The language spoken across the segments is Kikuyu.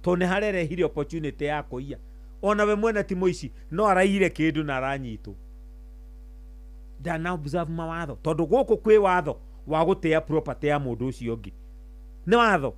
Tondũ nĩ harerehire opportunity ya kũiya. Ona we mwene ti mũici, no araiyire kĩndũ na aranyitwo. Ndana observe mawatho, tondũ gũkũ kwĩ watho wa gũtĩa property ya mũndũ ũcio ũngĩ. Nĩ watho.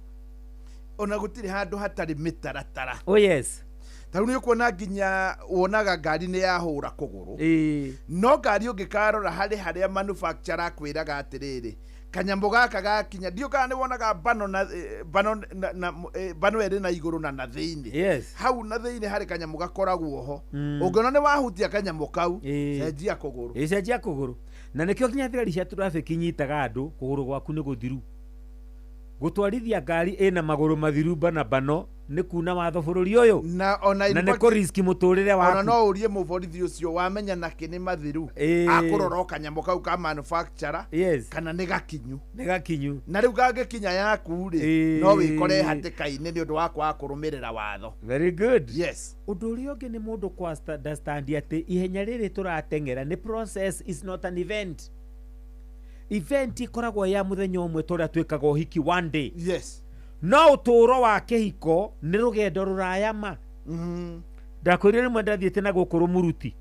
Ona gũtirĩ handũ hatarĩ mĩtaratara. Oh yes. Ta rĩu nĩ ũkuona nginya wonaga ngari nĩ yahũra kũgũrũ. No ngari ũngĩkarora harĩ harĩa manufacturer akwĩraga atĩrĩrĩ, kanyamũ gaka gakinya, ndiũ kana nĩ wonaga bano na bano na, na bano ĩrĩ na igũrũ na na thĩinĩ. Hau na thĩinĩ harĩ kanyamũ gakoragwo ho. Ũngĩona nĩ wahutia kanyamũ kau, cenjia kũgũrũ. Ĩĩ, cenjia kũgũrũ. Na nĩkĩo nginya thigari cia traffic inyitaga andũ kũgũrũ gwaku nĩ gũthiru. Gũtwarithia ngari ĩna magũrũ mathiru bana bano nĩ kuna watho bũrũri ũyũ. Na ona Na nĩ kũ risk mũtũrĩre Ona waku. no ũrie mũborithi ũcio wamenya nakĩ nĩ mathiru. Akũrora o kanyamũ kau ka manufacturer kana nĩ gakinyu. Nĩ gakinyu. Na rĩu gangĩkinya yaku rĩ, no wĩkore hatĩka-inĩ nĩ ũndũ wa kwaga kũrũmĩrĩra watho. Very good. Yes. Ũndũ ũrĩa ũngĩ nĩ mũndũ kũ understand atĩ ihenya rĩrĩ tũrateng'era nĩ process, is not an event. Event ĩkoragwo ya mũthenya ũmwe ta ũrĩa twĩkaga ũhiki one day. No ũtũũro wa kĩhiko nĩ rũgendo rũraya ma. Ndakwĩrire rĩmwe ndathiĩte na gũkũ Rũmuruti.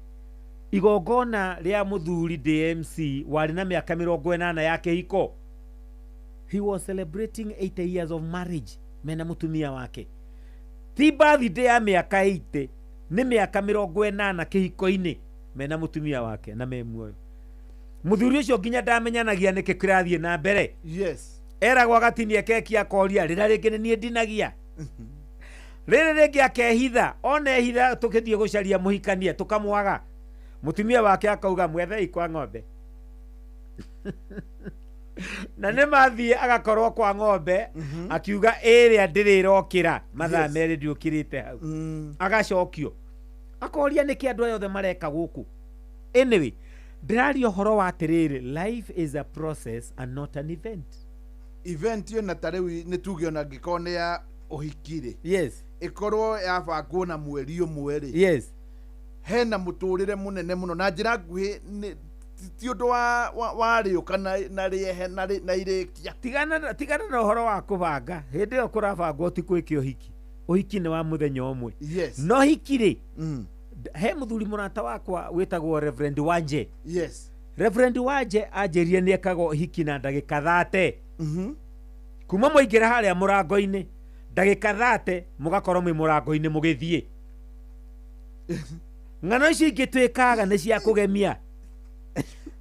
Igongona rĩa mũthuri ndĩ MC warĩ na mĩaka mĩrongo ĩnana ya kĩhiko. He was celebrating 80 years of marriage mena mũtumia wake. Ti birthday ya mĩaka 80, nĩ mĩaka mĩrongo ĩnana kĩhiko-inĩ mena mũtumia wake na me muoyo. Mũthuri ũcio nginya ndamenyanagia nĩkĩ kĩrathiĩ na mbere. Eragwo agatinia keki akoria rĩrĩa rĩngĩ nĩ niĩ ndinagia. Rĩrĩ rĩngĩ akehitha, ona ehitha tũkĩthiĩ gũcaria mũhikania tũkamwaga. Mũtumia wake akauga mwethei kwa ng'ombe. Na nĩ mathiĩ agakorwo kwa ng'ombe, akiuga ĩrĩa ndĩrĩrokĩra mathaa merĩ ndiũkĩrĩte hau. Agacokio. Akoria nĩkĩ andũ aya othe mareka gũkũ. Anyway, ndĩraria ũhoro wa atĩrĩrĩ, life is a process and not an event. Event ĩyo na ta rĩu nĩ tuge ona angĩkorwo nĩ ya ũhiki rĩ. Ĩkorwo yabangwo na mweri ũmwe rĩ. Hena mũtũrĩre mũnene mũno na njĩra nguhĩ nĩ ti ũndũ wa rĩũka na rĩehe na irĩkia. Tigana na ũhoro wa kũbanga. Hĩndĩ ĩyo kũrabangwo ti gwĩka ũhiki. Ũhiki nĩ wa mũthenya ũmwe. No hiki rĩ, he mũthuri mũrata wakwa wĩtagwo Reverend Wanje. Reverend Wanje anjĩrire nĩ ekaga ũhiki na ndagĩka 30. Kuma mwaingĩra harĩa mũrango-inĩ, ndagĩka 30 mũgakorwo mwĩ mũrango-inĩ mũgĩthiĩ. Ng'ano icio ingĩ twĩkaga nĩ cia kũgemia.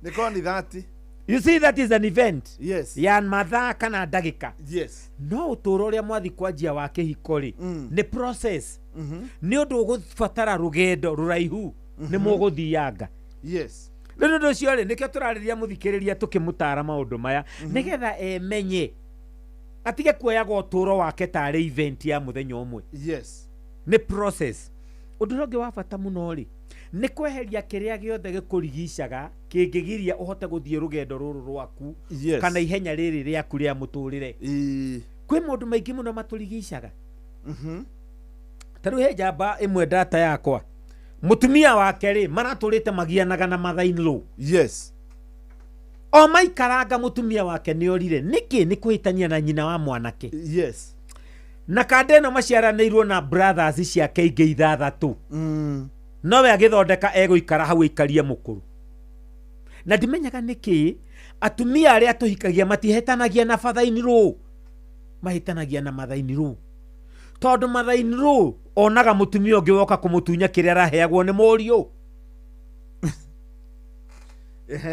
Nĩ korwo nĩ 30. You see, that is an event. Ya mathaa kana ndagĩka. No ũtũũro ũrĩa mwathi kwanjia wa kĩhiko rĩ, nĩ process. Nĩ ũndũ ũgũbatara rũgendo rũraihu, nĩ mũgũthianga. Rĩu nĩ ũndũ ũcio rĩ, nĩkĩo tũrarĩria mũthikĩrĩria tũkĩmũtara maũndũ maya, nĩgetha emenye, atige kuoyaga ũtũũro wake tarĩ event ya mũthenya ũmwe. Nĩ process. Ũndũ ũrĩa ũngĩ wa bata mũno rĩ, nĩ kweheria kĩrĩa gĩothe gĩkũrigicaga kĩngĩgiria ũhote gũthiĩ rũgendo rũrũ rwaku, kana ihenya rĩrĩ rĩaku rĩa mũtũrĩre. Kwĩ maũndũ maingĩ mũno matũrigicaga. Ta rĩu he njamba ĩmwe ndata yakwa, mũtumia wake rĩ, maratũrĩte magianaga na mother in law. O maikaranga mũtumia wake nĩ orire. Nĩkĩ? Nĩ kũhĩtania na nyina wa mwanake. Na kanda ĩno maciaranĩirwo na brothers ciake ingĩ ithathatũ. Nowe agĩthondeka egũikara hau aikarie mũkũrũ. Na ndimenyaga nĩkĩ atumia arĩa tũhikagia matihĩtanagia na father in law, mahĩtanagia na mother in law. Tondũ mother in law onaga mũtumia ũngĩ woka kũmũtunya kĩrĩa araheagwo nĩ mũriũ.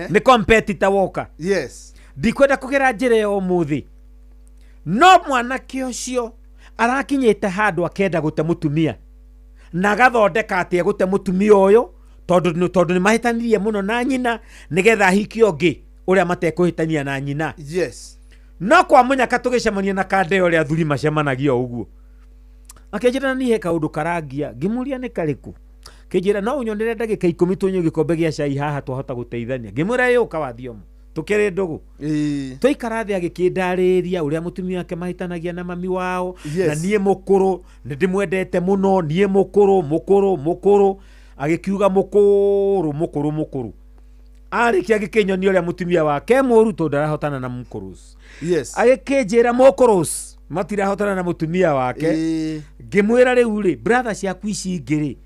Nĩ competitor woka. Ndikwenda kũgera njĩra ĩyo ũmũthĩ. No mwanake ũcio arakinyĩte handũ akenda gũte mũtumia. Na agathondeka atĩ egũte mũtumia ũyũ tondũ nĩ mahĩtanirie mũno na nyina, nĩgetha ahike ũngĩ ũrĩa matekũhĩtania na nyina. No kwa mũnyaka tũgĩcemania na kanda ĩyo ũrĩa athuri macemanagia o ũguo. Akĩnjĩra na niĩ he kaũndũ karangia, ngĩmũria nĩ karĩkũ. Akĩnjĩra no ũnyonere ndagĩka ikũmi tũnyue gĩkombe gĩa cai haha twahota gũteithania. Ngĩmwĩra ĩ ũka wathiĩ ũmwe. Tũkĩrĩ ndũgũ. Twaikara thĩ agĩkĩndarĩria ũrĩa mũtumia wake mahĩtanagia na mami wao. Na niĩ mũkũrũ, nĩ ndĩmwendete mũno, niĩ mũkũrũ, mũkũrũ, mũkũrũ. Agĩkiuga mũkũrũ, mũkũrũ, mũkũrũ. Arĩkia agĩkĩnyonia ũrĩa mũtumia wake mũru tondũ ndarahotana na mũkũrũ. Agĩkĩnjĩra mũkũrũ, Matirahotana na mũtumia wake. Ngĩmwĩra rĩu rĩ, brother ciaku ici ingĩ rĩ,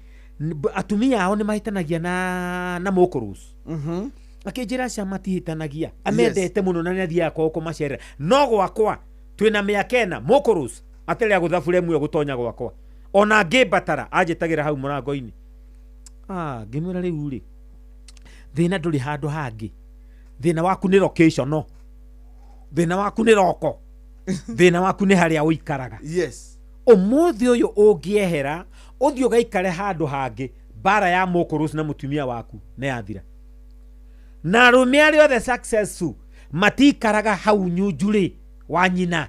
atumia ao nĩ mahĩtanagia na mũkũrũci. Akĩnjĩra aca matihĩtanagia, amendete mũno na nĩ athiaga kwao kũmacerera, no gwakwa twĩna mĩaka 4 mũkũrũci atarĩ agũtha buremu ĩyo gũtonya gwakwa, ona ngĩmbatara anjĩtagĩra hau mũrango-inĩ. Ngĩmwĩra rĩu rĩ, thĩna ndũrĩ handũ hangĩ, thĩna waku nĩ location, no thĩna waku nĩ roko, thĩna waku nĩ harĩa ũikaraga. Ũmũthĩ ũyũ ũngĩehera ũthiĩ ũgaikare handũ hangĩ, mbara ya mũkũrũci na mũtumia waku nĩ yathira. Na arũme arĩa othe successful matikaraga hau nyunjurĩ wa nyina.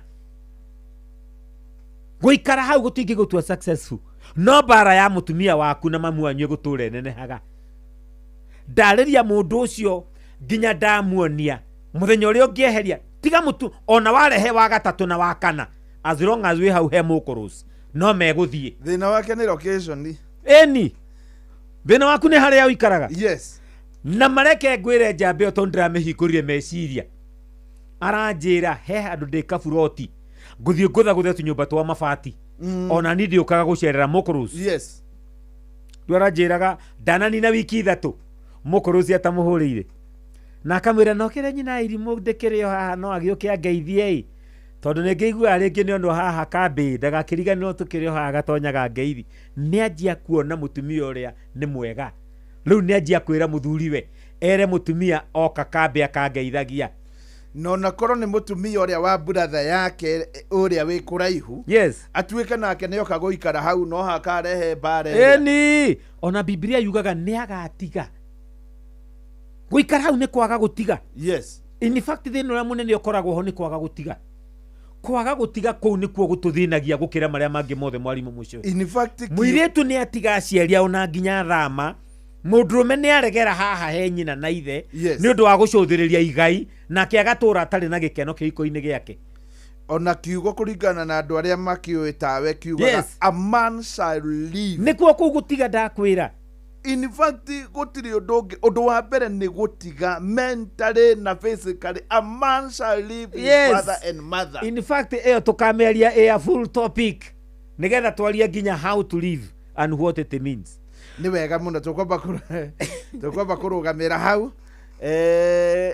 Gũikara hau gũtingĩgũtua successful, no mbara ya mũtumia waku na mamu wanyu ĩgũtũra ĩnenehaga. Ndarĩria mũndũ ũcio nginya ndamuonia mũthenya ũrĩa ũngĩeheria, tiga mũtu ona warehe wa gatatũ na wa kana, as long as wĩ hau he mũkũrũci no megũthiĩ. Thĩna wake nĩ location. Ĩni, thĩna waku nĩ harĩa ũikaraga. Na mareke ngwĩre njambe ĩyo, tondũ ndĩramĩhingũrire meciria. Aranjĩra he handũ ndĩ kaburoti ngũthiĩ ngũthagũthe tũnyũmba twa mabati, ona niĩ ndiũkaga gũcerera mũkũrũci. Rĩu aranjĩraga ndananina wiki 3 mũkũrũci atamũhũrĩire, na akamwĩra nokĩre nyina irimũ ndĩkĩrĩ o haha, no agĩũke angeithie ĩ, tondũ nĩ ngĩiguaga rĩngĩ nĩ ono haha kambĩ ndagakĩriganĩrwo tũkĩrĩ o haha gatonyaga ngeithi. Nĩ anjia kuona mũtumia ũrĩa nĩ mwega, rĩu nĩ anjia kwĩra mũthuriwe ere mũtumia oka kambĩ akangeithagia. Na onakorwo nĩ mũtumia ũrĩa wa brother yake ũrĩa wĩ kũraihu, atuĩke nake nĩoka gũikara hau, no hakarehe mbara ĩrĩa. Ĩni, ona Biblia yugaga nĩ agatiga gũikara hau, nĩ kwaga gũtiga. In fact, thĩna ũrĩa mũnene ũkoragwo ho nĩ kwaga gũtiga. Kwaga gũtiga kũu nĩkuo gũtũthĩnagia gũkĩra marĩa mangĩ mothe, mwarimũ mũcio. In fact, Mũirĩtu nĩ atiga aciari ao na nginya thama, mũndũrũme nĩ aregera haha he nyina na ithe nĩ ũndũ wa gũcũthĩrĩria igai, nake agatũra atarĩ na gĩkeno kĩhiko-inĩ gĩake. Ona kiugo kũringana na andũ arĩa makĩũĩ tawe kiugaga, "A man shall leave." Nĩkuo kũu gũtiga ndakwĩra. In fact, gũtirĩ ũndũ ũngĩ, ũndũ wa mbere nĩ gũtiga mentally na physically. A man shall leave his father and mother. In fact, ĩyo tũkamĩaria ĩ a full topic nĩgetha twarie nginya how to live and what it means. Nĩ wega mũno, tũkwamba kũrũgamĩra hau.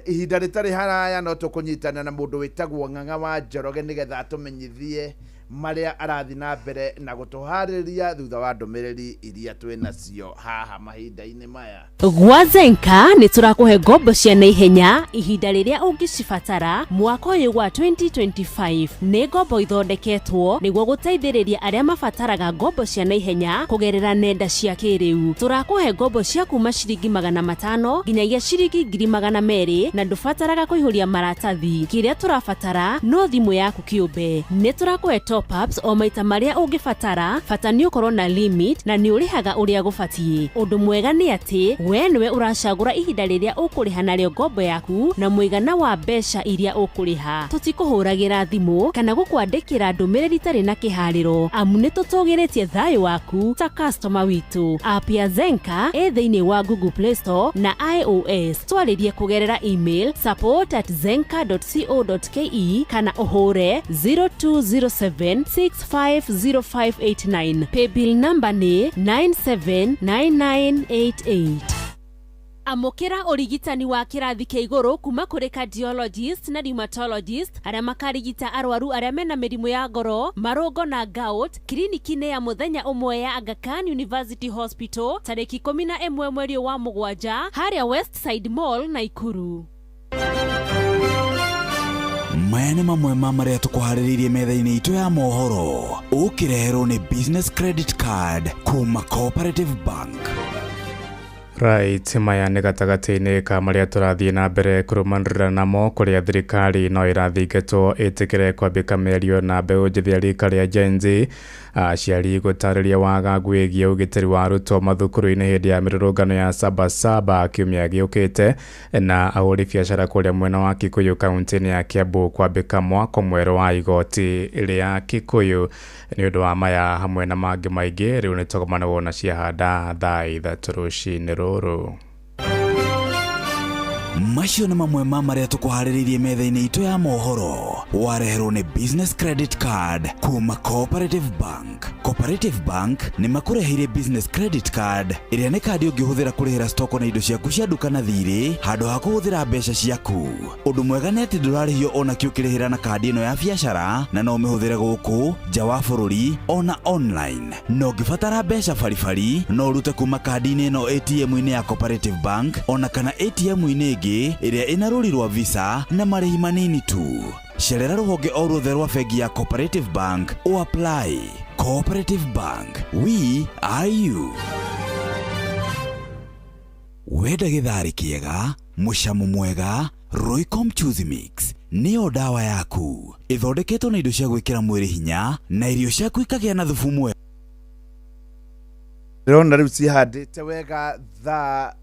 Ihinda rĩtarĩ haraya no tũkũnyitana na mũndũ wĩtagwo Ng'ang'a wa Njoroge nĩgetha atũmenyithie marĩa arathiĩ na mbere na gũtũharĩria thutha wa ndũmĩrĩri iria twĩ nacio haha mahinda-inĩ maya. Gwa Zenka nĩ tũrakũhe ngombo cia naihenya ihinda rĩrĩa ũngĩcibatara mwaka ũyũ wa 2025. Nĩ ngombo ithondeketwo nĩguo gũteithĩrĩria arĩa mabataraga ngombo cia naihenya kũgerera nenda cia kĩrĩu. Tũrakũhe ngombo cia kuma ciringi 500 nginyagia ciringi 200,000, na ndũbataraga kũihũria maratathi. Kĩrĩa tũrabatara no thimũ yaku kĩũmbe. Nĩ tũrakũhe top ups o maita marĩa ũngĩbatara, bata nĩ ũkorwo na limit na nĩ ũrĩhaga ũrĩa gũbatiĩ. Ũndũ mwega nĩ atĩ we nĩwe ũracagũra ihinda rĩrĩa ũkũrĩha narĩo ngombo yaku na mũigana wa mbeca iria ũkũrĩha. Tũtikũhũragĩra thimũ kana gũkwandĩkĩra ndũmĩrĩri itarĩ na kĩharĩro, amu nĩ tũtũgĩrĩtie thayũ waku ta customer witũ. App ya Zenka ĩ thĩinĩ wa Google Play Store na iOS. Twarĩrie kũgerera email support@zenka.co.ke kana ũhũre 0207650589. Paybill number nĩ 979988. Amũkĩra ũrigitani wa kĩrathi kĩa igũrũ kuma kũrĩ cardiologist na rheumatologist arĩa makarigita arwaru arĩa mena mĩrimũ ya ngoro, marũngo na gout kiriniki-inĩ ya mũthenya ũmwe ya Aga Khan University Hospital tarĩki 11 mweri ũyũ wa 7 harĩa Westside Mall, Naikuru. Maya nĩ mamwe ma marĩa tũkũharĩrĩirie metha-inĩ itũ ya mohoro, ũkĩreherwo nĩ Business Credit Card kuma Cooperative Bank. Right, maya nĩ gatagatĩ-inĩ ka marĩa tũrathiĩ na mbere kũrũmanĩrĩra namo, kũrĩa thirikari no ĩrathingatwo ĩtĩkĩre kwambĩka mĩario na mbeũ njĩthĩ ya rika rĩa Gen Z, aciari gũtarĩria wagagu wĩgiĩ ũgitĩri wa arutwo mathukuru-inĩ hĩndĩ ya mĩrũrũngano ya Sabasaba kiumia gĩũkĩte, na ahũri biacara kũrĩa mwena wa Kikuyu kaunti-inĩ ya Kiambu kwambĩka mwako mwerũ wa igoti rĩa Kikuyu. Nĩ ũndũ wa maya hamwe na mangĩ maingĩ, rĩu nĩ tũgomanagwo na ciahanda thaa 3 rũcinĩ rũrũ. Macio nĩ mamwe ma marĩa tũkũharĩrĩirie metha-inĩ itũ ya mohoro. Wareherwo nĩ Business Credit Card kuma Cooperative Bank. Cooperative Bank nĩ makũreheire Business Credit Card ĩrĩa nĩ kandi ũngĩhũthĩra kũrĩhĩra stoko na indo ciaku cia nduka na thirĩ handũ ha kũhũthĩra mbeca ciaku. Ũndũ mwega nĩ atĩ ndũrarĩhio ona kĩ ũkĩrĩhĩra na kandi ĩno ya biacara, na no ũmĩhũthĩre gũkũ nja wa bũrũri ona online. Na ũngĩbatara mbeca baribari no ũrute kuma kandi-inĩ ĩno ATM-inĩ ya Cooperative Bank ona kana ATM-inĩ ĩngĩ ĩrĩa ĩna rũri rwa Visa na marĩhi manini tu. Cerera rũhonge o ruothe rwa bengi ya Cooperative Bank o apply. Cooperative Bank, we are you. Wenda gĩtharĩ kĩega, mũcamo mwega, Royco Mchuzi Mix nĩyo ndawa yaku. Ĩthondeketwo na indo cia gwĩkĩra mwĩrĩ hinya na irio ciaku ikagĩa na thubu mwega. Ndĩrona rĩu cihandĩte wega thaa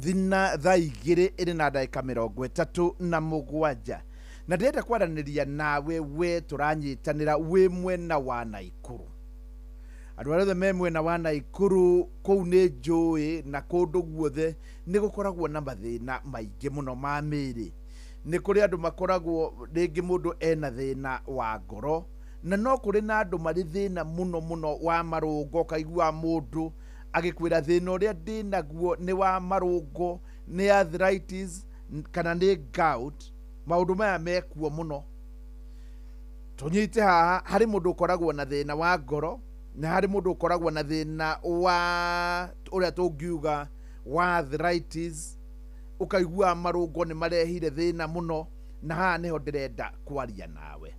thina thaa 2 ĩrĩ na ndagĩka 37. Na ndĩrenda kwaranĩria nawe we tũranyitanĩra wĩ mwena wa Naikuru. Andũ arĩa othe me mwena wa Naikuru kũu nĩ njũĩ na kũndũ guothe nĩ gũkoragwo na mathĩna maingĩ mũno ma mĩĩrĩ. Nĩ kũrĩ andũ makoragwo rĩngĩ mũndũ ena thĩna wa ngoro, na no kũrĩ na andũ marĩ thĩna mũno mũno wa marũngo. Ũkaigua mũndũ agĩkwĩra thĩna ũrĩa ndĩnaguo nĩ wa marũngo, nĩ arthritis kana nĩ gout. Maũndũ maya mekuo mũno. Tũnyite haha, harĩ mũndũ ũkoragwo na thĩna wa ngoro, na harĩ mũndũ ũkoragwo na thĩna wa ũrĩa tũngiuga wa arthritis, ũkaigua marũngo nĩ marehire thĩna mũno, na haha nĩho ndĩrenda kwaria nawe.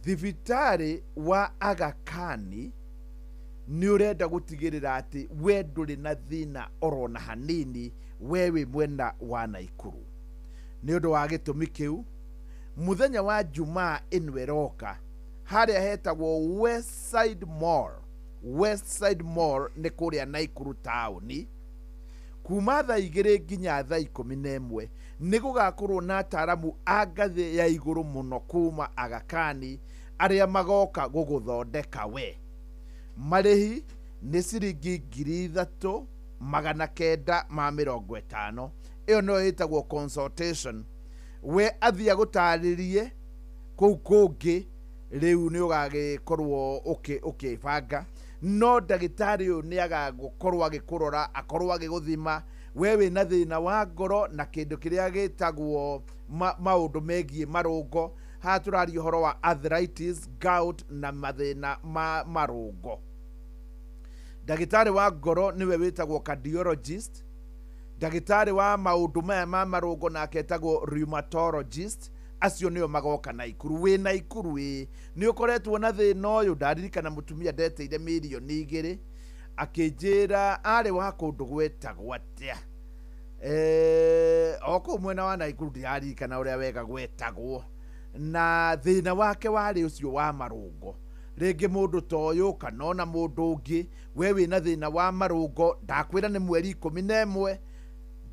Thibitarĩ wa Aga Khan nĩ ũrenda gũtigĩrĩra atĩ we ndũrĩ na thĩna orona hanini, we wĩ mwena wa Naikuru. Nĩ ũndũ wa gĩtũmi kĩu, mũthenya wa Jumaa ĩno ĩroka harĩa hetagwo Westside Mall. Westside Mall nĩ kũrĩa Naikuru taũni, kuma thaa 2 nginya thaa 11 nĩ gũgakorwo na ataaramu a ngathĩ ya igũrũ mũno kuma Aga Khan arĩa magoka gũgũthondeka we. Marĩhi nĩ ciringi 3950. Ĩyo nĩyo ĩtagwo consultation. We athiĩ agũtarĩrie kũu kũngĩ, rĩu nĩ ũgagĩkorwo ũkĩbanga. No ndagĩtarĩ ũyũ nĩ agagũkorwo agĩkũrora, akorwo agĩgũthima we wĩna thĩna wa ngoro na kĩndũ kĩrĩa gĩtagwo maũndũ megiĩ marũngo. Haha tũraria ũhoro wa arthritis, gout na mathĩna ma marũngo. Ndagĩtarĩ wa ngoro nĩwe wĩtagwo cardiologist. Ndagĩtarĩ wa maũndũ maya ma marũngo nake etagwo rheumatologist. Acio nĩo magoka Naikuru. Wĩ Naikuru ĩ, nĩ ũkoretwo na thĩna ũyũ. Ndaririkana mũtumia ndeteire mirioni 2 akĩnjĩra arĩ wa kũndũ gwetagwo atĩa, o kũu mwena wa Naikuru, ndiraririkana ũrĩa wega gwetagwo, na thĩna wake warĩ ũcio wa marũngo. Rĩngĩ mũndũ ta ũyũ kana ona mũndũ ũngĩ, we wĩna thĩna wa marũngo, ndakwĩra nĩ mweri 11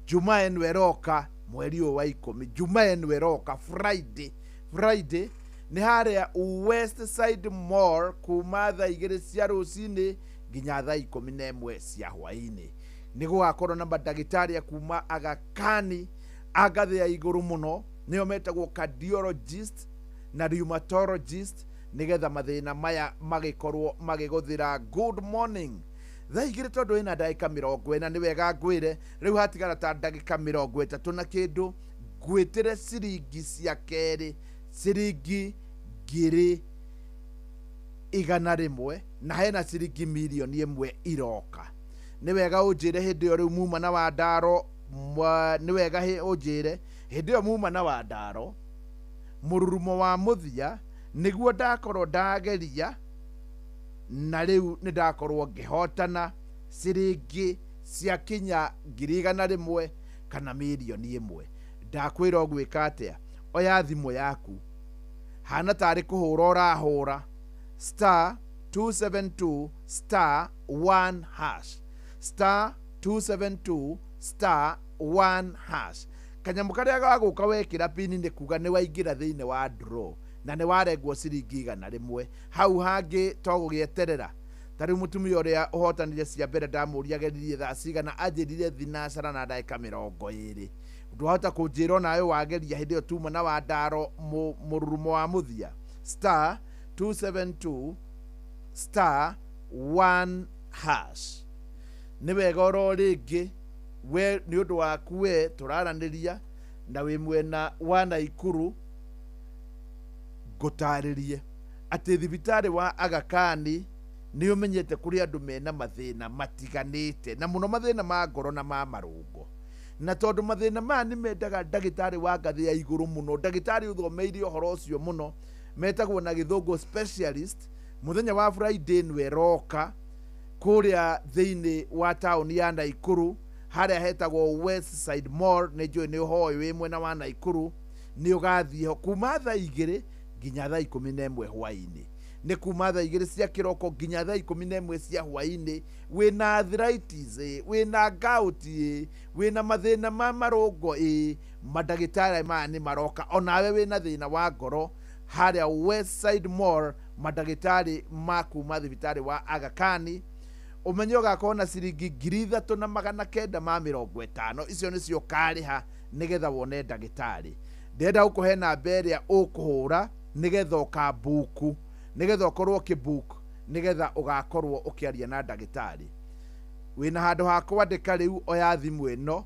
Jumaa ĩno ĩroka, mweri ũyũ wa 10, Jumaa ĩno ĩroka, Friday. Friday nĩ harĩa Westside Mall kuma thaa 2 cia rũcinĩ nginya thaa 11 cia hwaĩ-inĩ. Nĩ gũgakorwo na mandagĩtarĩ a kuma Aga Khan a ngathĩ ya igũrũ mũno, nĩo metagwo cardiologist na rheumatologist, nĩgetha mathĩna maya magĩkorwo magĩgũthira. Good morning. Thaa 2 tondũ ĩna ndagĩka 40, nĩ wega ngwĩre rĩu hatigara ta ndagĩka 30 na kĩndũ, ngwĩtĩre ciringi cia kerĩ, ciringi 100,000, na hena ciringi 1,000,000 iroka. Nĩ wega ũnjĩre hĩndĩ ĩyo rĩu muma na Wandaro, nĩ wega ũnjĩre hĩndĩ ĩyo muma na Wandaro mũrurumo wa mũthia, nĩguo ndakorwo ndageria na rĩu nĩ ndakorwo ngĩhotana ciringi cia kinya 100,000 kana 1,000,000. Ndakwĩra ũgwĩka atĩa? Oya thimũ yaku, hana tarĩ kũhũra ũrahũra star 272 star 1 hash, star 272 star 1 hash. Kanyamũ karĩa gagũka wekĩra pini nĩ kuga nĩ waingĩra thĩinĩ wa draw na nĩ warengwo ciringi 100. Hau hangĩ to gũgĩeterera, Ta rĩu mũtumia ũrĩa ũhotanire cia mbere ndamũria ageririe thaa cigana, anjĩrire thinacara na ndagĩka 20. Ndwahota kũnjĩra onawe wageria hĩndĩ ĩyo tuma na Wandaro mũrurumo wa mũthia. Star 272 star 1 hash. Nĩ wega oro rĩngĩ we nĩ ũndũ waku we tũraranĩria na wĩ mwena wa Naikuru, ngũtarĩrie atĩ thibitarĩ wa Aga Khan nĩ ũmenyete kũrĩ andũ mena mathĩna matiganĩte, na mũno mathĩna ma ngoro na ma marũngo. Na tondũ mathĩna maya nĩ mendaga ndagĩtarĩ wa ngathĩ ya igũrũ mũno, ndagĩtarĩ ũthomeire ũhoro ũcio mũno, metagwo na gĩthũngũ specialist. Mũthenya wa Friday nĩ ĩroka kũrĩa thĩinĩ wa taũni ya Naikuru, harĩa hetagwo Westside Mall. Nĩ njũĩ nĩ ũhoĩ wĩ mwena wa Naikuru, nĩ ũgathiĩ ho kuma thaa 2 nginya thaa 11 hwaĩ-inĩ. Nĩ kuma thaa 2 cia kĩroko nginya thaa 11 cia hwaĩ-inĩ. Wĩna arthritis ĩ, wĩna gout ĩ, wĩna mathĩna ma marũngo ĩ, mandagĩtarĩ maya nĩ maroka. Onawe wĩna thĩna wa ngoro, harĩa Westside Mall, mandagĩtarĩ ma kuma thibitarĩ wa Aga Khan. Ũmenye ũgakorwo na ciringi 3950, icio nĩcio ũkarĩha nĩgetha wone ndagĩtarĩ. Ndĩrenda gũkũhe namba ĩrĩa ũkũhũra nĩgetha ũkambuku, nĩgetha ũkorwo ũkĩbook, nĩgetha ũgakorwo ũkĩaria na ndagĩtarĩ. Wĩna handũ ha kwandĩka rĩu, oya thimũ ĩno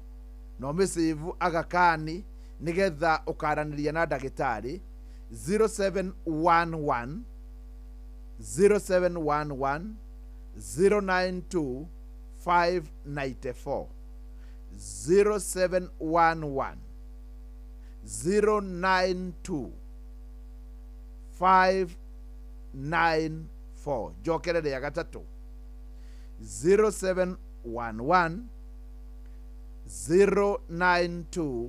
na ũmĩsave Aga Khan nĩgetha ũkaranĩria na ndagĩtarĩ. 0711 0711 092 594, 0711 092 594. Njokere rĩa gatatũ: 0711 092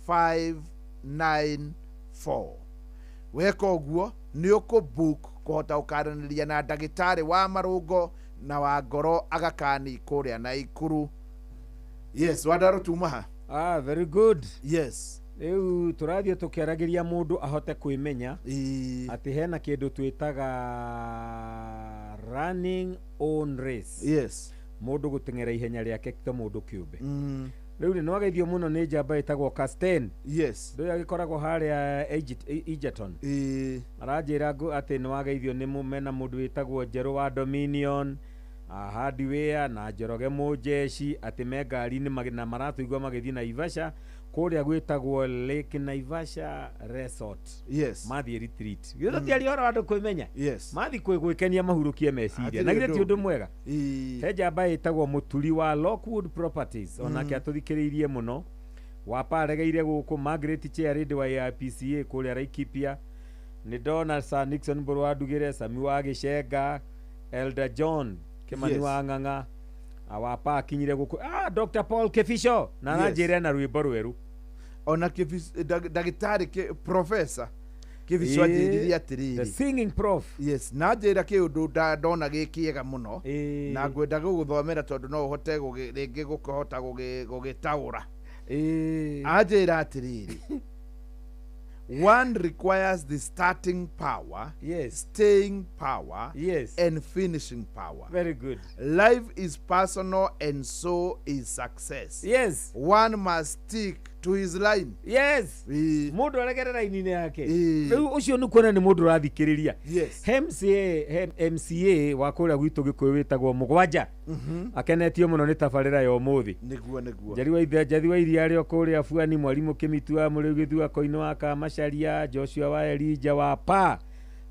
594. Weka ũguo nĩ ũkũbook kũhota gũkaranĩria na ndagĩtarĩ wa marũngo na wa ngoro Aga Khan kũrĩa Naikuru. Yes, Wandaro, tuma ha. Ah, very good. Rĩu tũrathiĩ tũkĩaragĩria mũndũ ahote kwĩmenya atĩ hena kĩndũ twĩtaga running own race, mũndũ gũteng'era ihenya rĩake ta mũndũ kĩũmbe. Rĩu rĩ, nĩwageithio mũno nĩ njamba ĩtagwo Casten. Ndũyũ agĩkoragwo harĩa Egerton. Aranjĩra atĩ nĩwageithio nĩ mena mũndũ wĩtagwo Njerũ wa Dominion Hardware na Njoroge Mũnjeci, atĩ me ngari-inĩ na maratũigua magĩthiĩ Naivasha kũrĩa gwĩtagwo Lake Naivasha Resort. Mathiĩ retreat. Githĩ tũtiaria ũhoro wa andũ kwĩmenya? Mathiĩ gwĩkenia, mahurũkie meciria. Hatirĩ Na githĩ ti ũndũ ũndũ mwega? Ĩĩ. He njamba ĩtagwo Mũturi wa Lockwood Properties, onake atũthikĩrĩirie mũno. Wapa aregeire gũkũ Margaret Chairlady wa AIPCA kũrĩa Laikipia. Nĩ ndona Sir Nixon Mbũrũ wa Ndugĩre, Sami wa Gĩcenga, Elder John Kĩmani wa Ng'ang'a. Wapa akinyire gũkũ, Dr. Paul Kĩbico na aranjĩra ena rwĩmbo rwerũ. Ona ndagĩtarĩ professor Kĩbico anjĩrire The atĩrĩrĩ, singing prof. Yes, na anjĩra kĩũndũ ndona gĩ kĩega mũno na ngwenda gũgũthomera tondũ no ũhote rĩngĩ gũkĩhota gũgĩtaũra. Anjĩra atĩrĩrĩ, "One requires the starting power, staying power and finishing power. Very good. Life is personal and so is success. One must stick to his line." Mũndũ aregere raini-inĩ yake. Rĩu ũcio nĩ kuona nĩ mũndũ ũrathikĩrĩria. He MCA, he MCA wa kũrĩa gwitũ Gĩkũyũ wĩtagwo Mũgwanja, akenetio mũno nĩ tabarĩra ya ũmũthĩ. Nĩguo, nĩguo. Njeri wa ithe Njathi wa iria rĩo kũrĩa Buani, mwarimũ Kĩmitu wa Mũrĩu Gĩthua-koinĩ wa Kamacaria, Joshua wa Elija wa Pa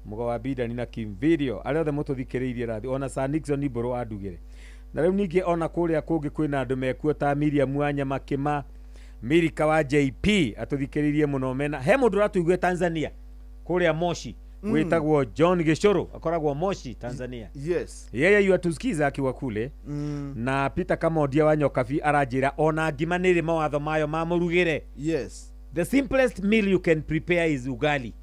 Mũgo wa Bidani na Kim Video, arĩa othe mũtũthikĩrĩirie rathi, ona Sir Nixon Mbũrũ wa Ndugĩre. Na rĩu ningĩ ona kũrĩa kũngĩ kwĩna andũ mekuo ta Miriam wa Nyamakĩma, Mirika wa JP atũthikĩrĩirie mũno. Mena he mũndũ ũratũigue Tanzania kũrĩa Moshi, wĩtagwo John Gĩcũrũ, akoragwo Moshi, Tanzania. Yeye yuatusikiza akiwa kule. Na Peter Kamondia wa Nyokabi aranjĩra ona ngima nĩ ĩrĩ mawatho mayo ma mũrugĩre. The simplest meal you can prepare is ugali.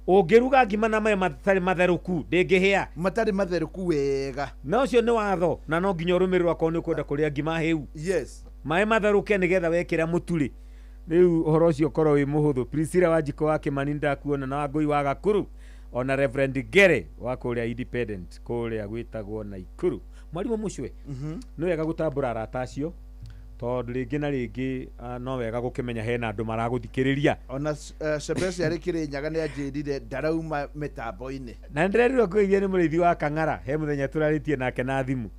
Ũngĩruga ngima na maĩ matarĩ matherũku, ndĩngĩhĩa. Matarĩ matherũku wega. Na ũcio nĩ watho na no nginya ũrũmĩrĩrwo akorwo nĩ ũkwenda kũrĩa ngima hĩu. Maĩ matherũke nĩgetha wekĩra mũtu-rĩ, rĩu ũhoro ũcio ũkorwo wĩ mũhũthũ. Priscilla Wanjikũ wa Kĩmani, ndakuona, na Wangũi wa Gakuru. Ona Reverend Gere wa kũrĩa Independent kũrĩa gwĩtagwo Naikuru. Mwarimũ Mũcwe, nĩ wega gũtambũra arata acio, tondũ rĩngĩ na rĩngĩ no wega gũkĩmenya hena andũ maragũthikĩrĩria. Ona Sebesi arĩ Kĩrĩnyaga nĩ anjĩrire ndarauma mĩtambo-inĩ. Na nĩndĩrerirwo kũgeithia nĩ mũrĩithi wa Kang'ara, he mũthenya tũrarĩtie nake na thimũ.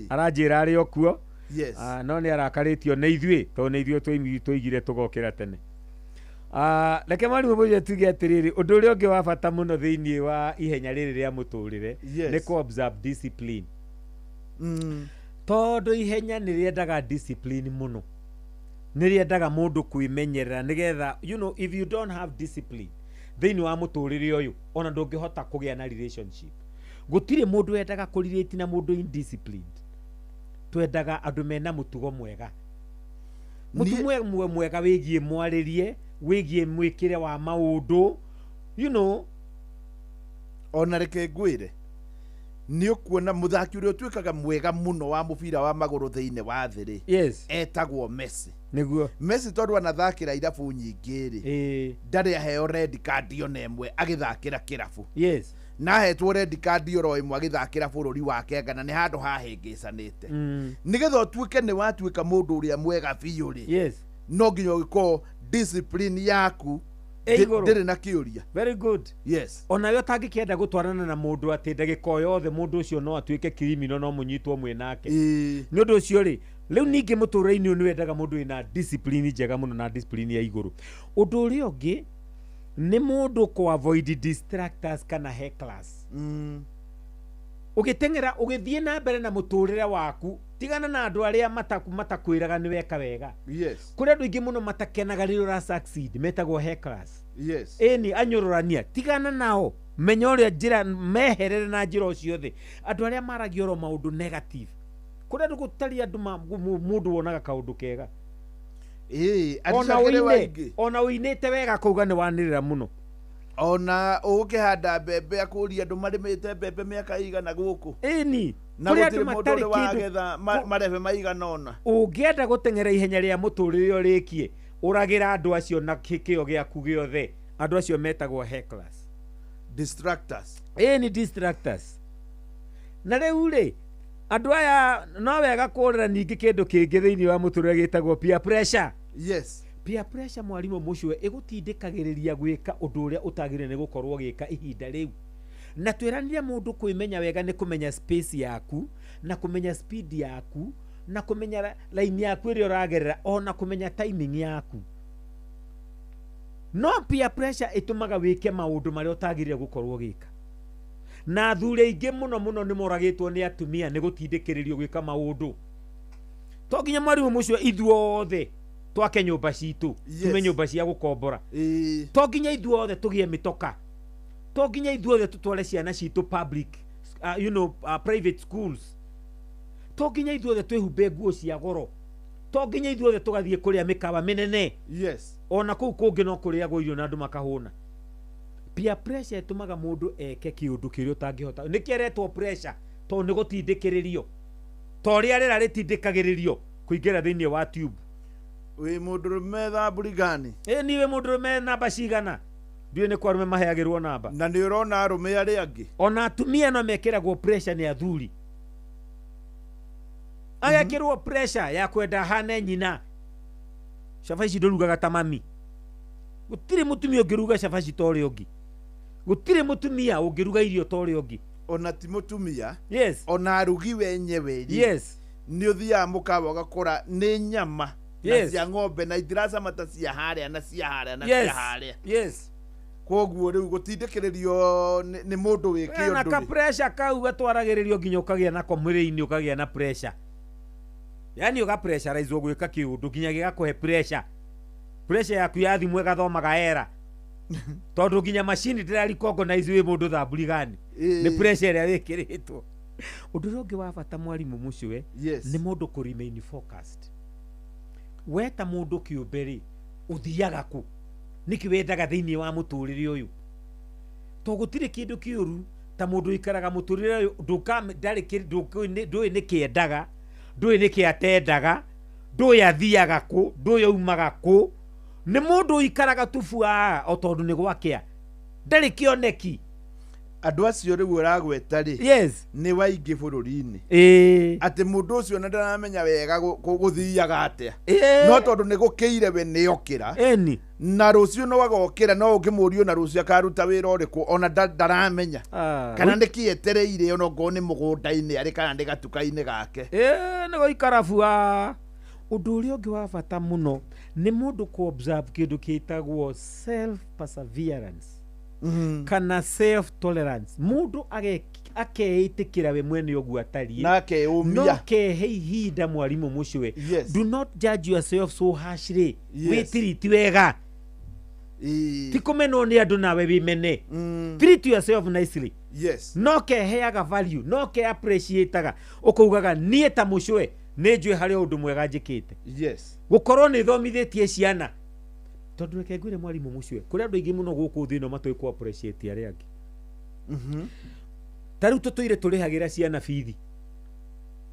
Aranjĩra arĩ o kuo. No nĩ arakarĩtio nĩ ithuĩ, tondũ nĩ ithuĩ tũigire tũgokĩra tene. Reke mwarimũ Mũcwe tuge atĩrĩrĩ, ũndũ ũrĩa ũngĩ wa bata mũno thĩinĩ wa ihenya rĩrĩ rĩa mũtũrĩre nĩ kũ observe discipline. Tondũ ihenya nĩ rĩendaga discipline mũno, nĩ rĩendaga mũndũ kwĩmenyerera nĩgetha, you know, if you don't have discipline thĩinĩ wa mũtũrĩre ũyũ, ona ndũngĩhota kũgĩa na relationship. Gũtirĩ mũndũ wendaga kũrelate na mũndũ indisciplined. Twendaga andũ mena mũtugo mwega. Mũtugo mwega wĩgiĩ mwarĩrie, wĩgiĩ mwĩkĩre wa maũndũ, you know. Ona reke ngwĩre, nĩ ũkuona mũthaki ũrĩa ũtuĩkaga mwega mũno wa mũbira wa magũrũ thĩinĩ wa thĩ rĩ, etagwo Messi. Nĩguo. Messi tondũ anathakĩra irabu nyingĩ rĩ, ndarĩ aheo red card ona ĩmwe agĩthakĩra kĩrabu. Na ahetwo red card oro ĩmwe agĩthakĩra bũrũri wake, ngana nĩ handũ hahĩngĩcanĩte. Nĩgetha ũtuĩke nĩ watuĩka mũndũ ũrĩa mwega biũ rĩ, no nginya ũgĩkorwo discipline yaku ndĩrĩ na kĩũria. Very good. Onawe ũtangĩkĩenda gũtwarana na mũndũ atĩ ndagĩka o yothe mũndũ ũcio no atuĩke criminal, no mũnyitwo mwĩ nake. Nĩ ũndũ ũcio rĩ, rĩu ningĩ mũtũrĩre-inĩ ũyũ nĩ wendaga mũndũ wĩna discipline njega mũno na discipline ya igũrũ. Ũndũ ũrĩa ũngĩ nĩ mũndũ kũ avoid distractors kana hecklers. Ũgĩteng'era, ũgĩthiĩ na mbere na mũtũrĩre waku, tigana na andũ arĩa matakwĩraga nĩ weka wega. Kũrĩ andũ aingĩ mũno matakenaga rĩrĩa ũra succeed, metagwo hecklers. Ĩni anyũrũrania, tigana nao, menya ũrĩa njĩra, meherere na njĩra o ciothe. Andũ arĩa maragia oro maũndũ negative. Kũrĩ andũ gũtarĩ andũ mũndũ wonaga kaũndũ kega. Ona ũinĩte wega akauga nĩ wanĩrĩra mũno. Ona ũgũkĩhanda mbembe akũria andũ marĩmĩte mbembe mĩaka igana gũkũ. Ĩni, na kũrĩ gũtirĩ andũ mũndũ matarĩ ũrĩ kĩndũ. wagetha marebe maigana ũna. Ũngĩenda gũteng'era ihenya rĩa mũtũrĩre ũrĩkie, ũragĩra andũ acio na kĩo gĩaku gĩothe. Andũ acio metagwo hecklers. Distractors. Ĩni, distractors. Na rĩu rĩ, andũ aya no wega kũrĩra ningĩ kĩndũ kĩngĩ thĩinĩ wa mũtũrĩre gĩtagwo peer pressure. Peer pressure, mwarimũ Mũcwe, ĩgũtindĩkagĩrĩria gwĩka ũndũ ũrĩa ũtagĩrĩire nĩ gũkorwo ũgĩka ihinda rĩu. Na twĩranire mũndũ kwĩmenya wega nĩ kũmenya space yaku, na kũmenya speed yaku, na kũmenya line yaku ĩrĩa ũragerera, ona kũmenya timing yaku. No peer pressure ĩtũmaga wĩke maũndũ marĩa ũtagĩrĩire gũkorwo ũgĩka. Na athuri aingĩ mũno mũno nĩ moragĩtwo nĩ atumia nĩ gũtindĩkĩrĩrio gwĩka maũndũ. To nginya mwarimũ Mũcwe ithuothe twake nyũmba citũ, tume nyũmba cia gũkombora. To nginya ithuothe tũgĩe mĩtoka. To nginya ithuothe tũtware ciana citũ public, you know, private schools. To nginya ithuothe twĩhumbe nguo cia goro. To nginya ithuothe tũgathiĩ kũrĩa mĩkawa mĩnene. Ona kũu kũngĩ no kũrĩagwo irio na andũ makahũna. Peer pressure ĩtũmaga mũndũ eke kĩũndũ kĩrĩa ũtangĩhota. Nĩkĩo ĩretwo pressure, tondũ nĩ gũtindĩkĩrĩrio. Ta ũrĩa rĩera rĩtindĩkagĩrĩrio kũingĩra thĩinĩ wa tube. Wĩ mũndũrũme thamburi gani? Ĩni, wĩ mũndũrũme namba cigana? Ndiũĩ nĩ kwa arũme maheagĩrwo namba. Na nĩ ũrona arũme arĩa angĩ. Ona atumia no mekĩragwo pressure nĩ athuri. Agekĩrwo pressure ya kwenda ahane nyina. Cabaci ndũrugaga ta mami. Gũtirĩ mũtumia ũngĩruga cabaci ta ũrĩa ũngĩ. Gũtirĩ mũtumia ũngĩruga irio ta ũrĩa ũngĩ. Ona ti mũtumia. Ona arugi wenyewe rĩ. Nĩ ũthiaga mũkawa ũgakora nĩ nyama na cia ng'ombe na itiracama ta cia harĩa na cia harĩa na cia harĩa. Koguo rĩu gũtindĩkĩrĩrio nĩ mũndũ wĩ Wena kĩũndũ ka rĩ. pressure kau gatwaragĩrĩrio nginya ũkagĩa nako mwĩrĩ-inĩ, ũkagĩa na pressure. Yaani ũga pressurizewo gwĩka kĩũndũ nginya gĩgakũhe pressure. Pressure yaku ya thimũ ĩgathomaga era. Tondũ nginya macini ndĩra recognize wĩ mũndũ thamburi gani. Nĩ pressure ĩrĩa wĩkĩrĩtwo. Ũndũ ũrĩa ũngĩ wa bata mwarimũ Mũcwe, nĩ mũndũ kũ remain focused. We ta mũndũ kĩũmbe rĩ, ũthiaga kũ? Nĩkĩ wendaga thĩinĩ wa mũtũrĩre ũyũ? To gũtirĩ kĩndũ kĩũru ta mũndũ ũikaraga mũtũrĩre ũyũ, ndarĩ ndũĩ nĩkĩ endaga, ndũĩ nĩkĩ atendaga, ndũĩ athiaga kũ, ndũĩ aumaga kũ. Nĩ mũndũ ũikaraga tu bua o tondũ nĩ gwakĩa. Ndarĩ kĩoneki. Andũ acio rĩu ũragweta rĩ, nĩ waingĩ bũrũri-inĩ, atĩ mũndũ ũcio na ndaramenya wega gũthiaga atĩa, no tondũ nĩ gũkĩire we nĩokĩra, na rũciũ no agokĩra, no ũngĩmũrio na rũciũ akaruta wĩra ũrĩkũ, ona ndaramenya kana nĩ kĩ etereire, ona ongorwo nĩ mũgũnda-inĩ arĩ kana nĩ gatuka-inĩ gake. Nĩ gũikara bua. Ũndũ ũrĩa ũngĩ wa bata mũno nĩ mũndũ kũ observe kĩndũ kĩtagwo self perseverance kana self tolerance. Mũndũ akeĩtĩkĩra we mwene ũguo atariĩ, na akeyũmia, no kehe ihinda mwarimũ mũcwe. Do not judge yourself so harshly. Wĩtiriti wega, ti kũmenwo nĩ andũ nawe wĩmene. Treat yourself nicely. No keheaga value, no ke appreciateaga, ũkaugaga niĩ ta mũcwe nĩ njũĩ harĩ ũndũ mwega njĩkĩte. Gũkorwo nĩ thomithĩtie ciana, tondũ reke ngwĩre mwarimũ mũcwe, kũrĩ andũ aingĩ mũno gũkũ thĩ ĩno matũĩ kũ appreciate arĩa angĩ. Ta rĩu tũtũire tũrĩhagĩra ciana bithi,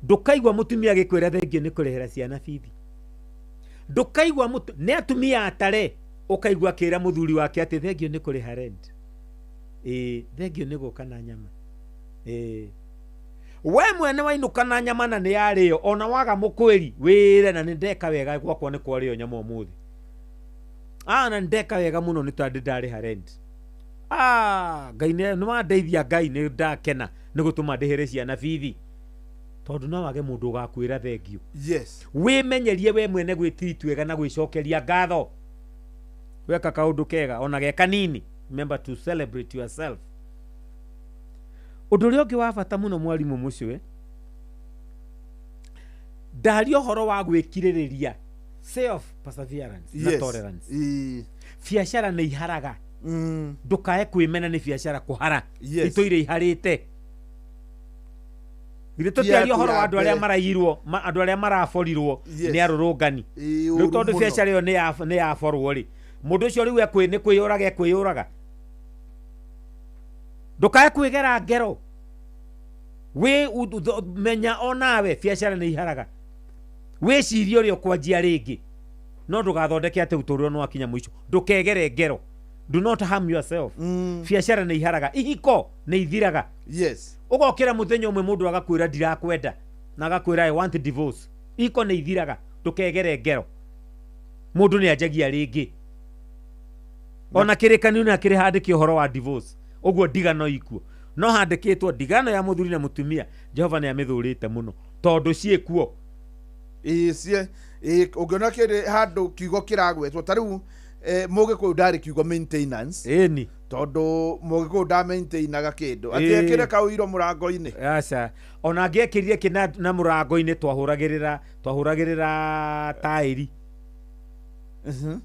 ndũkaigua mũtumia agĩkwĩra thengio nĩ kũrĩhĩra ciana bithi. Ndũkaigua nĩ atumia atare ũkaigua akĩra mũthuri wake atĩ thengio nĩ kũrĩha rent, thengio nĩ gũka na nyama. We mwene wainũka na nyama na nĩ yarĩo, ona waga mũkwĩri wĩre na nĩ ndeka wega gwakwa nĩ kwarĩo nyama ũmũthĩ, na nĩ ndeka wega mũno nĩ tondũ ndarĩha rent. Ngai nĩ wandeithia, Ngai nĩ ndakena nĩ gũtũma ndĩhĩre ciana bithi, tondũ no wage mũndũ ũgakwĩra thengio. Wĩmenyerie we mwene gwĩtiriti wega na gwĩcokeria ngatho weka kaũndũ kega ona ge kanini. Remember to celebrate yourself. Ũndũ ũrĩa ũngĩ wa bata mũno mwarimũ mũcwe, ndaria ũhoro wa gwĩkirĩrĩria, self perseverance na tolerance. Biacara nĩ iharaga, ndũkae kwĩmena nĩ biacara kũhara. Itũire iharĩte. Githĩ tũtiaria ũhoro wa andũ arĩa maraiyirwo, andũ arĩa maraborirwo nĩ arũrũngani. Rĩu tondũ biacara ĩyo nĩ yaborwo rĩ, mũndũ ũcio rĩu nĩ kwĩyũraga ekwĩyũraga. Ndũkae kwĩgera ngero, menya onawe biacara nĩ iharaga, wĩcirie ũrĩa ũkwanjia rĩngĩ, no ndũgathondeke atĩ ũtũũro no wakinya mũico. Ndũkegere ngero, do not harm yourself. Biacara nĩ iharaga, ihiko nĩ ithiraga. Ũgokĩra mũthenya ũmwe mũndũ agakwĩra ndirakwenda, na agakwĩra I want divorce. Ihiko nĩ ithiraga, ndũkegere ngero, mũndũ nĩ anjagia rĩngĩ. Ona kĩrĩkanĩro nĩ akĩrĩ handĩke ũhoro wa divorce, ũguo ndigano ikuo, no handĩkĩtwo ndigano ya mũthuri na mũtumia Jehova nĩ amĩthũrĩte mũno tondũ ciĩkuo. Ũngĩona kĩrĩ handũ kiugo kĩragwetwo ta rĩu, mũgĩkũyũ ndarĩ kiugo maintenance. Tondũ mũgĩkũyũ nda maintainaga kĩndũ atĩ ekĩre kaũiro mũrango-inĩ. Aca, ona angĩekĩrire kĩ na mũrango-inĩ, twahũragĩrĩra taĩri.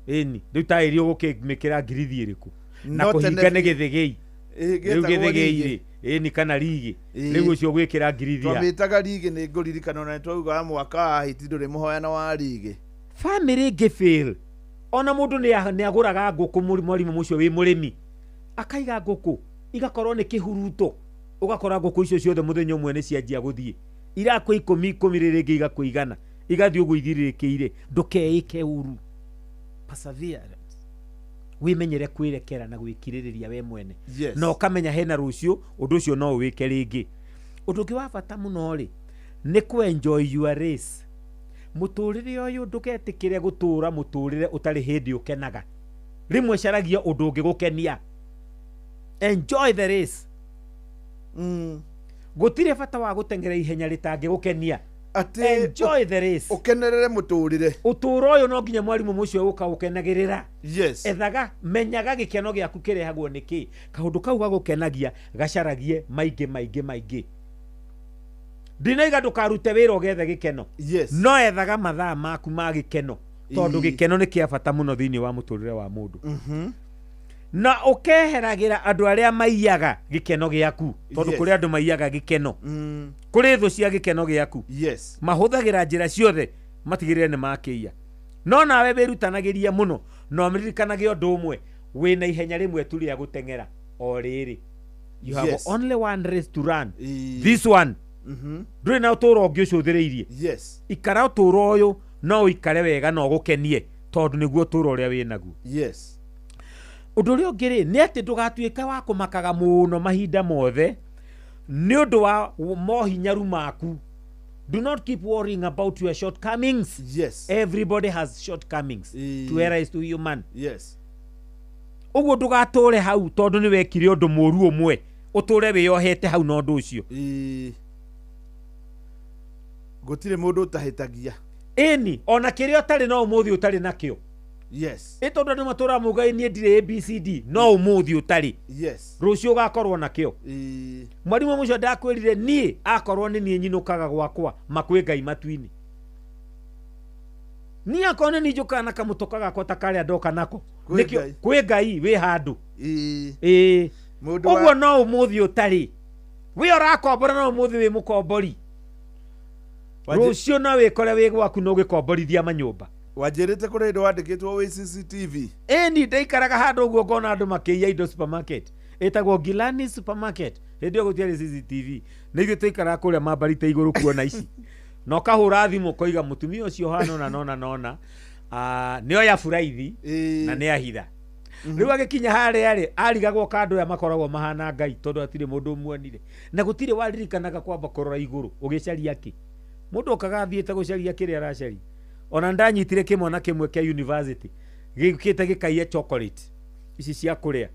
Ĩni, rĩu taĩri ũgũkĩmĩkĩra ngirithi ĩrĩkũ na kũhinga nĩ gĩthĩgĩi rĩu gĩthĩgĩi rĩ, ĩni, kana rigĩ rĩu ũcio ũgwĩkĩra ngirithi. Twamĩtaga rigĩ, nĩ ngũririkana ona twaugaga mwaka wa hiti ndũrĩ mũhoyano wa rigĩ. Family ĩngĩ fail, ona mũndũ nĩ agũraga ngũkũ, mwarimũ mũcio, wĩ mũrĩmi akaiga ngũkũ igakorwo nĩ kĩhuruto, ũgakora ngũkũ icio ciothe mũthenya ũmwe nĩ cianjia gũthiĩ, irakua ikũmi ikũmi, rĩrĩ rĩngĩ igakua 100, igathiĩ ũguo ithirĩrĩkĩire. Ndũkeĩke ũru, perseverance, wĩmenyere kwĩrekera na gwĩkirĩrĩria we mwene, na ũkamenya hena rũciũ, ũndũ ũcio no ũwĩke rĩngĩ. Ũndũ ũngĩ wa bata mũno rĩ, nĩ kũ enjoy your race. Mũtũrĩre ũyũ, ndũgetĩkĩre gũtũra mũtũrĩre ũtarĩ hĩndĩ ũkenaga. Rĩmwe caragia ũndũ ũngĩgũkenia, enjoy the race. Gũtirĩ bata wa gũteng'era ihenya rĩtangĩgũkenia. Atĩ Enjoy the race. Ũkenerere mũtũrĩre. Ũtũũro ũyũ no nginya mwarimũ mũcio ũka ũkenagĩrĩra. Ethaga, menyaga gĩkeno gĩaku kĩrehagwo nĩ kĩ, kaũndũ kau gagũkenagia gacaragie maingĩ maingĩ maingĩ. Ndinaiga ndũkarute wĩra ũgethe gĩkeno, no ethaga mathaa maku ma gĩkeno, tondũ gĩkeno nĩ kĩa bata mũno thĩinĩ wa mũtũrĩre wa mũndũ, na ũkeheragĩra andũ arĩa maiyaga gĩkeno gĩaku, tondũ kũrĩ andũ maiyaga gĩkeno, kũrĩ thũ cia gĩkeno gĩaku, mahũthagĩra njĩra ciothe matigĩrĩre nĩ makĩiya. No nawe wĩrutanagĩria mũno, na ũririkanage ũndũ ũmwe, wĩna ihenya rĩmwe tu rĩa gũteng'era, o rĩrĩ. You have only one race to run, this one. Ndũrĩ na ũtũũro ũngĩ ũcũthĩrĩirie. Ikara ũtũũro ũyũ, no ũikare wega na ũgũkenie, tondũ nĩguo ũtũũro ũrĩa wĩ naguo. Ũndũ ũrĩa ũngĩ rĩ, nĩ atĩ ndũgatuĩke wa kũmakaga mũno mahinda mothe nĩ ũndũ wa mohinyaru maku. Do not keep worrying about your shortcomings. Everybody has shortcomings. To error is to human. Ũguo ndũgatũre hau tondũ nĩ wekire ũndũ mũru ũmwe, ũtũre wĩyohete hau na ũndũ ũcio. Gũtirĩ mũndũ ũtahĩtagia. Ĩni, ona kĩrĩa ũtarĩ no ũmũthĩ ũtarĩ nakĩo. Ĩ tondũ andũ matũraga maugaga niĩ ndirĩ ABCD, no ũmũthĩ ũtarĩ. Rũciũ ũgakorwo nakĩo. Mwarimũ mũcio ndakwĩrire niĩ akorwo nĩ niĩ nyinũkaga gwakwa makwĩ Ngai matu-inĩ. Niĩ akorwo nĩ niĩ njũkaga na kamũtoka gakwa ta karĩa ndoka nako. Kwĩ Nĩkĩo Ngai. kwĩ Ngai wĩ handũ. Ĩĩ. Mũndũ wa Ũguo no ũmũthĩ ũtarĩ. Wĩ ũrakombora no ũmũthĩ wĩ mũkombori. Rũciũ no wĩkore wĩ gwaku na ũgĩkomborithia manyũmba. Wanjĩrĩte kũrĩ hĩndĩ wandĩkĩtwo wĩ CCTV. Ĩni ndaikaraga handũ ũguo ngona andũ makĩiya indo supermarket. Ĩtagwo Gilani supermarket. Hĩndĩ ĩyo gũtiarĩ CCTV. Nĩ ithuĩ twaikaraga kũrĩa mambarĩte igũrũ kuona ici. Na ũkahũra thimũ ũkoiga mũtumia ũcio ũhana ũna na ũna na ũna. Nĩ oya buraithi na nĩ ahitha. Rĩu agĩkinya harĩa rĩ, arigagwo ka andũ aya makoragwo mahana Ngai tondũ hatirĩ mũndũ ũmuonire. Na gũtirĩ waririkanaga kwamba kũrora igũrũ ũgĩcaria kĩ. Mũndũ okaga athiĩte gũcaria kĩrĩa aracaria. Ona ndanyitire kĩmwana kĩmwe kĩa university gĩũkĩte gĩkaiya chocolate ici cia kũrĩa,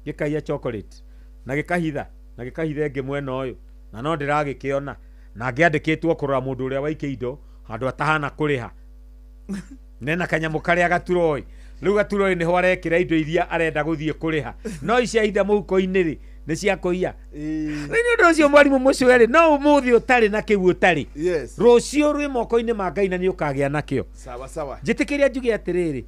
gĩkaiya chocolate na gĩkahitha, na gĩkahitha ĩngĩ mwena ũyũ, na no ndĩragĩkĩona na ngĩandĩkĩtwo kũrora mũndũ ũrĩa waikia indo handũ atahana kũrĩha. Nena kanyamũ karĩa gaturoi. Rĩu gaturoi nĩho arekĩra indo iria arenda gũthiĩ kũrĩha. No ici ahitha mũhuko-inĩ rĩ, nĩ cia kũiya. Rĩu nĩ ũndũ ũcio mwarimũ mũcũe rĩ, no ũmũthĩ ũtarĩ na kĩu ũtarĩ. Rũciũ rwĩ moko-inĩ ma Ngai na nĩ ũkagĩa nakĩo. Sawa sawa. Njĩtĩkĩria njuge atĩrĩrĩ,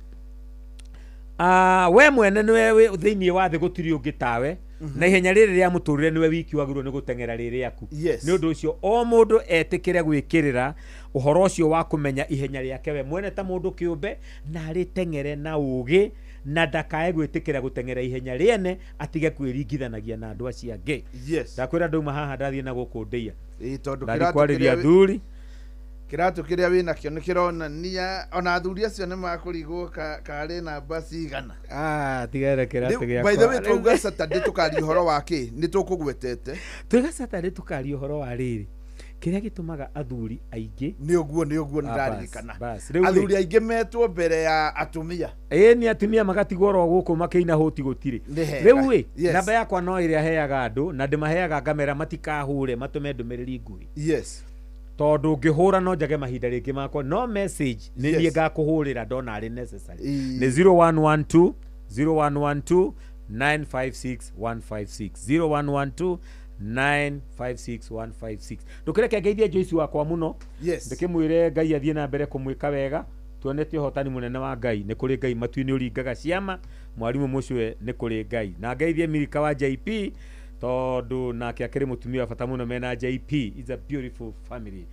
we mwene nĩwe wĩ thĩinĩ wa thĩ gũtirĩ ũngĩ tawe, na ihenya rĩrĩ rĩa mũtũrĩre nĩwe wiki wagĩrĩirwo nĩ gũteng'era rĩ rĩaku. Nĩ ũndũ ũcio o mũndũ etĩkĩre gwĩkĩrĩra ũhoro ũcio wa kũmenya ihenya rĩake we mwene ta mũndũ kĩũmbe, na arĩteng'ere na ũũgĩ, na ndakae gwĩtĩkĩra gũteng'era ihenya rĩene, atige kwĩringithanagia na andũ acio angĩ. Ndakwĩra ndauma haha ndathiĩ na gũkũ ndĩia. Ĩĩ, tondũ Ndathiĩ kĩratũ kwarĩria kĩrĩa wĩ- athuri. kĩratũ kĩrĩa wĩ nakĩo nĩ kĩronania ona athuri acio nĩ makũrigwo karĩ namba cigana. Tigere kĩratũ Rĩu, gĩakwa. by the way, twauga Saturday tũkaria ũhoro wa kĩ? Nĩ tũkũgwetete. Twauga Saturday tũkaria ũhoro wa rĩrĩ. Kĩrĩa gĩtũmaga athuri aingĩ Nĩ ũguo, nĩ ũguo, nĩ ndaririkana. Bas, rĩu rĩ. Athuri aingĩ metwo mbere ya atumia. Ĩĩ, nĩ atumia magatigwo oro gũkũ makĩina hũti gũtirĩ. Nĩ hega. Rĩu ĩ, namba yakwa no ĩrĩa heaga andũ, na ndĩmaheaga ngamera matikahũre, matũme ndũmĩrĩri nguhĩ. Tondũ ngĩhũra no njage mahinda rĩngĩ makwa, no message nĩ niĩ ngakũhũrĩra ndona arĩ necessary. Nĩ zero one one two, zero one one two, nine five six one five six. Zero one one two, nine five six one five six. Ndũkĩreke ngeithie Joyce wakwa mũno. Ndĩkĩmwĩre Ngai athiĩ na mbere kũmwĩka wega. Tuonete ũhotani mũnene wa Ngai. Nĩ kũrĩ Ngai matu-inĩ ũringaga ciama. Mwarimũ mũcwe nĩ kũrĩ Ngai. Na ngeithie Milika wa JP tondũ nake akĩrĩ mũtumia wa bata mũno mena JP. It's a beautiful family.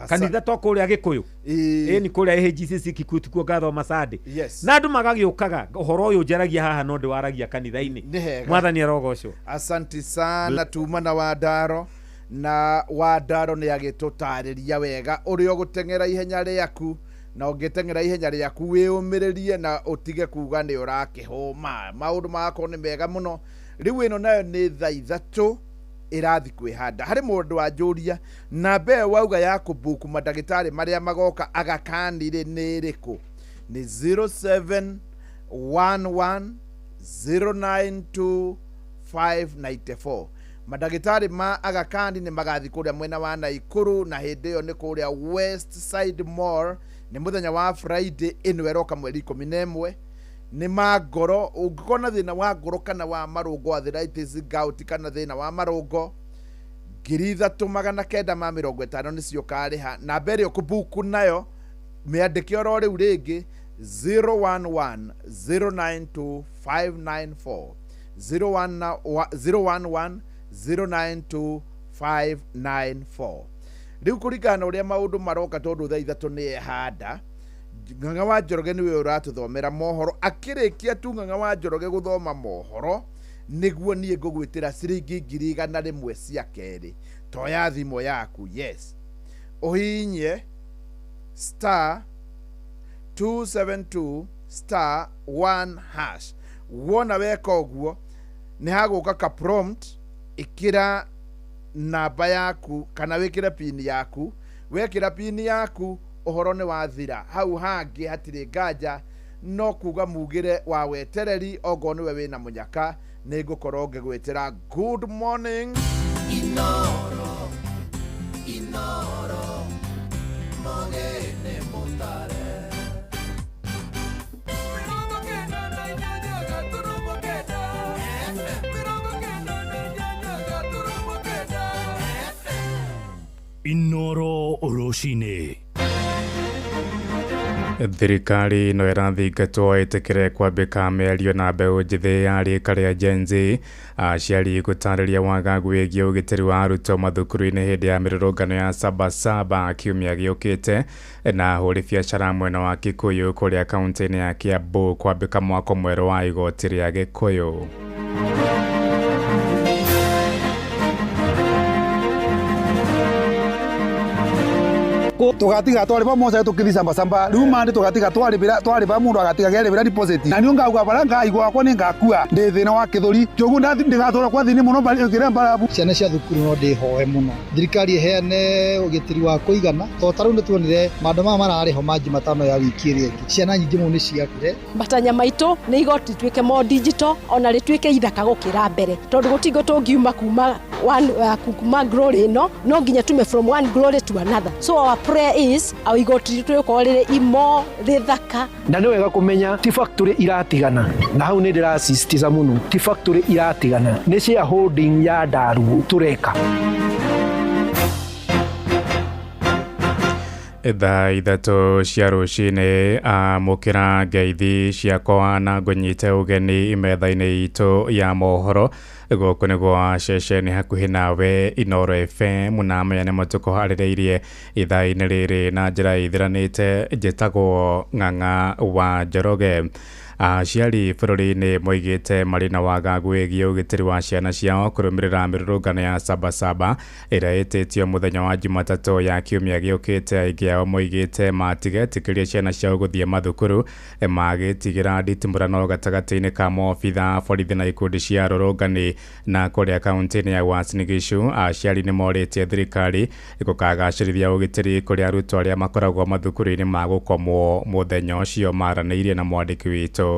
Kanitha to kũrĩa Gĩkũyũ. Ĩĩ nĩ kũrĩa AGCC Kikuyu kuo ngathoma Sunday. Na andũ magagĩũkaga ũhoro ũyũ njaragia haha no ndĩwaragia kanitha-inĩ. Nĩ hega. Mwathani arogocwo. Asante sana tuma na Wandaro. Na Wandaro nĩ agĩtũtarĩria wega ũrĩa ũgũteng'era ihenya rĩaku, na ũngĩteng'era ihenya rĩaku wĩũmĩrĩrie na ũtige kuga nĩ ũrakĩhũma. Maũndũ magakorwo nĩ mega mũno. Rĩu ĩno nayo nĩ thaa ithatũ ĩrathi kwĩhanda. Harĩ mũndũ wanjũria namba ĩyo wauga ya kũbuku mandagĩtarĩ marĩa magoka Aga Khan rĩ nĩ ĩrĩkũ? Nĩ zero seven one one zero nine two five ninety four. Mandagĩtarĩ ma Aga Khan nĩ magathi kũrĩa mwena wa Naikuru, na hĩndĩ ĩyo nĩ kũrĩa West Side Mall. Nĩ mũthenya wa Friday ĩno ĩroka mweri ikũmi na ĩmwe. Nĩ ma ngoro, ũngĩkorwo na thĩna wa ngoro kana wa marũngo, arthritis, gout kana thĩna wa marũngo, ngiri ithatũ magana kenda ma mĩrongo ĩtano nĩcio ũkarĩha. Namba ĩrĩa ũkũbuku nayo mĩandĩke oro rĩu rĩngĩ zero one one zero nine two five nine four. Zero one na, wa, zero one one zero nine two five nine four. Rĩu kũringana na ũrĩa maũndũ maroka tondũ thaa ithatũ nĩ ehanda, Ng'ang'a wa Njoroge nĩwe ũratũthomera mohoro. Akĩrĩkia tu Ng'ang'a wa Njoroge gũthoma mohoro, nĩguo niĩ ngũgwĩtĩra ciringi ngiri igana rĩmwe cia kerĩ. Toya thimũ yaku, yes. Ũhihinye star two seven two star one hash. Wona weka ũguo nĩ hagũka ka prompt, ĩkĩra namba yaku kana wĩkĩre pin yaku. Wekĩra pin yaku ũhoro nĩ wathira. Hau hangĩ hatirĩ nganja, no kuga mugĩre wa wetereri ongorwo nĩwe wĩna mũnyaka nĩ ngũkorwo ngĩgwĩtĩra good morning. Inoro, Inoro, Mogene Mutare. 9 Inoro rũcinĩ. Thirikari no ĩrathingatwo ĩtĩkĩre kwambĩka mĩario na mbeũ njĩthĩ ya rĩka rĩa Gen Z. Aciari gũtarĩria wagagu wĩgiĩ ũgitĩri wa arutwo mathukuru-inĩ hĩndĩ ya mĩrũrũngano ya Sabasaba kiumia gĩũkĩte. Na ahũri biacara mwena wa Kikuyu kũrĩa kaunti-inĩ ya Kiambu kwambĩka mwako mwerũ wa igoti rĩa Gĩkũyũ. Tugatiga twariba mose tukithi samba samba riu mandi tugatiga twaribira twariba mundu agatiga geribira deposit na niyo ngauga bara ngaigua akwa ni ngakua ndi thina wa kithuri njogu ndathi ndigatura kwa thini muno bari ngira mbarabu. Ciana cia thukuru no ndihoe muno thirikari iheane ugitiri wa kuigana to ta riu nituonire maũndũ maya mararĩ ho ma Jumatano ya wiki ĩrĩa ĩngĩ ciana nyingĩ mũno nĩ ciakuire. Matanya maitũ nĩ igoti rĩtuĩke more digital ona rĩtuĩke ithaka gũkĩra mbere tondũ gũtingo tũngiuma kuma kuma glory no nginya tume from one glory to another. So our prayer is our igoti rĩtuĩke rĩrĩ imo rĩthaka. Na nĩ wega kũmenya ti factory iratigana na hau nĩ ndĩrasisitiza mũno, ti factory iratigana, nĩ shareholding ya Ndarugu tũreka. Thaa 3 cia rũcinĩ amũkĩra ngeithi ciakwa na ngũnyite ũgeni metha-inĩ itũ ya mohoro. Gũkũ nĩ gwa ceceni hakuhĩ nawe Inoro FM, na maya nĩmo tũkũharĩrĩirie ithaa-inĩ rĩrĩ na njĩra ĩthiranĩte. Njĩtagwo Ng'ang'a wa Njoroge. Aciari bũrũri-inĩ moigĩte marĩ na wagagu wĩgiĩ ũgitĩri wa ciana ciao kũrũmĩrĩra mĩrũrũngano ya Sabasaba ĩrĩa ĩtĩtio mũthenya wa Jumatatũ ya kiumia gĩũkĩte. Aingĩ ao moigĩte matigetĩkĩria ciana ciao gũthiĩ mathukuru magĩtigĩra nditimũrano gatagatĩ-inĩ ka maobitha borithi na ikundi cia arũrũngani. Na kũrĩa kaunti-inĩ ya Uasin Gishu aciari nĩ morĩtie thirikari gũkagacĩrithia ũgitĩri kũrĩ arutwo arĩa makoragwo mathukuru-inĩ ma gũkomwo mũthenya ũcio. Maranĩirie na mwandĩki witũ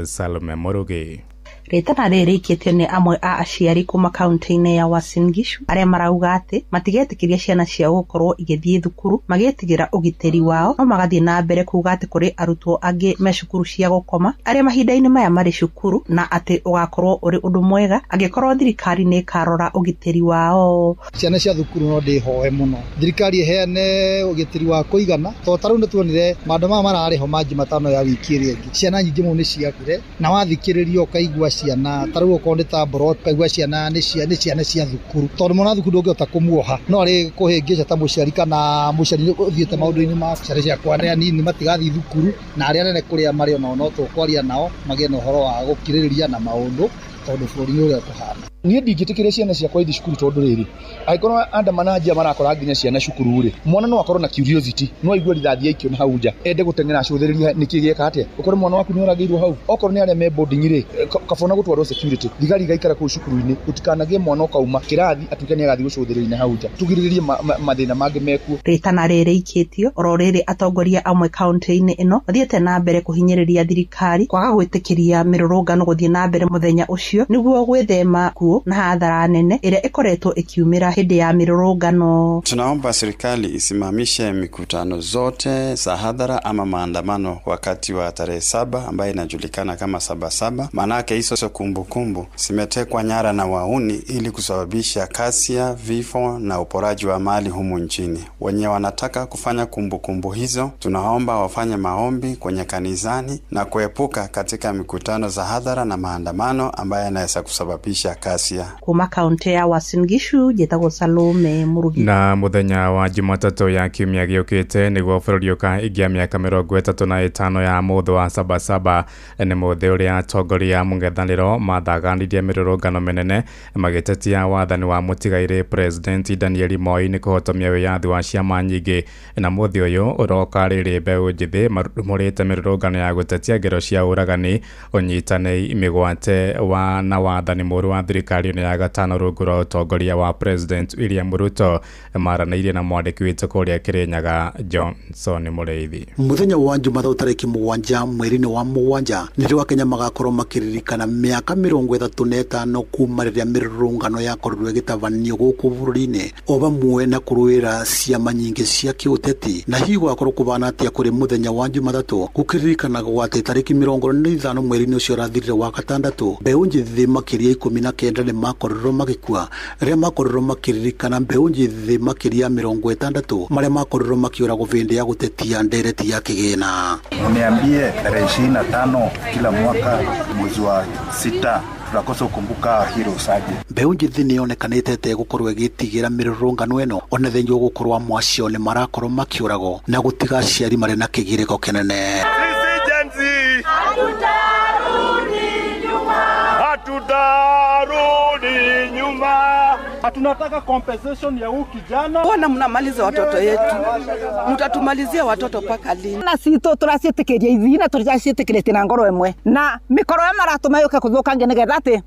Salome Murugi. Rĩtana rĩrĩ rĩikĩtio nĩ amwe a aciari kuma kaunti-inĩ ya Uasin Gishu arĩa marauga atĩ matigetĩkĩria ciana ciao gũkorwo igĩthiĩ thukuru magĩtigĩra ũgitĩri wao, no magathiĩ na mbere kuuga atĩ kũrĩ arutwo angĩ me cukuru cia gũkoma arĩa mahinda-inĩ maya marĩ cukuru, na atĩ ũgakorwo ũrĩ ũndũ mwega angĩkorwo thirikari nĩ ĩkarora ũgitĩri wao. Ciana cia thukuru no ndĩhoe mũno thirikari iheane ũgitĩri wa kũigana to ta rĩu nĩtuonire maũndũ maya mararĩ ho ma Jumatano ya wiki ĩrĩa ĩngĩ ciana nyingĩ mũno nĩ ciakuire, na wathikĩrĩria ũkaigua ciana ta rĩu okorwo nĩ ta mborot ũkaigua ciana nĩ ciana cia thukuru tondũ mwana thukuru ndũngĩhota kũmuoha no arĩ kũhĩngĩca ta mũciari kana mũciari ũthiĩte maũndũ-inĩ ma ciana ciakwa arĩa anini matigathiĩ thukuru na arĩa anene kũrĩa marĩ onao no tũkwaria nao magĩe na ũhoro wa gũkirĩrĩria na maũndũ tondũ bũrũri nĩ ũrĩa ũkũhana. Niĩ ndingĩtĩkĩria ciana ciakwa ithiĩ cukuru tondũ rĩrĩ angĩkorwo andamana marakora nginya ciana cukuru rĩ mwana no akorwo na curiosity no aigue rithathi aikio na hau nja ende gũteng'era acũthĩrĩrie nĩkĩ gĩeka atĩa ũkorwo mwana waku nĩ oragĩirwo hau okorwo nĩ arĩa me boarding rĩ kabona gũtwarwo security thigari igaikara kũu cukuru-inĩ gũtikanagĩe mwana ũkauma kĩrathi atuĩke nĩ agathiĩ gũcũthĩrĩria na hau nja tũgirĩrĩrie mathĩna mangĩ mekuo. Rĩtana rĩrĩ rĩikĩtio oro rĩrĩ atongoria amwe kaunti-inĩ ĩno mathiĩte na mbere kũhinyĩrĩria thirikari kwaga gwĩtĩkĩria mĩrũrũngano gũthiĩ na mbere mũthenya ũcio nĩguo gwĩthema kuo na hathara nene ĩrĩa ĩkoretwo ĩkiumĩra hĩndĩ ya mĩrũrũngano. Tunaomba serikali isimamishe mikutano zote za hadhara ama maandamano wakati wa tarehe 7 ambayo inajulikana kama Sabasaba, manake hizo kumbukumbu zimetekwa nyara na wauni ili kusababisha kasia, vifo na uporaji wa mali humu nchini. Wenye wanataka kufanya kumbukumbu hizo tunaomba wafanye maombi kwenye kanisani na kuepuka katika mikutano za hadhara na maandamano ambayo yanaweza kusababisha kasia. ghasia. Kuma kaunti ya Uasin Gishu njĩtagwo Salome Murugi. Na muthenya wa Jumatatũ ya kiumia gĩũkĩte nĩguo bũrũri ũkahingia mĩaka 35 ya mũthĩ wa Sabasaba. Nĩ mũthĩ ũrĩa atongoria a mũng'ethanĩro mathaganirie mĩrũrũngano mĩnene magĩtetia wathani wa mũtigairĩ President Daniel Moi nĩ kũhotomia wĩyathi wa ciama nyingĩ. Na mũthĩ ũyũ ũroka rĩrĩ mbeũ njĩthĩ marũmũrĩte mĩrũrũngano ya gũtetia ngero cia ũragani, ũnyitanĩri mĩgwate wa na wathani mũũru wa thirikari ya gatano rungu rwa ũtongoria wa President William Ruto. Maranĩirie na mwandĩki witũ kũrĩa Kĩrĩnyaga Johnson Mũrĩithi. Muthenya wa Jumatatu tarĩki 7 mweri-inĩ wa 7 nĩrĩo Akenya magakorwo makĩririkana mĩaka 35 kuma rĩrĩa mĩrũrũngano yakorirwo ĩgĩtabanio gũkũ bũrũri-inĩ o vamwe na kũrũĩra ciama nyingĩ cia kĩũteti. Na hihi gũgakorwo kũbana atĩa kũrĩ mũthenya wa Jumatatũ gũkĩririkanagwo atĩ tarĩki 25 mweri-inĩ ũcio ũrathirire wa gatandatũ mbeũ njĩthĩ makĩria 19 nĩ makorirwo magĩkua rĩrĩa makorirwo makĩririkana mbeũ njĩthĩ makĩria 60 marĩa makorirwo makĩũragwo hĩndĩ ya gũtetia ndereti ya kĩgĩna. Uniambie tarehe 25 kila mwaka mwezi wa 6 tutakosa kukumbuka heroes aje. Mbeũ njĩthĩ nĩyonekanĩte te gũkorwo ĩgĩtigĩra mĩrũrũngano ĩno ona thengia gũkorwo amwe acio nĩ marakorwo makĩũragwo na gũtiga aciari marĩ na kĩgirĩko kĩnene. Sisi Gen Z hatutarudi nyuma, hatutarudi nyuma. Tunataka compensation ya huyu kijana. Mbona mnamaliza watoto yetu? Mtatumalizia watoto paka lini? Na sito turaciĩtĩkĩria ithi na tũraciĩtĩkĩrĩtie na ngoro ĩmwe na mĩkoro ya maratũma yũke kũthũkangia nĩgetha atĩ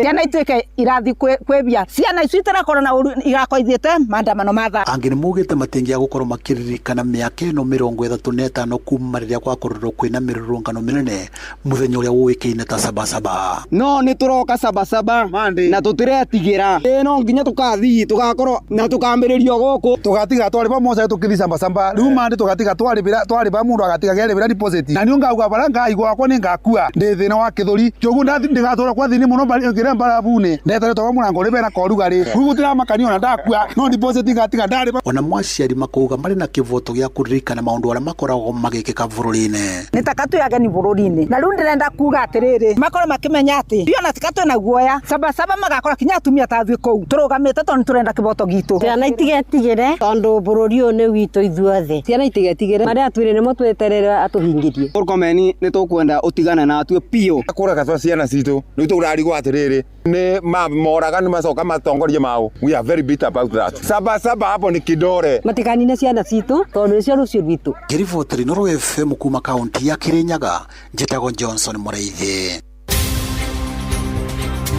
ciana ituĩke irathi kwĩbia ciana icio itirakorwo na ũru igakorwo ithiĩte maandamano ma thaa. Angĩ nĩmaugĩte matingĩaga gũkorwo makĩririkana mĩaka ĩno 35 kuma rĩrĩa gwakorirwo kwĩna mĩrũrũngano mĩnene mũthenya ũrĩa ũĩkaine ta Sabasaba. No nĩ tũroka Sabasaba na tũtiretigĩra no nginya tũkathiĩ tũgakorwo na tũkambĩrĩrio gũkũ tũgatiga twarĩba moca tũkĩthi Sabasaba rĩu mande tũgatiga twarĩba mũndũ agatiga akĩrĩbĩra deposit na niĩ ngauga bara ngaigua wakwa nĩ ngakua ndĩ thĩna wa kĩthũri kĩoguo ndĩgatũra kwa thini mũno ngĩra mbarabune ndeteretwo kwa mũrango ũrĩ bena korugarĩ rĩu gũtiramakania ona ndakua no deposit ngatiga ndarĩba. Ona mwaciari makauga marĩ na kĩvoto gĩa kũririkana maũndũ arĩa makoragwo magĩkĩka bũrũri-inĩ. Nĩ taka twĩ ageni bũrũri-inĩ na rĩu ndĩrenda kuga atĩrĩrĩ makorwo makĩmenya atĩ ona tika twĩna guoya Sabasaba magakorwo kinya atumia ta ithuĩ kũu tũrũgamĩte tondũ nĩtũrenda kĩvoto gitũ. Ciana itigetigĩre tondũ bũrũri ũyũ nĩ witũ ithuothe. Ciana itigetigĩre marĩa atwĩre nĩmo tweterere atũhingĩrie. Murkomen nĩ tũkwenda ũtigane na atue biũ. Kũraga twa ciana citũ rĩu tũrarigwo atĩrĩrĩ nĩ moraga nĩ macoka matongorie mao. We are very bitter about that. Sabasaba hapo ni kidore. Matikanine ciana citũ tondũ nĩcio rũciũ rwitũ. Ngĩribotera Inooro FM kuma kaunti ya Kirinyaga njĩtagwo Johnson Mũrĩithi.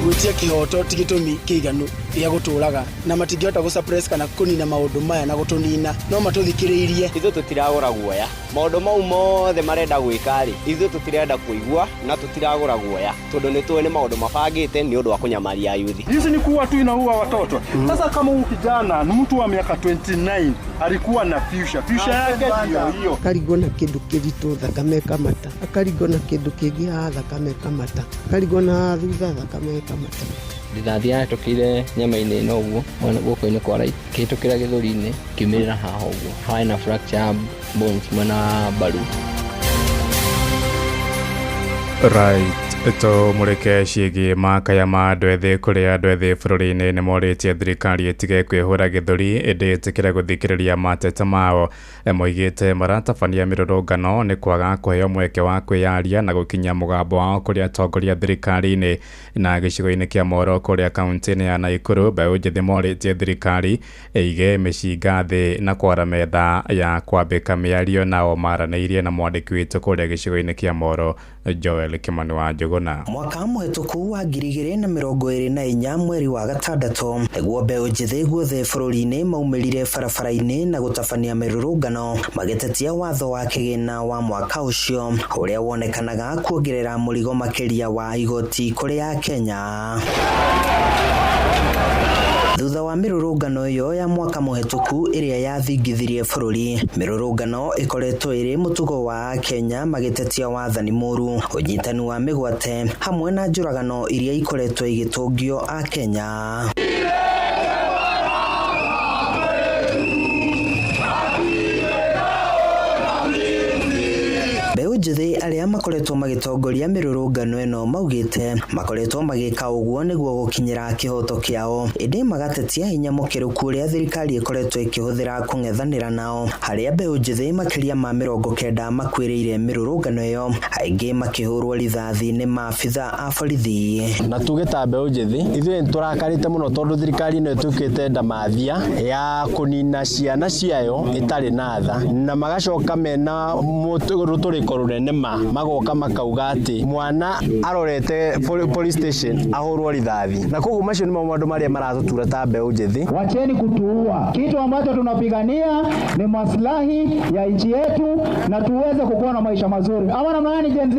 Gwĩtia kĩhoto ti gĩtũmi kĩiganu gĩa gũtũraga na matingĩhota gũ suppress kana kũnina maũndũ maya na gũtũnina no matũthikĩrĩirie. Ithuĩ tũtiragũra guoya maũndũ mau mothe marenda gwĩka rĩ ithuĩ tũtirenda kũigua na tũtiragũra guoya tondũ nĩ tũĩ nĩ maũndũ mabangĩte nĩ ũndũ wa kũnyamaria yuthi. Hizi ni kuua tu inaua watoto. Sasa kama huyu kijana ni mtu wa miaka 29 alikuwa na future yake ndio hiyo. Akarigwo na kĩndũ kĩritũ thakame kamata, akarigwo na kĩndũ kĩngĩ haha thakame kamata, akarigwo na thutha thakame kamata. Rithathi yahĩtũkĩire nyama-inĩ ĩno ũguo mwena guoko-inĩ kwa right kĩhĩtũkĩra gĩthũri-inĩ kiumĩrĩra haha ũguo harĩ na fracture bones mwena wa mbaru. Right, tũmũrĩke ciĩgiĩ makaya ma andũ ethĩ kũrĩa andũ ethĩ bũrũri-inĩ nĩ morĩtie thirikari ĩtige kwĩhũra gĩthũri ĩndĩ ĩtĩkĩre gũthikĩrĩria mateta mao. Moigĩte maratabania mĩrũrũngano nĩ kwaga kũheo mweke wa kwĩyaria na gũkinyia mũgambo wao kũrĩ atongoria thirikari-inĩ. Na gĩcigo-inĩ kĩa Moro kũrĩa kaunti-inĩ ya Naikuru mbeũ njĩthĩ morĩtie thirikari ĩige mĩcinga thĩ na kwara metha ya kwambĩka mĩario. Nao maranĩirie na mwandĩki witũ kũrĩa gĩcigo-inĩ kĩa Moro Joel Kimani wa Njuguna. Mwaka mũhetũku wa 2024 mweri wa gatandatũ nĩguo mbeũ njĩthĩ guothe bũrũri-inĩ maumĩrire barabara-inĩ na gũtabania mĩrũrũngano magĩtetia watho wa kĩgĩna wa mwaka ũcio ũrĩa wonekanaga kuongerera mũrigo makĩria wa igoti kũrĩ Akenya. Thutha wa mĩrũrũngano ĩyo ya mwaka mũhetũku ĩrĩa yathingithirie bũrũri, mĩrũrũngano ĩkoretwo ĩrĩ mũtugo wa Akenya magĩtetia wathani mũru, ũnyitani wa mĩgwate hamwe na njũragano iria ikoretwo igĩtũngio Akenya. Mbeũ njĩthĩ arĩa makoretwo magĩtongoria mĩrũrũngano ĩno maugĩte makoretwo magĩka ũguo nĩguo gũkinyĩra kĩhoto kĩao, ĩndĩ magatetia hinya mũkĩrũku ũrĩa thirikari ĩkoretwo ĩkĩhũthĩra kũng'ethanĩra nao, harĩa mbeũ njĩthĩ makĩria ma 90 makuĩrĩire mĩrũrũngano ĩyo, aingĩ makĩhũrwo rithathi nĩ maabitha a borithi. Na tuge ta mbeũ njĩthĩ ithuĩ nĩtũrakarĩte mũno tondũ thirikari ĩno ĩtuĩkĩte ndamathia ya kũnina ciana ciayo ĩtarĩ na tha, na magacoka mena rũtũrĩko rũnene magoka makauga atĩ mwana arorete police station ahũrwo rithathi, na koguo macio nĩmo maũndũ marĩa maratũtura ta mbeũ njĩthĩ. Wacheni kutuua. Kitu ambacho tunapigania ni maslahi ya nchi yetu na tuweze kukuwa na maisha mazuri. Ama namna gani Gen Z?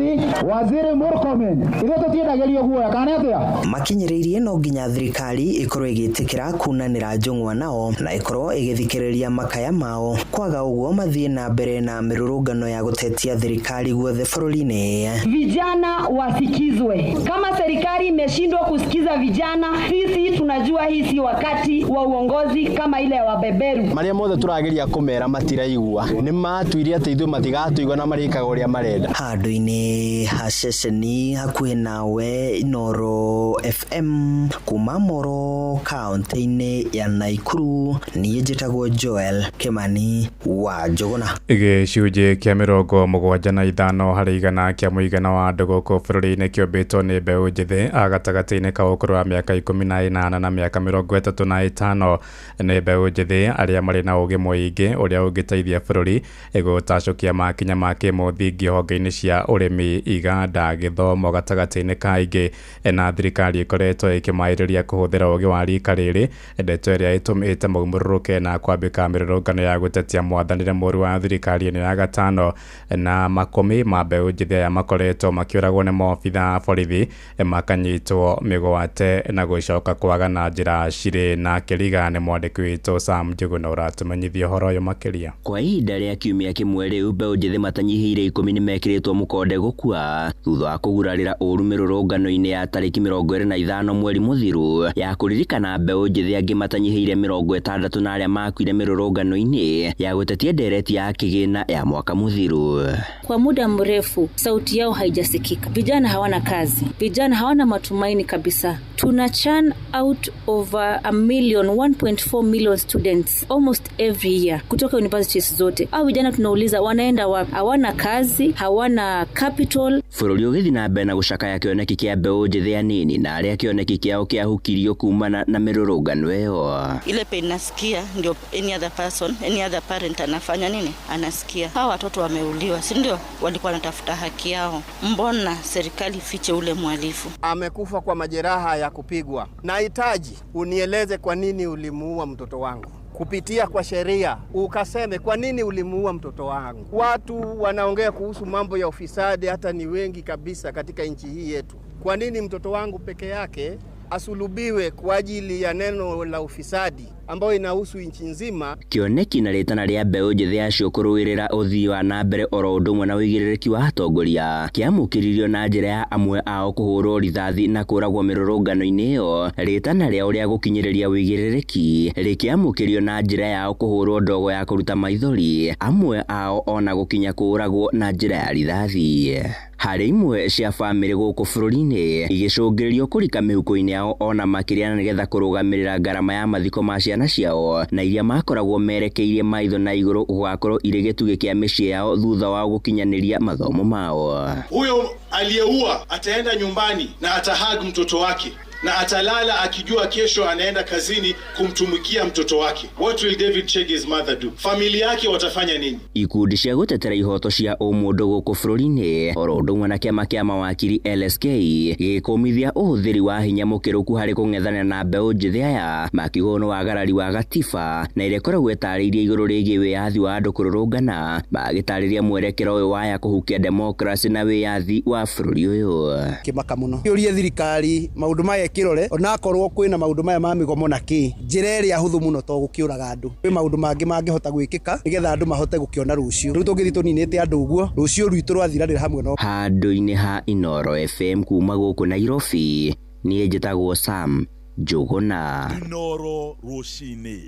Waziri Murkomen, ithuĩ tũtiendagĩrio guoya kana atĩa? Makinyĩrĩirie no nginya thirikari ĩkorwo ĩgĩtĩkĩra kunanĩra njũng'wa nao na ĩkorwo ĩgĩthikĩrĩria makaya mao, kwaga ũguo mathiĩ na mbere na mĩrũrũngano ya gũtetia thirikari guothe bũrũri-inĩ. Vijana wasikizwe. Kama serikali imeshindwa kusikiza vijana, sisi tunajua hii si wakati wa uongozi kama ile ya wabeberu. Marĩa mothe tũrageria kũmera matiraigua, nĩ matuire atĩ ithuĩ matigatũigua na marĩkaga ũrĩa marenda. Handũ-inĩ ha ceceni hakuhĩ nawe Inooro FM kuma Moro kaunti-inĩ ya Naikuru, niĩ njĩtagwo Joel Kimani wa Njũgũna. Gĩcunjĩ kĩa 75 harĩ igana kĩa mũigana wa andũ gũkũ bũrũri-inĩ kĩũmbĩtwo nĩ mbeũ njĩthĩ a gatagatĩ-inĩ ka ũkũrũ wa mĩaka 18 na mĩaka 35. Nĩ mbeũ njĩthĩ arĩa marĩ na ũgĩ mũingĩ ũrĩa ũngĩteithia bũrũri gũtacũkia makinya ma kĩmũthingi honge-inĩ cia ũrĩmi, iganda, gĩthomo gatagatĩ-inĩ ka ingĩ, na thirikari ĩkoretwo ĩkĩmaĩrĩria kũhũthĩra ũgĩ wa rika rĩrĩ, ndeto ĩrĩa ĩtũmĩte maumũrũrũke na kwambĩka mĩrũrũngano ya gũtetia mwathanĩre mũũru wa thirikari ĩno ya gatano. Na makũmi ma mbeũ njĩthĩ aya makoretwo makĩũragwo nĩ maobitha a borithi, makanyitwo mĩgwate na gũcoka kwaga na njĩra cirĩ na kĩriga. Nĩ mwandĩki witũ Sam Njuguna ũratũmenyithia ũhoro ũyũ makĩria. Kwa ihinda rĩa kiumia kĩmwe rĩu mbeũ njĩthĩ matanyihĩire 10 nĩmekĩrĩtwo mũkonde gũkua thutha wa kũgurarĩra ũru mĩrũrũngano-inĩ ya tarĩki 25 mweri mũthiru ya kũririkana mbeũ njĩthĩ angĩ matanyihĩire 60 na arĩa makuire mĩrũrũngano-inĩ ya gũtetia ndereti ya kĩgĩna ya mwaka mũthiru. Kwa muda mrefu sauti yao haijasikika. Vijana hawana kazi, vijana hawana matumaini kabisa. Tuna churn out over a million, 1.4 million students almost every year kutoka universities zote. Au vijana tunauliza wanaenda wapi? Hawana kazi, hawana capital. Bũrũri ũgĩthiĩ na mbere na gũcakaya kĩoneki kĩa mbeũ njĩthĩ anini na arĩa kĩoneki kĩao kĩahukirio kumana na mĩrũrũngano ĩyo. Ile pain nasikia ndio any other person, any other parent anafanya nini? Anasikia. Hawa watoto wameuliwa, si ndio? Walikuwa wanatafuta haki yao. Mbona serikali fiche ule mhalifu? Amekufa kwa majeraha ya kupigwa. Nahitaji unieleze kwa nini ulimuua mtoto wangu. Kupitia kwa sheria ukaseme kwa nini ulimuua mtoto wangu. Watu wanaongea kuhusu mambo ya ufisadi, hata ni wengi kabisa katika nchi hii yetu. Kwa nini mtoto wangu peke yake asulubiwe kwa ajili ya neno la ufisadi ambayo inahusu nchi nzima? Kĩoneki na rĩtana rĩa mbeũ njĩthĩ acio kũrũĩrĩra ũthii wa na mbere oro ũndũ ũmwe na ũigĩrĩrĩki wa atongoria kĩamũkĩririo na njĩra ya amwe ao kũhũrwo rithathi na kũragwo mĩrũrũngano-inĩ ĩyo. Rĩtana rĩao rĩa gũkinyĩrĩria ũigĩrĩrĩki rĩkĩamũkĩrio na njĩra yao kũhũrwo ndogo ya kũruta maithori, amwe ao ona gũkinya kũũragwo na njĩra ya rithathi. Harĩ imwe cia bamĩrĩ gũkũ bũrũri-inĩ igĩcũngĩrĩrio kũrika mĩhuko-inĩ yao ona makĩria na nĩgetha kũrũgamĩrĩra ngarama ya mathiko ma ciana ciao na iria makoragwo merekeirie maitho na igũrũ gũgakorwo irĩ gĩtugĩ kĩa mĩciĩ yao thutha wao gũkinyanĩria mathomo mao. Huyo aliyeua ataenda nyumbani na atahag mtoto wake na atalala akijua kesho anaenda kazini kumtumikia mtoto wake. What will David Chege's mother do? Familia yake watafanya nini? Ikundi cia gũtetera ihoto cia ũmũndũ gũkũ bũrũri-inĩ oro ũndũ ũmwe na kĩama kĩa mawakiri LSK gĩgĩkũmithia ũhũthĩri wa hinya mũkĩrũku harĩ kũng'ethanĩra na mbeũ njĩthĩ aya makiuga nĩ wagarari wa gatiba na ĩrĩa ĩkoragwo ĩtarĩirie igũrũ rĩgiĩ wĩyathi wa andũ kũrũrũngana, magĩtarĩria mwerekero ũyũ waya kũhukia demokrasi na wĩyathi wa bũrũri ũyũ. Kĩmaka mũno kĩũrie thirikari maũndũ maya ĩkĩrore onakorwo kwĩna maũndũ maya ma mĩgomo na kĩ njĩra ĩrĩa hũthũ mũno to gũkĩũraga andũ. Kwĩ maũndũ mangĩ mangĩhota gwĩkĩka nĩgetha andũ mahote gũkĩona rũciũ. Rĩu tũngĩthiĩ tũninĩte andũ ũguo rũciũ rwitũ rwathiranĩra hamwe no. Handũ-inĩ ha Inooro FM kuma gũkũ Nairobi, niĩ njĩtagwo Sam Njũgũna. Inooro rũcinĩ.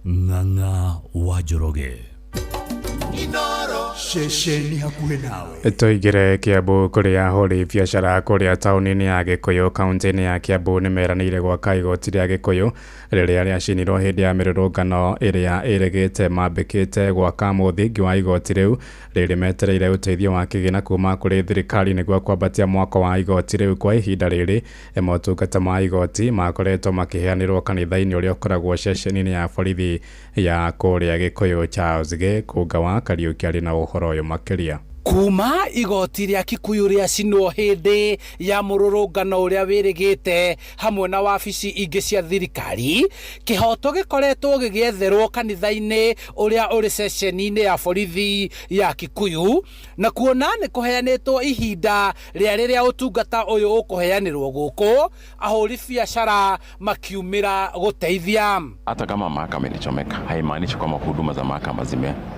Ng'ang'a wa Njoroge. Ceceni hakuhĩ nawe. Tũingĩre Kiambu kũrĩa ahũri biacara kũrĩa taũni-inĩ ya Gĩkũyũ kaunti-inĩ ya Kiambu nĩ meranĩire gwaka igoti rĩa Gĩkũyũ rĩrĩa rĩacinirwo hĩndĩ ya mĩrũrũngano ĩrĩa ĩrĩgĩte mambĩkĩte gwaka mũthingi wa igoti rĩu rĩrĩ metereire ũteithio wa kĩgĩna kuma kũrĩ thirikari nĩguo kwambatia mwako wa igoti rĩu. Kwa ihinda rĩrĩ motungata ma igoti makoretwo makĩheanĩrwo kanitha-inĩ ũrĩa ũkoragwo ceceni-inĩ ya borithi ya kũrĩa Gĩkũyũ. Charles Gĩkũnga wa Kariũki arĩ na ũhoro ũyũ makĩria. Kuma igoti rĩa Kikuyu rĩacinwo hĩndĩ ya mũrũrũngano ũrĩa wĩrĩgĩte hamwe na wabici ingĩ cia thirikari, kĩhoto gĩkoretwo gĩgĩetherwo kanitha-inĩ ũrĩa ũrĩ ceceni-inĩ ya borithi ya Kikuyu, na kuona nĩ kũheanĩtwo ihinda rĩa rĩrĩa ũtungata ũyũ ũkũheanĩrwo gũkũ, ahũri biacara makiumĩra gũteithia. Hata kama mahakama ilichomeka haimaanishi kwamba huduma za mahakama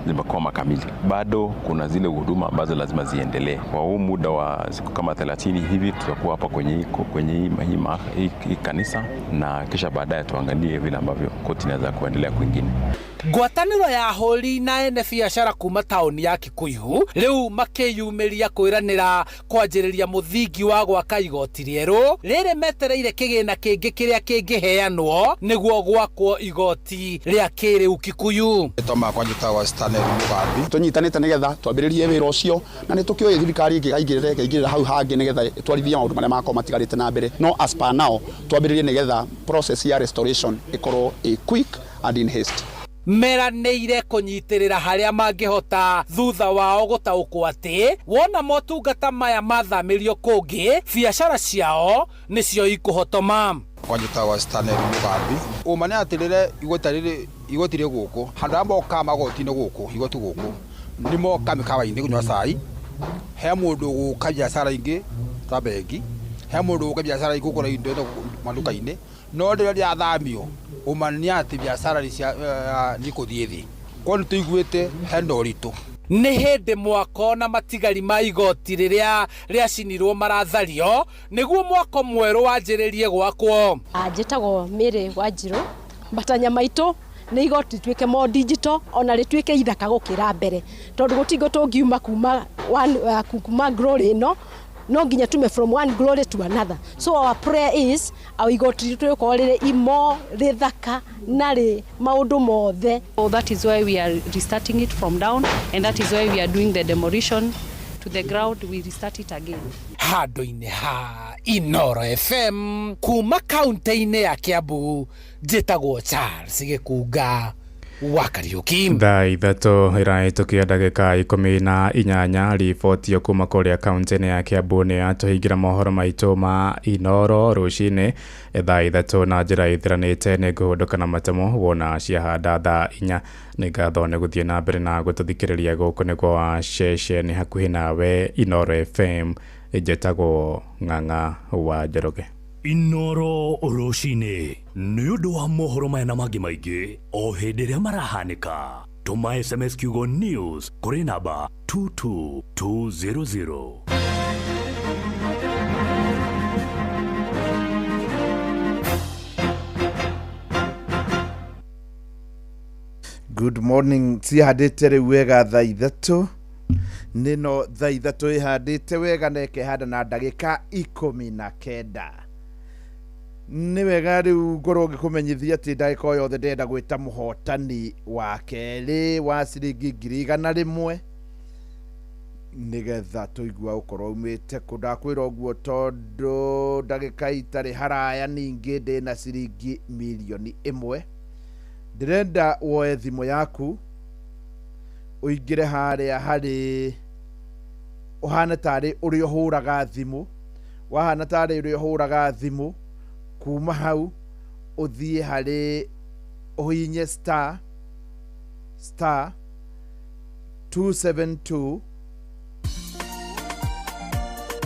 zimekwama kamili. Bado kuna zile huduma ambazo lazima ziendelee. Kwa huu muda wa siku kama 30 hivi tutakuwa hapa kwenye hii kanisa, na kisha baadaye tuangalie vile ambavyo koti inaweza kuendelea kwingine. Ngwatanĩro ya ahũri na ene biacara kuma taũni ya Kikuyu rĩu makĩyumĩria kwĩranĩra kwanjĩrĩria mũthingi wa gwaka igoti rĩerũ rĩrĩ metereire kĩgĩna kĩngĩ kĩrĩa kĩngĩheanwo nĩguo gwakwo igoti rĩa kĩrĩu Kikuyu. Makwa njĩtagwo Stanley Mugambi. Tũnyitanĩte nĩgetha twambĩrĩrie wĩra ũcio, na nĩ tũkĩũĩ thirikari ĩngĩkaingĩrĩra ĩkaingĩrĩra hau hangĩ nĩgetha ĩtwarithie maũndũ marĩa makorwo matigarĩte na mbere, no as per now twambĩrĩrie nĩgetha process ya restoration ĩkorwo ĩ quick and in haste. Meranĩire kũnyitĩrĩra harĩa mangĩhota thutha wao gũtaũkwo atĩ wona motungata maya mathamĩrio kũngĩ biacara ciao nĩcio ikũhotoma. Kwa njĩtagwo Stanley Mugambi. Ũma nĩ atĩ rĩrĩa igoti rĩ gũkũ handũ arĩa mokaga magoti-inĩ gũkũ igoti gũkũ nĩ moka mĩkawa-inĩ kũnyua cai, he mũndũ gũka biacara ingĩ ta bengi, he mũndũ gũka biacara ingĩ kũgũra indo maduka-inĩ, no rĩrĩa rĩathamio ũma nĩ atĩ biacara nĩ ikũthiĩ thĩ. Kwa nĩ tũiguĩte hena ũritũ. Nĩ hĩndĩ mwako na matigari ma igoti rĩrĩa rĩacinirwo marathario nĩguo mwako mwerũ wanjĩrĩrie gwakwo. Njĩtagwo Mary Wanjirũ. Matanya maitũ nĩ igoti rĩtuĩke more digital ona rĩtuĩke ithaka gũkĩra mbere, tondũ gũtingũ tũngiuma kuma glory ĩno no nginya tume from one glory to another. So our prayer is our igoti rĩkorwo rĩrĩ imo rĩthaka na rĩ maũndũ mothe. So that is why we are restarting it from down, and that is why we are doing the demolition to the ground. We restart it again. Handũ-inĩ ha Inoro FM kuma kaunti-inĩ ya Kiambu, njĩtagwo Charles Gĩkunga wa Kariũki. Thaa 3 ĩrahĩtũkia ndagĩka 18. Riboti kuma kũrĩa kaunti-inĩ ya Kiambu nĩ yatũhingĩra mohoro maitũ ma Inoro rũcinĩ thaa 3 na njĩra ĩthiranĩte. Nĩ ngũhũndũka na matemo wona ciahanda thaa 4. Nĩ ngatho nĩ gũthiĩ na mbere na gũtũthikĩrĩria. Gũkũ nĩkuo wa ceceni hakuhĩ nawe Inoro FM. Njĩtagwo Ng'ang'a wa Njoroge. Inoro rũcinĩ nĩ ũndũ wa mohoro maya na mangĩ maingĩ o hĩndĩ ĩrĩa marahanĩka. Tũma SMS kiugo news kũrĩ namba 22200. Good morning. Cihandĩte rĩu wega thaa 3 nĩno thaa 3 ĩhandĩte wega na ĩkehanda na ndagĩka 19. Nĩ wega rĩu ngorwo ngĩkũmenyithia atĩ ndagĩka o yothe ndĩrenda gwĩta mũhotani wa kerĩ wa ciringi 100,000 nĩgetha tũigua ũkorwo umĩte kũ. Ndakwĩra ũguo tondũ ndagĩka itarĩ haraya ningĩ ndĩna ciringi 1,000,000. Ndĩrenda woe thimũ yaku ũingĩre harĩa harĩ ũhane tarĩ ũrĩa ũhũraga thimũ, wahana tarĩ ũrĩa ũhũraga thimũ, kuma hau ũthiĩ harĩ ũhinye star star 272,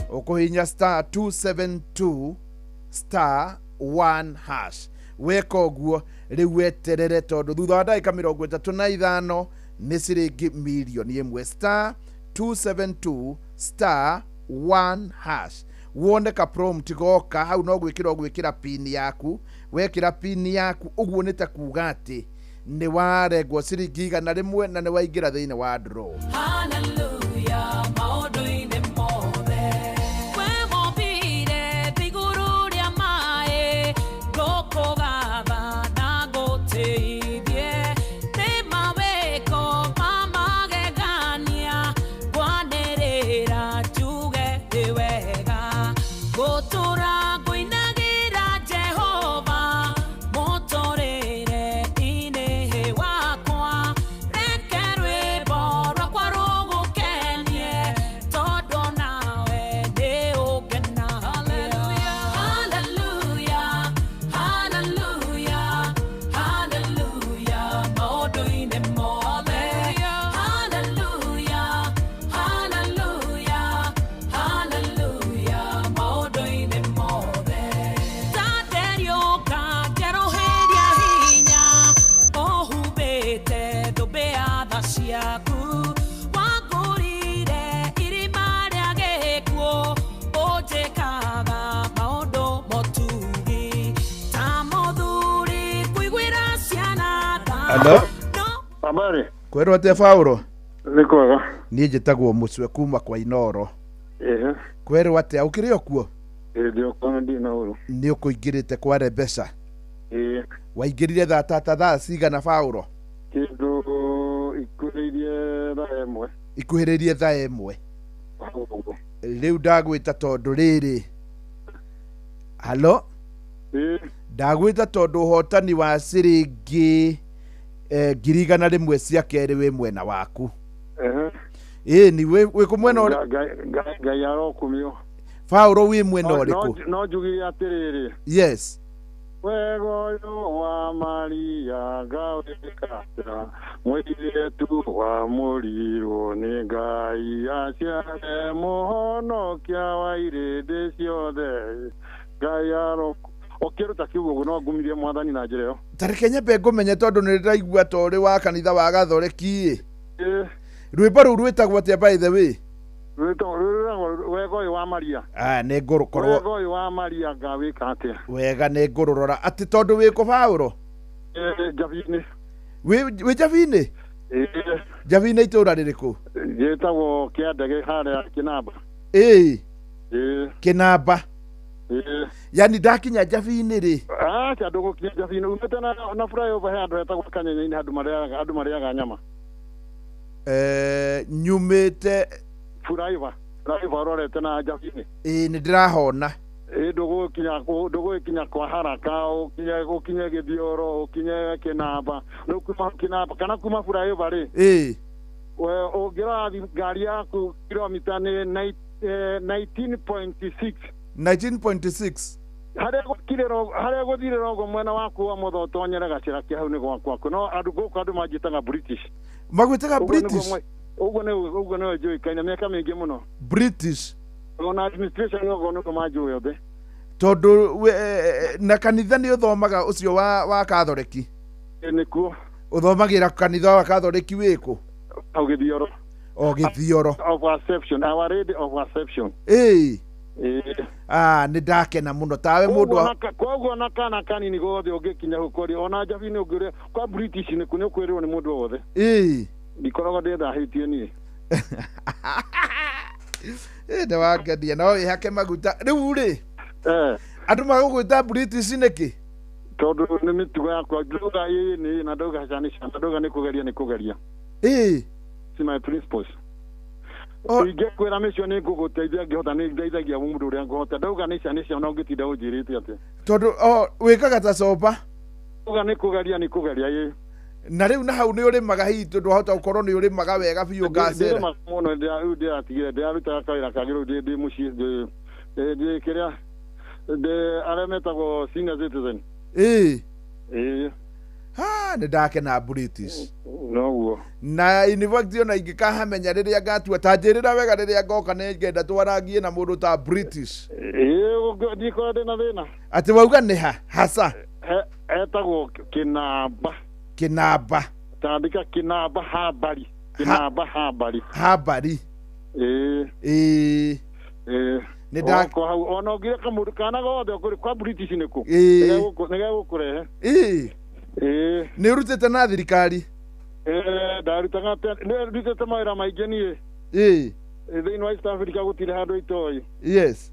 ũkũhinya star 272 star 1 hash. Weka ũguo rĩu weterere, tondũ thutha wa ndagĩka 35 nĩ ciringi 1,000,000. Star 272 star 1 hash. Wone ka prompt goka hau no gwĩkĩra ũgwĩkĩra pin yaku. Wekĩra pin yaku ũguo nĩ ta kuga atĩ Nĩ warengwo ciringi 100 na nĩ waingĩra thĩinĩ wa draw. Hallelujah, maũndũ-inĩ mothe. We wombire thĩ igũrũ rĩa maĩ, ngũkũgatha na ngũtĩithie. Nĩ mawĩko ma magegania, ngwanĩrĩra njuge nĩ wega. Ngũtũũra ngũinagĩra Jehova, mũtũrĩre-inĩ wakwa. Reke rwĩmbo rwakwa rũgũkenie, tondũ nawe nĩ ũngenagia. Hallelujah, hallelujah, hallelujah, maũndũ-inĩ mothe. Hallelujah, hallelujah, hallelujah, maũndũ-inĩ mothe. Ndanderĩũka njerũhĩria hinya, ũhumbĩte thũmbĩ ya tha ciaku. Wangũrire irima rĩa gĩkuũ, ũnjĩkaga maũndũ motugi. Ta mũthuri kũiguĩra ciana tha. Hello? Habari. Kwĩrwo atĩa Paulo? Nĩ kwega. Niĩ njĩtagwo Mũcwe kuma kwa Inoro. Ĩĩ. Kwĩrwo atĩa ũkĩrĩ o kuo? Ĩĩ ndĩ o kuo ndirĩ na ũru. Nĩ ũkũingĩrĩte kwa Rebesa. Ĩĩ. Waingĩrire thaa tata thaa cigana Paulo? Kĩndũ ikuhĩrĩirie thaa 1. Ikuhĩrĩirie thaa 1. Rĩu ndagwĩta tondũ rĩrĩ. Halo? Ĩĩ. Ndagwĩta tondũ ũhotani wa ciringi 100,000 cia kerĩ wĩ mwena waku. Ehe. Ĩĩ ni wĩ kũ mwena ũrĩ? Ngai arokumio. Paulo wĩ mwena ũrĩkũ? No njugire atĩrĩrĩ. Yes. Wega ũyũ wa Maria ngawĩka atĩa, mũirĩtu wa mũrirwo nĩ Ngai aciare mũhonokia wa irĩndĩ ciothe. Ngai aroku ũkĩruta kiugo ũguo no ngumirie mwathani na njĩra ĩyo. Ta reke nyambe ngũmenye tondũ nĩ ndĩraigua ta ũrĩ wa kanitha wa Gathoreki ĩ. Ĩĩ. Rwĩmbo rũu rwĩtagwo atĩa by the way? Rwĩtagwo wega ũyũ wa Maria. Ah, nĩ ngũrũkorwo Wega ũyũ wa Maria ngawĩka atĩa? wega nĩ ngũrũrora atĩ tondũ wĩ kũ Paulo? Ĩĩ, Njabinĩ. Wĩ Njabinĩ? Ĩĩ. Njabinĩ itũũra rĩrĩkũ? Gĩtagwo Kĩandege harĩa Kĩnamba. Ĩĩ. Ĩĩ. Kĩnamba. Ĩĩ. Yani ndakinya Njabinĩ rĩ? Acha ndũgũkinya Njabinĩ umĩte na flyover he handũ hetagwo Kanyenye-inĩ handũ marĩaga nyama. Nyumĩte Flyover ũrorete na Njabinĩ. Ĩĩ nĩ ndĩrahona. Ĩĩ ndũgũkinya kwa haraka ũkinye Gĩthioro ũkinye Kĩnamba. Rĩu kuma Kĩnamba kana kuma flyover rĩ. Ĩĩ. We ũngĩrora ngari yaku kilomita nĩ 19.6. 19.6. Harĩa gũthirĩra ũguo mwena waku wa mũtho ũtonyere gacĩra kĩa hau nĩ gwakwa no andũ gũkũ andũ manjĩtaga British. Magwĩtaga British? Ũguo nĩguo njũĩkaine mĩaka mĩingĩ mũno. British. Ona administration ũguo nĩguo manjũĩ othe. Tondũ na kanitha nĩ ũthomaga ũcio wa Kathoreki? Nĩkuo. Ũthomagĩra kanitha wa Kathoreki wĩkũ? Hau Gĩthioro. O Gĩthioro. Of Assumption, Our Lady of Assumption. Ĩĩ. Ĩĩ. Ah, nĩ ndakena mũno tawe mũndũ. Koguo na kana kanini gothe ũngĩkinya hau kũrĩ ona Njabinĩ ũngĩũria kwa British nĩ ũkwĩrwo nĩ mũndũ o wothe. Ĩĩ. Ndikoragwo ndĩthahĩtie niĩ. Ĩĩ nĩ wangenia no wĩhake maguta rĩu rĩ. Andũ magũgwĩta British nĩkĩ? Tondũ nĩ mĩtugo yakwa ndauga ĩĩ nĩ na ndauga aca nĩ aca na ndauga nĩ kũgeria nĩ kũgeria. Ĩĩ. See my principles. Ingĩkwĩra mĩcio nĩ ngũgũteithia ngĩhota nĩ ndeithagia mũndũ ũrĩa ngũhota ndauga nĩ cia nĩ cia na ũngĩtinda ũnjĩrĩte atĩa. Tondũ wĩkaga ta coba? Ndauga nĩ kũgeria nĩ kũgeria ĩĩ. Na rĩu na hau nĩ ũrĩmaga hihi tondũ wahota gũkorwo nĩ ũrĩmaga wega biũ ngacĩra. Ndĩrĩmaga mũno rĩu ndĩratigire ndĩrarutaga kawĩra kangĩ rĩu ndĩ mũciĩ ndĩ kĩrĩa ndĩ arĩa metagwo senior citizen. Ĩĩ. Ĩĩ. Ha nĩ ndakena British. Noguo. Na in fact ona ingĩkahamenya rĩrĩa ngatua ta njĩrĩra wega rĩrĩa ngoka nĩ ngenda twarangie na mũndũ ta British. Ĩĩ ndikorwo ndĩna thĩna. Atĩ wauga nĩ ha hasa? Etagwo Kĩnamba. Kĩnamba. Tandĩka Kĩnamba Habari. Kĩnamba Habari. Habari. Ĩĩ. Ĩĩ. Ĩĩ. Nĩ nda hau ona ũngĩre kamũndũ kana gothe ũkũrĩ kwa British nĩkũ? Ĩĩ. Nĩgegũkũrehe. Ĩĩ. Ĩĩ. Nĩ ũrutĩte na thirikari? Ĩĩ, ndarutaga nĩ ndutĩte mawĩra maingĩ niĩ. Ĩĩ. Thĩinĩ wa East Africa gũtirĩ handũ itoĩ. Yes.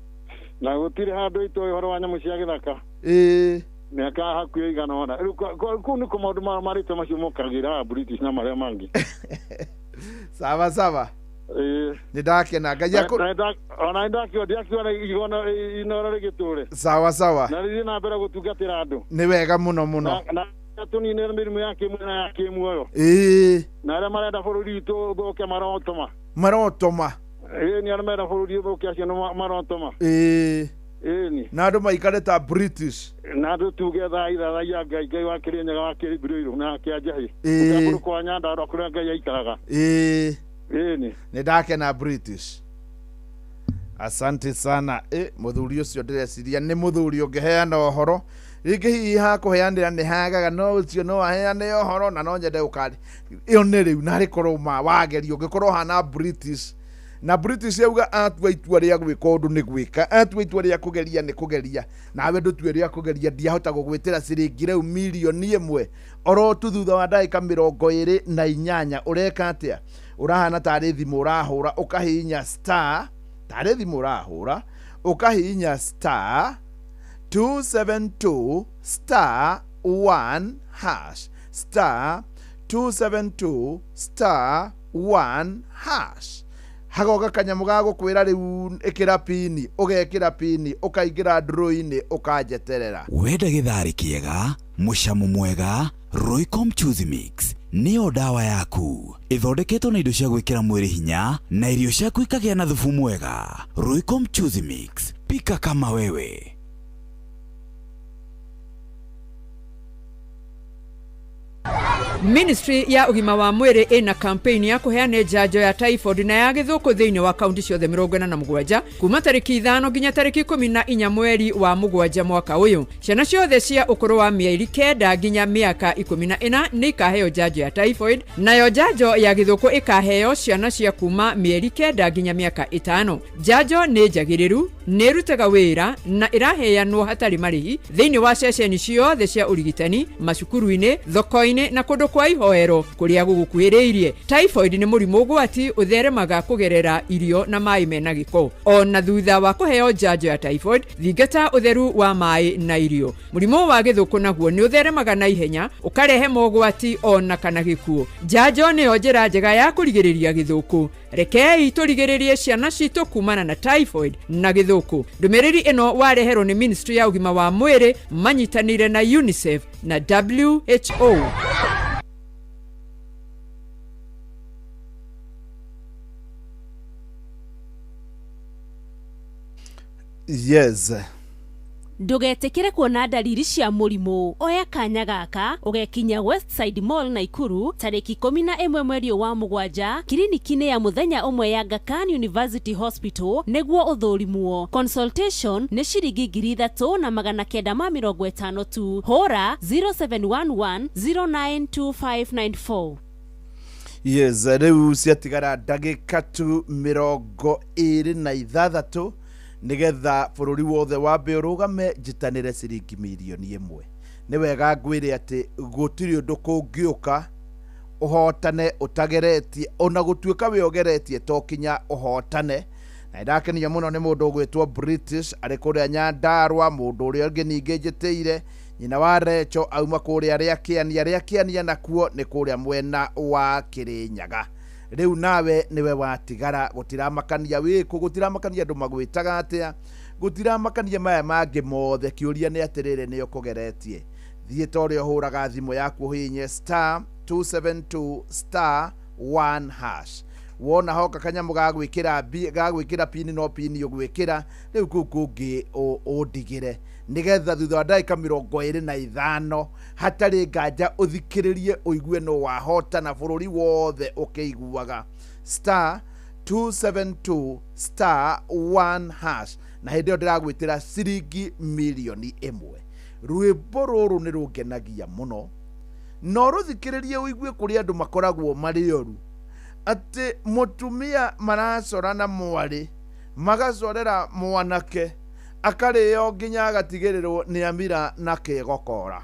Na gũtirĩ handũ itoĩ ũhoro wa nyamũ cia gĩthaka. Ĩĩ. Mĩaka hakuhĩ ĩigana ũna. Rĩu kũu nĩkuo maũndũ ma marĩtwa macio mokagĩra British na marĩa mangĩ. Sawa sawa. Ĩĩ. Nĩ ndakena Ngai akũ. Ona nĩ ndiakiona igona inoro rĩgĩtũre. Sawa sawa. Na rĩthiĩ na mbere gũtungatĩra andũ. Nĩ wega mũno mũno. Na tũnine mĩrimũ ya kĩmwĩrĩ na ya kĩmuoyo. Ĩĩ. Na arĩa marenda bũrũri witũ ũthũke marotoma. Marotoma. Ĩĩ, nĩ arĩa marenda bũrũri ũthũke acio nĩ marotoma. Ĩĩ. Ĩĩ. Na andũ maikare ta British. Na andũ tuge thaa ithathaiya Ngai, Ngai wa Kĩrĩnyaga, wa Kĩribirũirũ na kĩa Njahĩ. Ĩĩ. Gũkĩambũrũ kwa Nyandarũa kũrĩa Ngai aikaraga. Ĩĩ. Ĩĩ. Nĩ ndakena British. Asante sana. Mũthuri ũcio ndĩreciria nĩ mũthuri ũngĩheana ũhoro. Rĩngĩ hihi hakũheanĩra nĩ hagaga, no ũcio no aheane ũhoro na no nyende gũkari. Ĩyo nĩ rĩu narĩ korwo ma wagerio ũngĩkorwo hana British. Na British yauga atua itua rĩa gwĩka ũndũ nĩ gwĩka, atua itua rĩa kũgeria nĩ kũgeria, nawe ndũtue rĩa kũgeria, ndiahota gũgwĩtĩra ciringi rĩu 1,000,000 oro tu thutha wa ndagĩka 28. Ũreka atĩa? Ũrahana tarĩ thimũ ũrahũra, ũkahihinya star, tarĩ thimũ ũrahũra, ũkahihinya star 272 star 1 hash, star 272 star 1 hash. Hagoka kanyamũ ga gũkwĩra rĩu ĩkĩra pini, ũgekĩra pini, ũkaingĩra draw-inĩ, ũkanjeterera. Wenda gĩtharĩ kĩega, mũcamo mwega, Royco Mchuzi Mix nĩyo ndawa yaku. Ĩthondeketwo na indo cia gwĩkĩra mwĩrĩ hinya na irio ciaku ikagĩa na thubu mwega. Royco Mchuzi Mix, pika kama wewe. Ministry ya ũgima wa mwĩrĩ ĩna campaign ya kũheana njanjo ya typhoid na ya gĩthũkũ thĩinĩ wa kaunti ciothe 47 kuma tarĩki 5 nginya tarĩki 14 mweri wa 7 mwaka ũyũ. Ciana ciothe cia ũkũrũ wa mĩeri 9 nginya mĩaka 14 nĩ ikaheo njanjo ya typhoid, nayo njanjo ya gĩthũkũ ĩkaheo ciana cia kuma mĩeri 9 nginya mĩaka 5. Njanjo nĩ njagĩrĩru, nĩ ĩrutaga wĩra na ĩraheanwo hatarĩ marĩhi thĩinĩ wa ceceni ciothe cia ũrigitani, macukuru-inĩ, thoko-inĩ na kũndũ kwa ihoero kũrĩa gũgũkuhĩrĩirie. Typhoid nĩ mũrimũ ũgwati ũtheremaga kũgerera irio na maĩ mena gĩko. Ona thutha wa kũheo njanjo ya typhoid, thingata ũtheru wa maĩ na irio. Mũrimũ wa gĩthũkũ naguo nĩ ũtheremaga na ihenya, ũkarehe mogwati ona kana gĩkuũ. Njanjo nĩyo njĩra njega ya kũrigĩrĩria gĩthũkũ. Rekei tũrigĩrĩrie ciana citũ kumana na typhoid na gĩthũkũ. Ndũmĩrĩri ĩno wareherwo nĩ Ministry ya ũgima wa mwĩrĩ manyitanĩire na UNICEF na WHO. Yes. Ndũgetĩkĩre kuona ndariri cia mũrimũ. Oya kanya gaka ũgekinya Westside Mall Naikuru tarĩki 11 mweri wa 7 kiriniki-inĩ ya mũthenya ũmwe ya Aga Khan University Hospital nĩguo ũthũrimwo. Consultation nĩ ciringi 3950 tu. Hũra 0711 092594. Yes, rĩu ciatigara ndagĩka tu 26 nigetha bũrũri wothe wambe ũrũgame njitanĩre ciringi 1,000,000. Nĩ wega ngwĩre atĩ gũtirĩ ũndũ kũngĩũka ũhotane ũtageretie, ona gũtuĩka we ũgeretie to kinya ũhotane. Na nĩndakenia mũno nĩ mũndũ ũgwĩtwo British arĩ kũrĩa Nyandarũa, mũndũ ũrĩa ũngĩ ningĩ njĩtĩire nyina wa Recho auma kũrĩa Rĩakĩania, Rĩakĩania nakuo nĩ kũrĩa mwena wa Kĩrĩnyaga. Rĩu nawe nĩwe watigara, gũtiramakania wĩkũ, gũtiramakania andũ magwĩtaga atĩa, gũtiramakania maya mangĩ mothe. Kĩũria nĩ atĩrĩrĩ, nĩ ũkũgeretie? Thiĩ ta ũrĩa ũhũraga thimũ yaku ũhihinye star 272 star 1 hash. Wona hoka kanyamũ ga gwĩkĩra pini, no pini ũgwĩkĩra rĩu kũu kũngĩ ũndigĩre, nĩgetha thutha wa ndagĩka 25 hatarĩ nganja ũthikĩrĩrie ũigue no wahotana bũrũri wothe ũkĩiguaga. Star 272 star 1 hash, na hĩndĩ ĩyo ndĩragwĩtĩra ciringi 1,000,000. Rwĩmbo rũrũ nĩ rũngenagia mũno, no rũthikĩrĩrie ũigue kũrĩa andũ makoragwo marĩ oru, atĩ mũtumia maracora na mwarĩ, magacorera mwanake akarĩo nginya agatigĩrĩrwo nĩ amira na kĩgokora.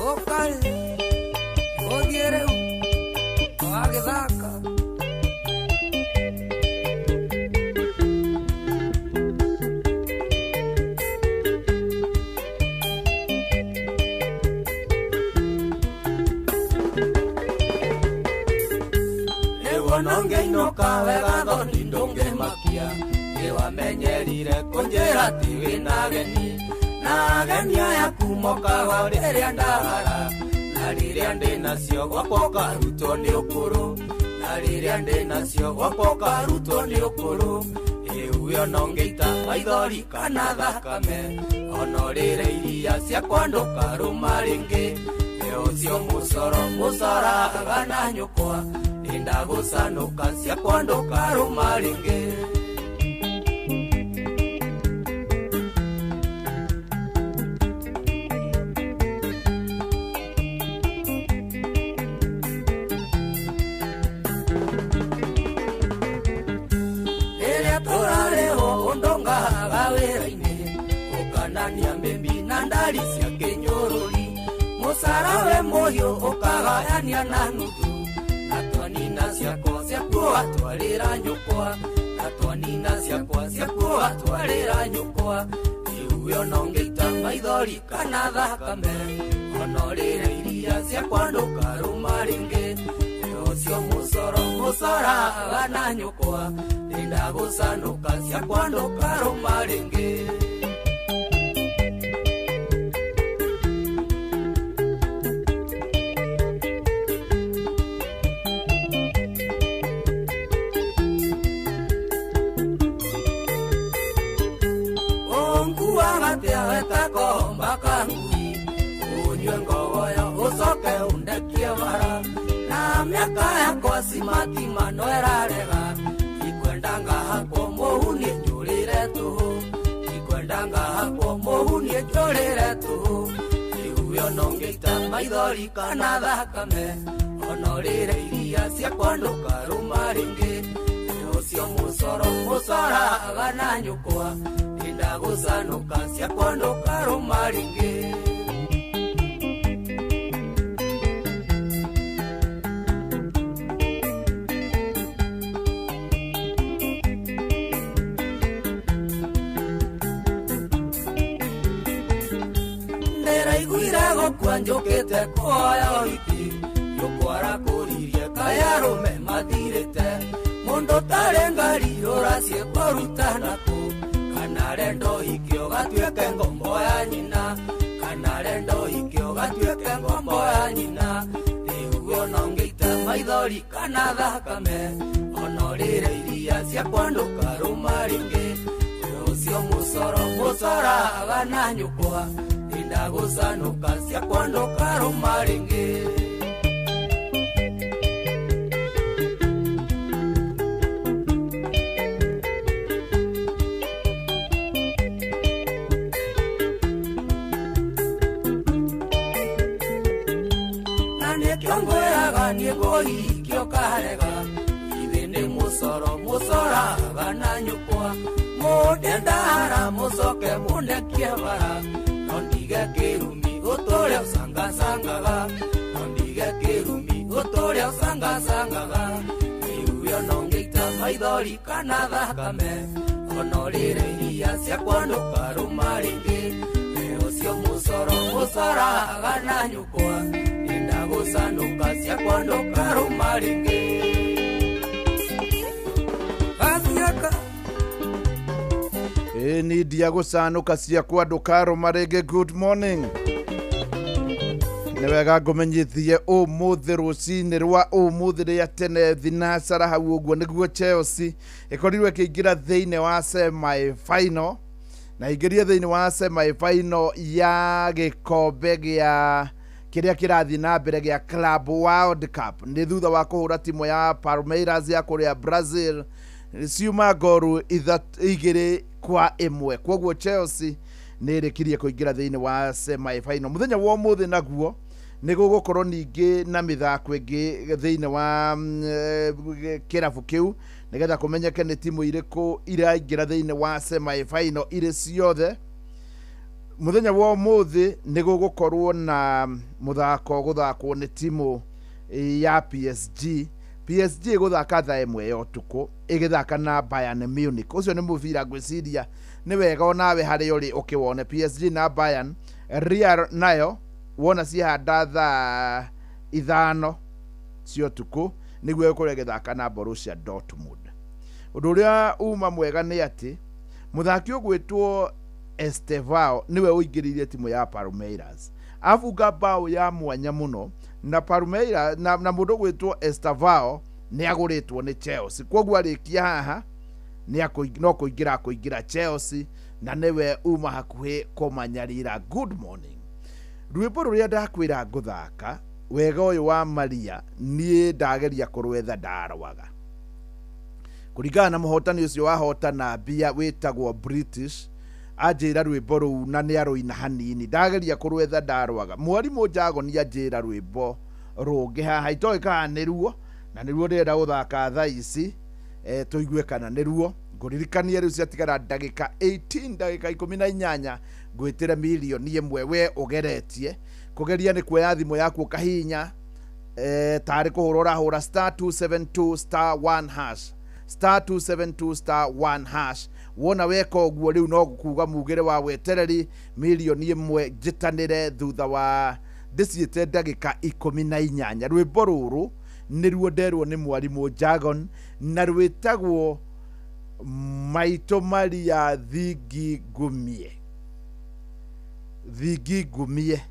Ũkarĩ ũthiĩ rĩu wagĩthaka. Rĩu ona ũngĩinũka wega thoni ndũngĩmakia, nĩwamenyerire kũnjĩra ti wĩna ageni, na ageni aya kumokaga rĩrĩa ndahara, na rĩrĩa ndĩnacio gwakwa ũkarutwo nĩ ũkũrũ, na rĩrĩa ndĩnacio gwakwa ũkarutwo nĩ ũkũrũ. Rĩu ona ũngĩita maithori kana thakame, ona ũrĩre iria ciakwa ndũkarũma rĩngĩ. Nĩ ũcio mũcoro mũcoraga na nyũkwa, ndagũcanũka ciakwa ndũkarũma rĩngĩ. Rĩrĩa tũrarĩhwo ũndongaga wĩra-inĩ, ũkanania mĩmbi na ndari cia kĩnyũrũri, mũcara we mũhiũ ũkagayania na nuthu, na twanina ciakwa ciakuo atwarĩra nyũkwa, na twanina ciakwa ciakuo atwarĩra nyũkwa. Rĩu ona ũngĩita maithori kana thakame, ona ũrĩre iria ciakwa ndũkarũma rĩngĩ. Nĩ ũcio mũcoro mũcoraga na nyũkwa, ndagũcanũka ciakwa ndũkarũma rĩngĩ. Ũnguaga atĩa wetakomba ka ngui, ũnyue ngogoyo ũcoke ũndekie bara, na mĩaka yakwa cimatima no ĩrarega, ndikwenda ngahakwo mũhu niĩ njũrĩre tũhũ, ndikwenda ngahakwo mũhu niĩ njũrĩre tũhũ. Rĩu ona ũngĩita maithori kana thakame, ona ũrĩre iria ciakwa ndũkarũma rĩngĩ. Nĩ ũcio mũcoro mũcoraga na nyũkwa, ndagũcanũka ciakwa ndũkarũma rĩngĩ. Ndĩraiguire gũkua njũkĩte kuoya ũhiki, nyũkwara kũririe kaĩ arũme mathirĩte, mũndũ ũtarĩ ngari ũraciĩ kũruta nakũ, kana rendo ũhiki ũgatuĩke ngombo ya nyina, kana rendo ũhiki ũgatuĩke ngombo ya nyina. Rĩu ona ũngĩita maithori kana thakame, ona ũrĩre iria ciakwa ndũkarũma rĩngĩ. Nĩ ũcio mũcoro mũcoraga na nyũkwa, ndagũcanũka ciakwa ndũkarũma rĩngĩ. Na nĩkĩo ngwĩraga niĩ ngũhikio karega, ithe nĩ mũcoro mũcoraga na nyũkwa, mũndĩ ndahara mũcoke mũndekie bara, no ndige kĩrumi ũtũre ũcangacangaga, no ndige kĩrumi ũtũre ũcangacangaga. Rĩu ona ũngĩita maithori kana thakame, ona ũrĩre iria ciakwa ndũkarũma rĩngĩ. Nĩ ũcio mũcoro mũcoraga na nyũkwa, ndagũcanũka ciakwa ndũkarũma rĩngĩ. Gathiaka Ĩĩ ni ndiagũcanũka ciakwa ndũkarũma rĩngĩ. Good morning. Nĩ wega ngũmenyithie ũmũthĩ rũcinĩ rwa ũmũthĩ rĩa tene thinacara hau ũguo nĩguo Chelsea ĩkorirwo ĩkĩingĩra thĩinĩ wa semi final, na ingĩrie thĩinĩ wa semi final ya gĩkombe gĩa kĩrĩa kĩrathiĩ na mbere gĩa Club World Cup, nĩ thutha wa kũhũra timu ya Palmeiras ya kũrĩa Brazil ciuma ngoru 2-1. Kwoguo Chelsea nĩ ĩrĩkirie kũingĩra thĩinĩ wa semi final. Mũthenya wa ũmũthĩ naguo nĩ gũgũkorwo ningĩ na mĩthako ĩngĩ thĩinĩ wa kĩrabu kĩu, nĩgetha kũmenyeke nĩ timu irĩkũ iraingĩra thĩinĩ wa semi final irĩ ciothe. Mũthenya wa ũmũthĩ nĩ gũgũkorwo na mũthako gũthakwo nĩ timu ya PSG. PSG ĩgũthaka thaa 1 ya ũtukũ ĩgĩthaka na Bayern Munich. Ũcio nĩ mũbira ngwĩciria nĩ wega onawe harĩa ũrĩ ũkĩwone PSG na Bayern. Real nayo wona ciehanda thaa 5 cia ũtukũ nĩguo ĩgũkorwo ĩgĩthaka na Borussia Dortmund. Ũndũ ũrĩa uma mwega nĩ atĩ mũthaki ũgwĩtwo Estevao nĩwe ũingĩrĩire timu ya Palmeiras, abunga bao ya mwanya mũno na Palmeiras na mũndũ ũgwĩtwo Estevao nĩ agũrĩtwo nĩ Chelsea, koguo arĩkia haha no kũingĩra akũingĩra Chelsea na nĩwe uma hakuhĩ kũmanyarira. Good morning. Rwĩmbo rũrĩa ndakwĩra ngũthaka wega ũyũ wa Maria niĩ ndageria kũrwetha ndarwaga kũringana na mũhotani ũcio wahotana mbia wĩtagwo British anjĩra rwĩmbo rũu na nĩ arũina hanini ndageria kũrwetha ndarwaga. Mwarimũ Njagoni anjĩra rwĩmbo rũngĩ haha itoĩ kana nĩruo na nĩruo ndĩrenda gũthaka thaa ici tũigue kana nĩruo. Ngũririkanie rĩu ciatigara ndagĩka 18 ndagĩka 18 ngwĩtĩre mirioni 1 we ũgeretie kũgeria nĩ kuoya thimũ yaku ũkahihinya tarĩ kũhũra ũrahũra *272 *1 hash *272 *1 hash. Wona weka ũguo rĩu no kuga mugĩre wa wetereri mirioni 1 njĩtanĩre thutha wa ndĩciĩte ndagĩka 18. Rwĩmbo rũrũ nĩruo nderwo nĩ mwarimũ Jagon na rwĩtagwo Maitũ Maria Thingi Ngumie. Thingi Ngumie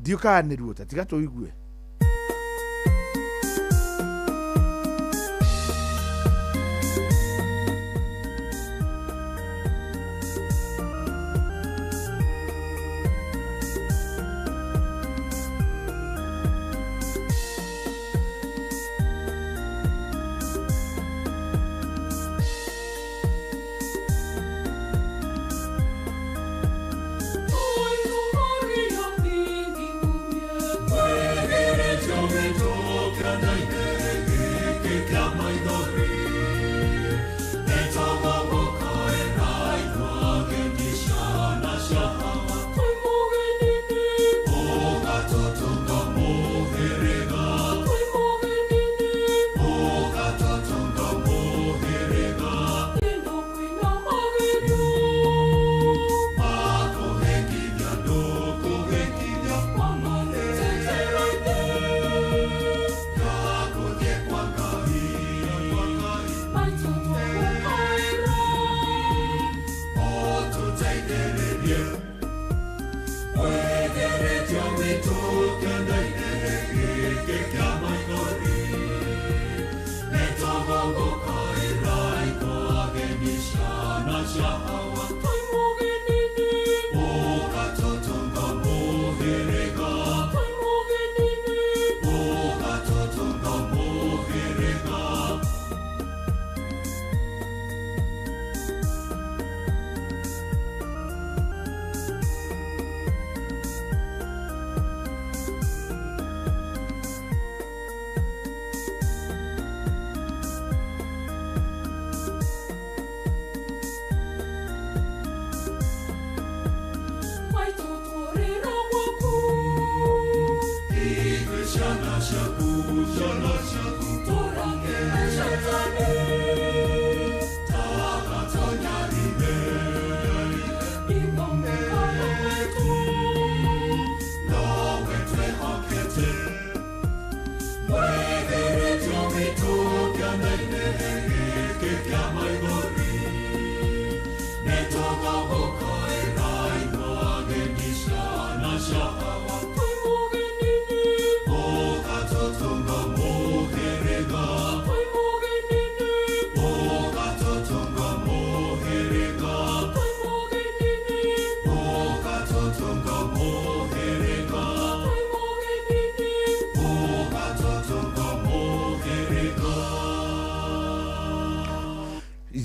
ndiũkaga nĩruo ta tiga tũigue.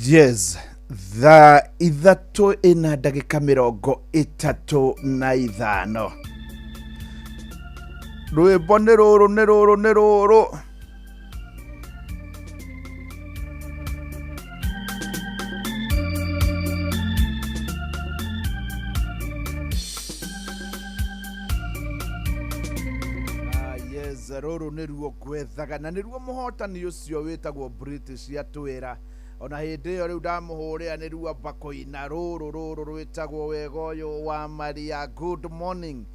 Yes, thaa 3 ina ndagĩka 35. Rwĩmbo nĩ rũrũ nĩ rũrũ nĩ rũrũ. Yes, rũrũ nĩruo ngwethaga na nĩruo mũhotani ũcio wĩtagwo British atwĩra ona hĩndĩ ĩyo rĩu ndamũhũrĩra nĩruo amba kũina rũrũ rũrũ rwĩtagwo wega ũyũ wa Maria. Good morning.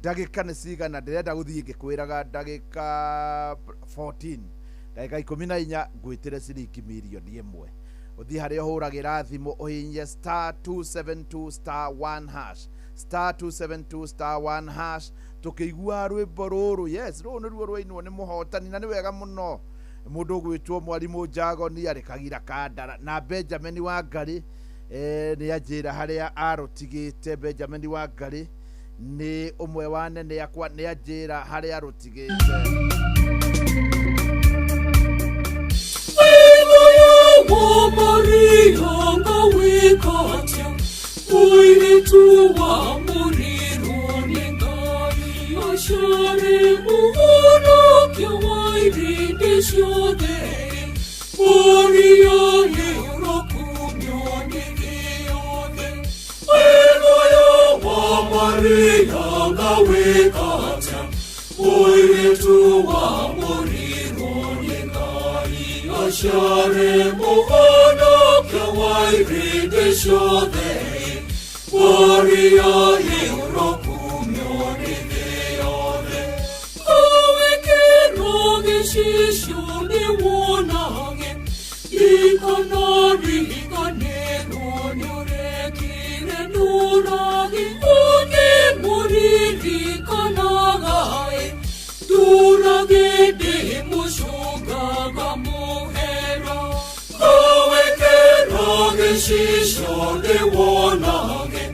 Ndagĩka nĩ cigana? Ndĩrenda gũthiĩ ngĩkwĩraga ndagĩka 14, ndagĩka 14 ngwĩtĩre ciringi mirioni 1. Ũthiĩ harĩa ũhũragĩra thimũ, ũhinye *272 *1 hash, *272 *1 hash. Tũkĩigua rwĩmbo rũrũ, yes, rũrũ nĩruo rwainwo nĩ mũhotani na nĩ wega mũno. Mũndũ ũgwĩtwo mwarimũ Njagoni arĩ Kagira Kandara na Benjamin Wangari nĩ anjĩra harĩa arũtigĩte. Benjamin Wangari nĩ ũmwe wa nene akwa, nĩ anjĩra harĩa arũtigĩte. Aciare mũhonokia wa irĩndĩ ciothe, Maria ĩũrũkumio nĩ thĩ yothe. Kawĩkĩrwo gĩcicio nĩwonage, rikanariganĩrwo nĩũrekire ndũrage, ũkĩmũririkanaga ĩ, ndũrage ndĩmũcũngaga mũhera. Kawĩkĩrwo gĩcicio nĩwonage,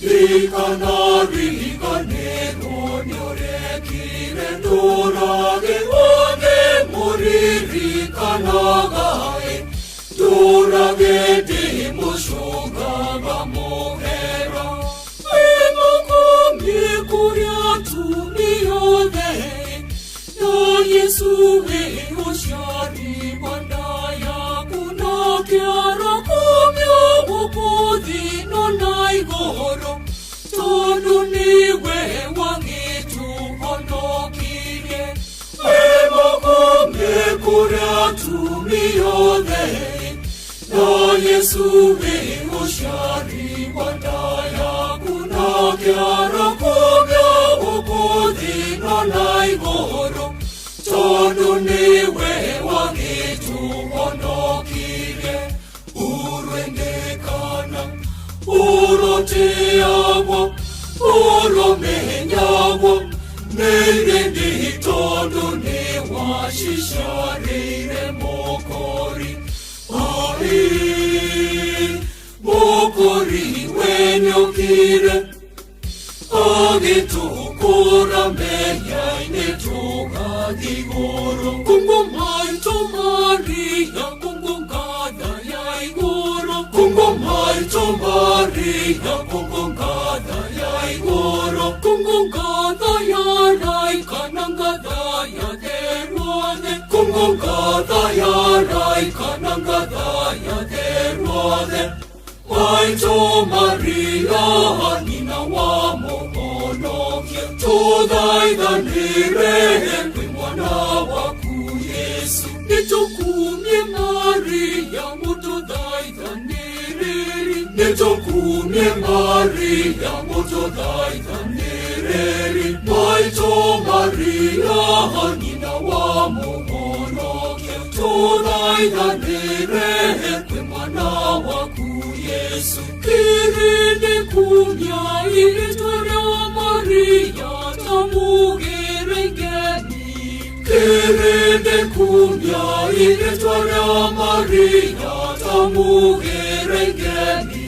rikanariganĩrwo nĩũrekire ndũrage, ũkĩmũririkanaga ĩ, ndũrage ndĩmũcũngaga mũhera. Wĩmũkumie kũrĩa atumia othe, na Yesu wĩũciari wa nda yaku, na kĩara kumio gũkũ thĩ ĩno na igũrũ, tondũ nĩwe wagĩtũhonokirie. Wĩmũkumie kũrĩa atumia othe, na Yesu wĩũciari wa nda yaku, na kĩara kumio gũkũ thĩ ĩno na igũrũ, tondũ nĩwe wagĩtũhonokirie. Urwendekana uroteagwo uromenyagwo nĩirĩndĩ, tondũ nĩwacicarĩire mũkori. Ai mũkori wenyũkire agĩtũkũra mehia-inĩ tũgathiĩ igũrũ. Kungu maitũ Maria, kungu ngatha ya igũrũ, kungu maitũ Maria, kungu ngatha ya igũrũ, kungu ngatha ya raika na ngatha ya theruothe, kungu ngatha ya raika na ngatha ya theruothe. Maitũ Maria, nyina wa mũhonokia, tũthaithanĩre kwĩ mwana waku Yesu. Nĩtũkumie Maria, mũtũthaithanĩrĩri, nĩtũkumie Maria, mũtũthaithanĩrĩri. Maitũ Maria, nyina wa mũhonokia, tũthaithanĩre kwĩ mwana waku Yesu. Kĩrĩndĩ kumia irĩtwa rĩa Maria tamugĩre ngeni, kĩrĩndĩ kumia irĩtwa rĩa Maria tamugĩre ngeni.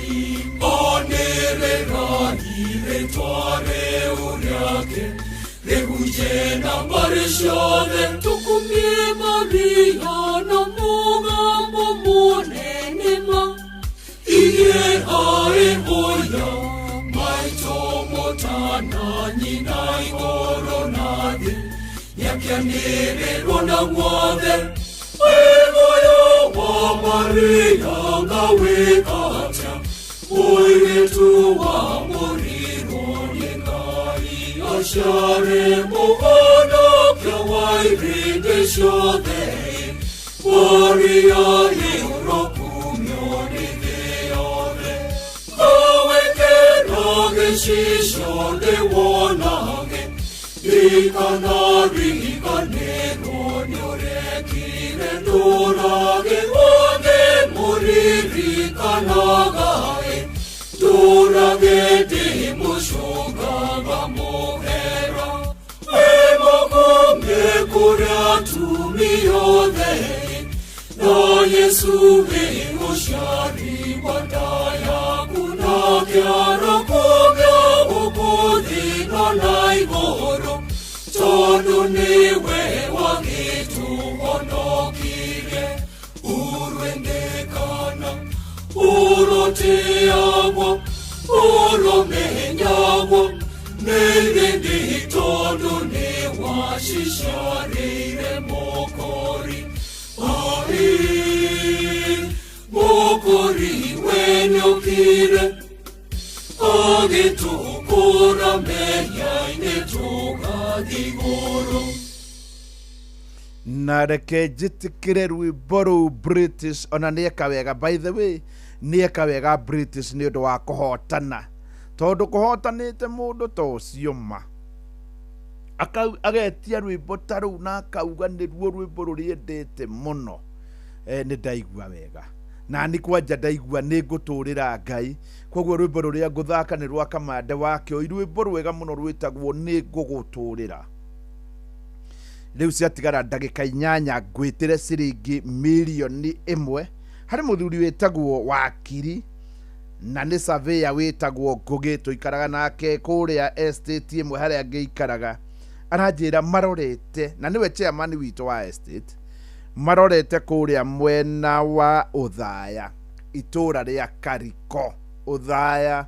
Anĩrĩrai rĩtwa rĩu rĩake rĩhunje na mbarĩ ciothe, tũkumie Maria na mũgambo mũnene ma. Iye ae oya maitũ mũtana, nyina igũrũ na thĩ, nĩakĩanĩrĩrwo na guothe. Wĩmuoyo wa Maria ngawĩka atĩa, mũirĩtu wa mũrirwo nĩ Ngai, aciare mũhonokia wa irĩndĩ ciothe Warrior ũrokumio nĩ thĩ yothe Kawekera gĩcicio ndĩwonage Ndikanariganĩrwo nĩũrekire ndũrage othe mũririkanaga Ndũrage ndĩmũcũngaga mũhera Wĩmũkumie kũrĩa atumia othe Na Yesu wĩũciari wa nda yaku nake arokumio gũkũ thĩ no na igũrũ Tondũ nĩwe wagĩtũhonokirie Urwendekana urotĩagwo uromenyagwo nĩ tondũ nĩ waciciarĩire mũkori Ai, mũkori we nĩokire agĩtũkũra mehia-inĩ tũgathiĩ igũrũ. Na reke njĩtĩkĩre rwĩmbo rũu British ona nĩeka wega, by the way nĩeka wega British nĩ ũndũ wa kũhotana, tondũ kũhotanĩte mũndũ ta ũcio ma agetia rwĩmbo ta rũu na akauga nĩruo rwĩmbo rũrĩa endete mũno. Nĩ ndaigua wega na nĩ kwanja ndaigua nĩ ngũtũrĩra Ngai, koguo rwĩmbo rũrĩa ngũthaka nĩ rwa Kamande wa Kĩoi, rwĩmbo rwega mũno rwĩtagwo nĩ ngũgũtũrĩra. Rĩu ciatigara ndagĩka 8 ngwĩtĩre ciringi mirioni 1 harĩ mũthuri wĩtagwo Wakiri na nĩ surveyor wĩtagwo Ngũgĩ, tũikaraga nake kũrĩa estate ĩmwe harĩa ngĩikaraga. Aranjĩra marorete, na nĩwe chairman witũ wa estate, marorete kũrĩa mwena wa Ũthaya, itũra rĩa Kariko, Ũthaya.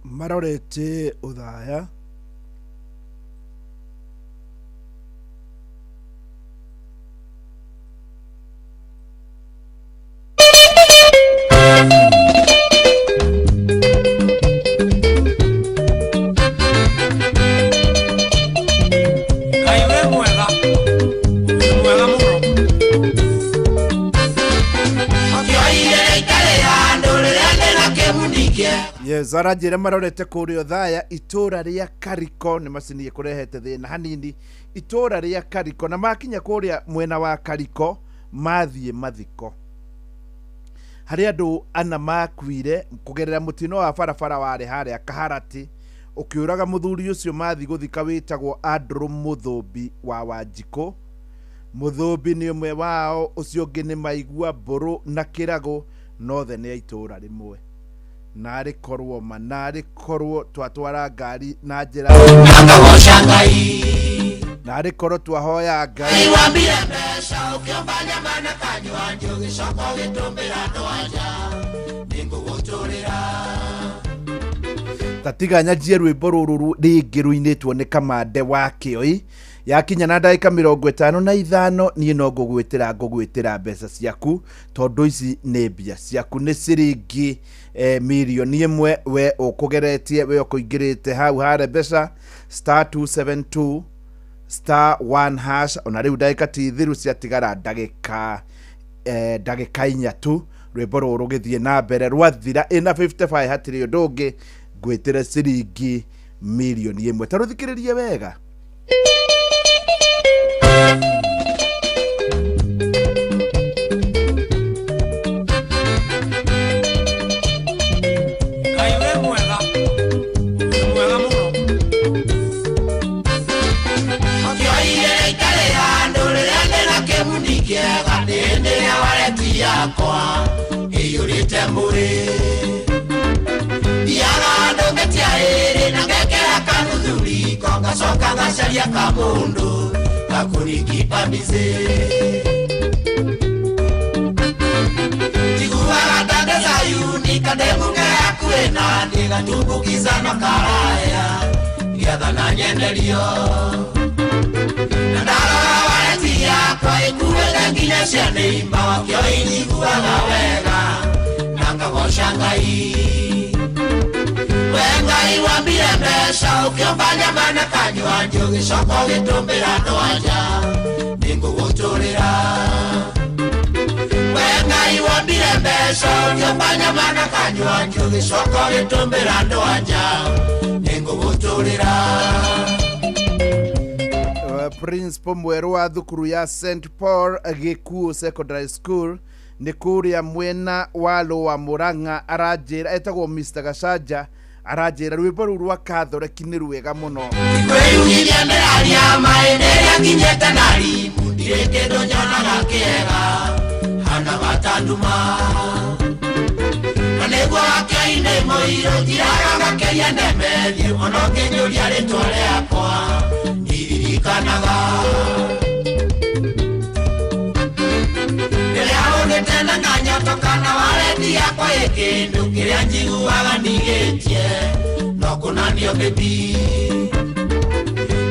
Marorete Ũthaya. Ngai wĩ mwega, wĩ mwega mũno. Akĩoire rĩikarĩ handũ rĩrĩa ndĩna kĩmuni kĩega. Yes, aranjĩra marorete kũrĩa Ũthaya, itũra rĩa Kariko. Nĩ macini ĩkũrehete thĩna hanini, itũra rĩa Kariko, na makinya kũrĩa mwena wa Kariko mathiĩ mathiko harĩ andũ ana makuire kũgerera mũtino wa barabara warĩ harĩa Kaharati ũkĩũraga mũthuri ũcio mathi gũthika wĩtagwo Andrew Mũthũmbi wa Wanjikũ. Mũthũmbi nĩ ũmwe wao, ũcio ũngĩ nĩ Maigua Mbũrũ na Kĩragũ, nothe nĩ a itũra rĩmwe. Narĩ korwo ma, narĩ korwo twatwara ngari na njĩra, Akagoca Ngai. narĩ korwo twahoya Ngai. Ngai wambire mbeca ũkĩomba nyama na kanyua ũgĩcoka ũgĩtũmbĩra andũ anja nĩngũgũtũrĩra. Tatiga nyanjie rwĩmbo rũrũ rĩngĩ rũinĩtwo nĩ Kamande wa Kĩoi. Yakinya na ndagĩka 55 niĩ no ngũgwĩtĩra mbeca ciaku, tondũ ici nĩ mbia ciaku, nĩ ciringi mirioni 1 we ũkũgeretie, we ũkũingĩrĩte hau hare mbeca star 272 star 1 hash. Ona rĩu ndagĩka ti thiru, ciatigara ndagĩka 4 tu. Rwĩmbo rũrũ rũgĩthiĩ na mbere rwathira ĩna 55 hatirĩ ũndũ ũngĩ, ngwĩtĩre ciringi mirioni 1. Ta rũthikĩrĩrie wega. Ngai wĩ mwega, wĩ mwega mũno. Akĩoire rĩikarĩ handũ rĩrĩa ndĩna kĩmuni kĩega, nĩ hĩndĩ ĩrĩa wareti yakwa ĩiyũrĩte mũrĩ. Thiaga handũ ngetia ĩrĩ na ngekĩra kanuthu riko, ngacoka ngacaria kamũndũ ga ya kunikipa busy. Njiguaga ta ndĩ Zayuni kandemuke hakuhĩ na niĩ gatumbukiza na karaya nĩgetha nyenderio. Na ndarora wareti yakwa ĩkuĩte nginya cianĩimba wakĩo injiguaga wega na ngagoca Ngai. We Ngai wambire mbeca ũkĩũmba nyama na kanyua ũgĩcoka ũgĩtũmbĩra andũ anja nĩngũgũtũrĩra. We Ngai wambire mbeca ũkĩũmba nyama na kanyua ũgĩcoka ũgĩtũmbĩra andũ anja nĩngũgũtũrĩra. Principal mwerũ wa thukuru ya St Paul Gĩkuũ Secondary School nĩ kũrĩa mwena wa Lower Murang'a aranjĩra etagwo Mr Gacanja aranjĩra rwĩmbo rũu rwa Kathoreki nĩ rwega mũno. Kwĩyugithia ndĩraria maĩ rĩrĩa nginyĩte na rimu ndirĩ kĩndũ nyonaga kĩega hana batanduma na nĩguo wakĩoinĩ mũirũ njiraga ngakĩria ndemethiĩ ona ũkĩnjũria rĩtwa rĩakwa ndirikanaga. Rĩrĩa ũgĩte na nganyotoka na wareti yakwa ĩ kĩndũ kĩrĩa njiguaga ndigĩtie no kũnanio baby.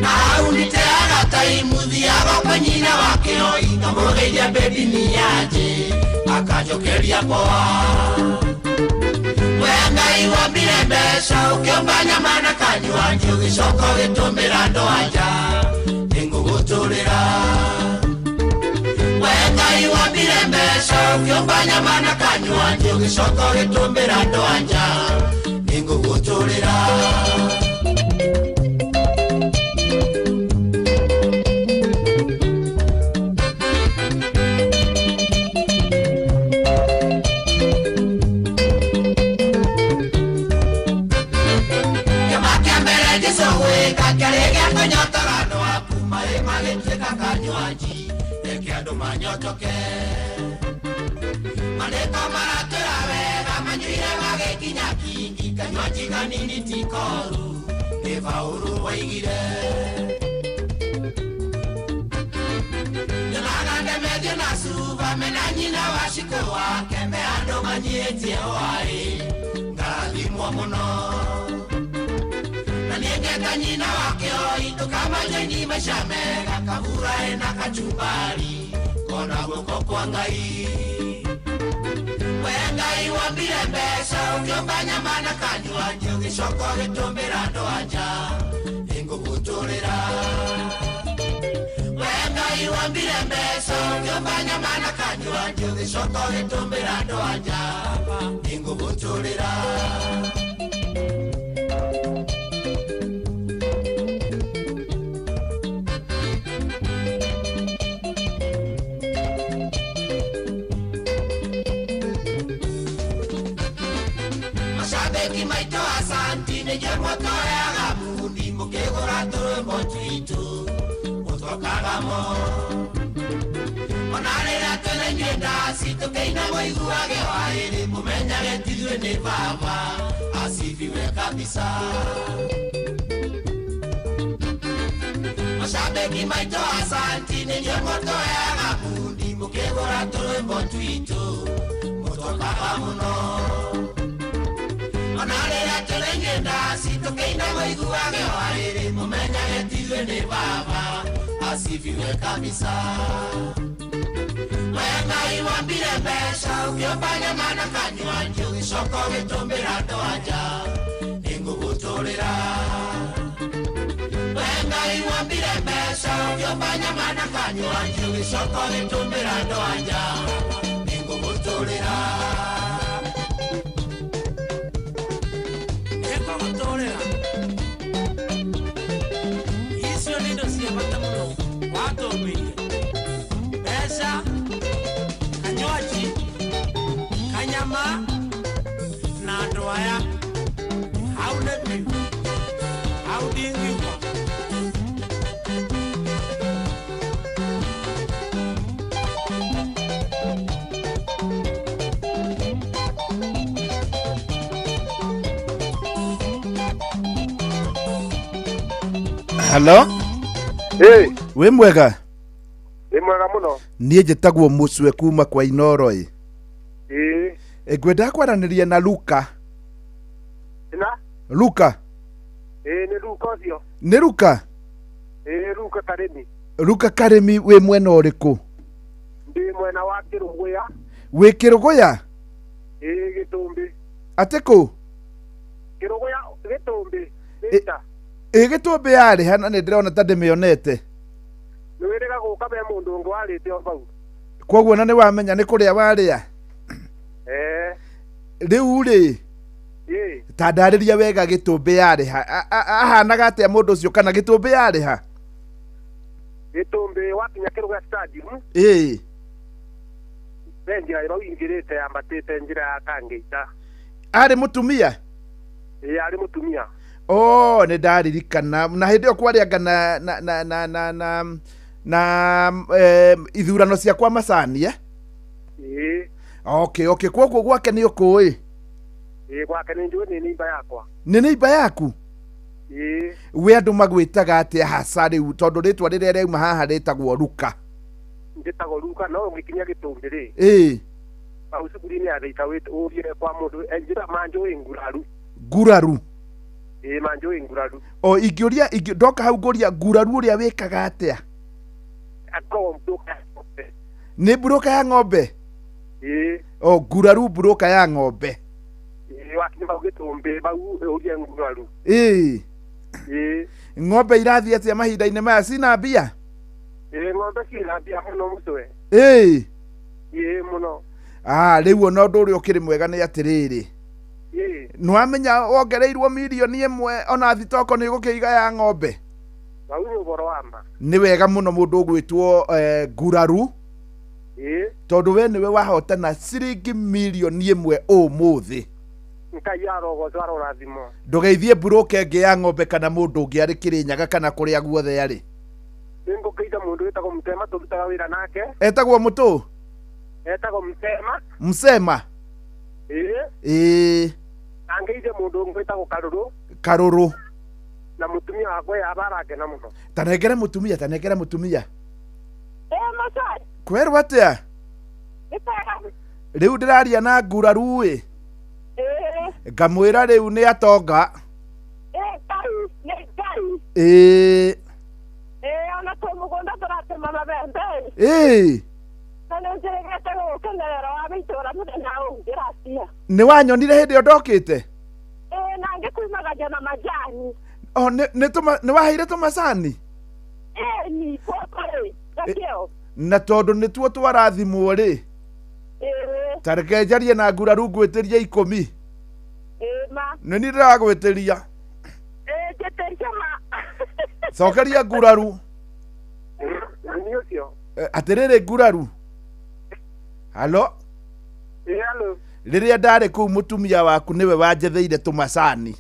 Na hau nĩteaga taimu thiaga kwa nyina wakĩo ngamũgeithia baby nĩanjĩ akanjokeria poa. We Ngai wambire mbeca ũkĩũmba nyama na kanyua ũgĩcoka ũgĩtũmĩra andũ anja nĩngũgũtũrĩra. We Ngai wambire mbeca ũkĩũmba nyama na kanyua ũgĩcoka ũgĩtũmĩra andũ anja nĩngũgũtũrĩra. Kĩama kĩa mbere Jesũ gwĩka kĩarĩ gĩa kũnyotora andũ aku maĩ magĩtuĩka kanyuanji reke andũ manyotoke. Mandĩko maratwĩra wega manyuire magĩkinya kingi kanyuanji kanini ti koru nĩ Paũlũ woigire. Nyonaga Ndemethio na Cuba mena nyina wa Shikũ wake me andũ manyiĩtie hwaĩ ngarathimwo mũno. Na niĩ ngeta nyina wakĩo tũkamanjeni maica mega kabura ena kachumbari kona guoko kwa Ngai. We Ngai wambire mbeca ũkĩũmba nyama na kanyua ũgĩcoka ũgĩtũmbĩra andũ anja nĩngũgũtũrĩra. We Ngai wambire mbeca ũkĩũmba nyama na kanyua ũgĩcoka ũgĩtũmbĩra andũ anja nĩngũgũtũrĩra. Mashabiki maitũ asanti nĩinyuĩ mũtũheaga mundi mũkĩgũra tũrwĩmbo twitũ mũtwakaga mo. Ona rĩrĩa twĩna inyuĩ ndaci tũkĩina mũiguage hwaĩrĩ mũmenyage ti ithuĩ nĩ baba asifiwe kabisa. Mashabiki maitũ asanti nĩinyuĩ mũtũheaga mundi mũkĩgũra tũrwĩmbo twitũ mũtwakaga mũno. Ona rĩrĩa twĩna inyuĩ ndaci tũkĩina mũiguage hwaĩrĩ mũmenyage ti ithuĩ nĩ baba asifiwe kabisa. We Ngai wambire mbeca ũkĩũmba nyama na kanyua ũgĩcoka ũgĩtũmbĩra andũ anja nĩngũgũtũrĩra. We Ngai wambire mbeca ũkĩũmba nyama na kanyua ũgĩcoka ũgĩtũmbĩra andũ anja nĩngũgũtũrĩra. Nĩngũgũtũrĩra. Icio nĩ indo cia bata mũno watũmbĩire mbeca kanywaji kanyama na andũ aya hau nĩ biũ hau ndingiuma. Hello? Hey. Wĩ mwega? Nĩ mwega mũno. Niĩ njĩtagwo Mũcwe kuma kwa Inoro ĩ. Ĩĩ. Ngwendaga kwaranĩria na Luka. Na? Luka. Ĩĩ nĩ Luka ũcio. Nĩ Luka? Ĩĩ Luka Karĩmi. Luka Karĩmi wĩ mwena ũrĩkũ? Ndĩ mwena wa Kĩrũgũya. Wĩ Kĩrũgũya? Ĩĩ Gĩtũmbĩ. Atĩ kũ? Kĩrũgũya Gĩtũmbĩ. Gĩta. Ĩ Gĩtũmbĩ yarĩ ha na nĩ ndĩrona ta ndĩmĩonete. Nĩ wĩrĩga gũka be mũndũ ũngĩ warĩte o bau. Kwoguo na nĩ wamenya nĩ kũrĩa warĩa? Eh. Rĩu rĩ, Ĩĩ. ta ndarĩria wega Gĩtũmbĩ yarĩ ha. Ahanaga atĩa mũndũ ũcio kana Gĩtũmbĩ yarĩ ha? Gĩtũmbĩ wakinya Kĩrũgũya stadium. Ĩĩ. Be njĩra ĩrĩa ũingĩrĩte yambatĩte njĩra ya Kangĩita. Arĩ mũtumia? Ĩĩ arĩ mũtumia. Oh, nĩ ndaririkana na hĩndĩ ĩyo kwarĩanga na na na na na na na ithurano cia kwa macani eh? Ĩĩ. Okay, okay, kwoguo gwake nĩ ũkũĩ? Ĩĩ gwake nĩ njũĩ nĩ nĩimba yakwa. Nĩ nĩimba yaku? Ĩĩ. We andũ magwĩtaga atĩa hasa rĩu tondũ rĩtwa rĩrĩa rĩauma haha rĩtagwo Ruka? Njĩtagwo Ruka no ũngĩkinya Gĩtũmbĩ rĩ. Ĩĩ. Hau cukuru-inĩ ya Thĩika ũrie kwa mũndũ njĩra manjũĩ nguraru. Nguraru? Ĩĩ manjũĩ nguraru. O ingĩũria ingĩ ndoka hau ngũria nguraru ũrĩa wĩkaga atĩa? Akoragwo mburuka ya ng'ombe. Nĩ mburuka ya ng'ombe? Ĩĩ. O nguraru mburuka ya ng'ombe. Ĩĩ wakinya hau Gĩtũmbĩ hau ũrie nguraru. Ĩĩ. Ĩĩ. Ng'ombe irathiĩ atĩa mahinda-inĩ maya cina mbia? Ĩĩ ng'ombe ciĩna mbia mũno mũcwe. Ĩĩ. Ĩĩ mũno. Ah, rĩu ona ũndũ ũrĩa ũkĩrĩ mwega nĩ atĩrĩrĩ. Ĩĩ. Nĩwamenya wongereirwo mirioni ĩmwe ona thitoko nĩ ũgũkĩiga ya ng'ombe? Hau nĩ ũhoro wa ma. Nĩ wega mũno mũndũ ũgwĩtwo nguraru. Ĩĩ. Tondũ we nĩwe wahotana ciringi mirioni ĩmwe ũmũthĩ. Ngai arogocwo arorathimwo. Ndũgeithie mburuka ĩngĩ ya ng'ombe kana mũndũ ũngĩ arĩ Kĩrĩnyaga kana kũrĩa guothe arĩ. Nĩngũkĩitha mũndũ wĩtagwo Mtema tũrutaga wĩra nake. Etagwo mũtũ? Etagwo Msema. Msema? Ĩĩ. Ĩĩ. Na ngeithie mũndũ ũngĩ wĩtagwo Karũrũ. Karũrũ. Na mũtumia wakwa yaba arakena mũno. Tanengere mũtumia, tanengere mũtumia. Ĩĩ Masai. Kwerwo atĩa? Nĩ kwega. Rĩu ndĩraria na nguraru ĩ. Ĩĩ. Ngamwĩra rĩu nĩ atonga. Ĩĩ Ngai, nĩ Ngai. Ĩĩ. Ĩĩ ona twĩ mũgũnda tũratema mabembe. Ĩĩ. Na nĩ njĩrĩgĩte gũgũkenerera wa gĩitũra mũthenya ũngĩ racia. Nĩ wanyonire hĩndĩ ĩyo ndokĩte? Ĩĩ na ngĩkuimagaria na majani. O nĩ nĩ tũma nĩ waheire tũmacani? Ĩĩ ni guoko rĩ, gakĩo. Na tondũ nĩtuo twarathimwo rĩ. Ĩĩ. Ta reke njarie na nguraru ngwĩtĩrie ikũmi. Ĩĩ ma. Nĩ niĩ ndĩragwĩtĩria. Ĩĩ njĩtĩria ma. Cokeria nguraru. Nĩ ũcio. Atĩrĩrĩ nguraru. Halo? Ĩĩ halo. Rĩrĩa ndarĩ kũu mũtumia waku nĩwe wanjetheire tũmacani.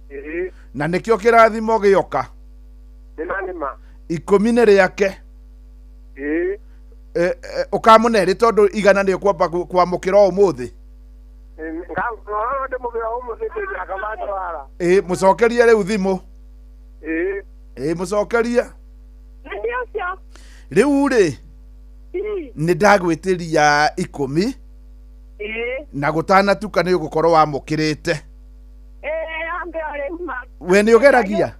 Ĩĩ. Na nĩkĩo kĩrathimo gĩoka. Nĩ ma nĩ ma. Ikũmi nĩ rĩake. Ĩĩ. Ũkamũne rĩ tondũ igana nĩ ũkwamba kwamũkĩra ũmũthĩ. Ndĩmũgĩra ũmũthĩ ndĩrĩaga matwara. Ĩĩ mũcokerie rĩu thimũ. Ĩĩ. Ĩĩ mũcokerie. Nĩ ũcio. Rĩu rĩ Ĩĩ. nĩ ndagwĩtĩria ikũmi Ĩĩ. na gũtanatuka nĩ ũgũkorwo wamũkĩrĩte. Ĩĩ ambe o rĩu ma. We nĩ ũgeragia?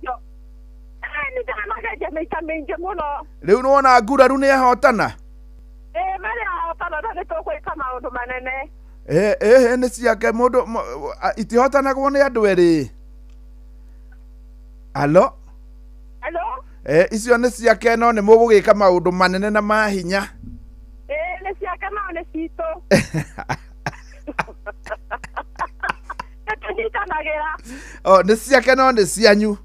Ĩĩ nĩ ndanageria maita maingĩ mũno. Rĩu nĩwona nguraru nĩ ahotana? Ĩĩ marĩa ahotana na nĩ tũgwĩka maũndũ manene. Ĩĩ ĩĩ nĩ ciake mũndũ itihotanagwo nĩ andũ erĩ. Halo? Halo? Icio nĩ ciake no nĩ mũgũgĩka maũndũ manene na ma hinya. Ĩĩ nĩ ciake no nĩ citũ. Nĩ tũnyitanagĩra. O nĩ ciake no nĩ cianyu.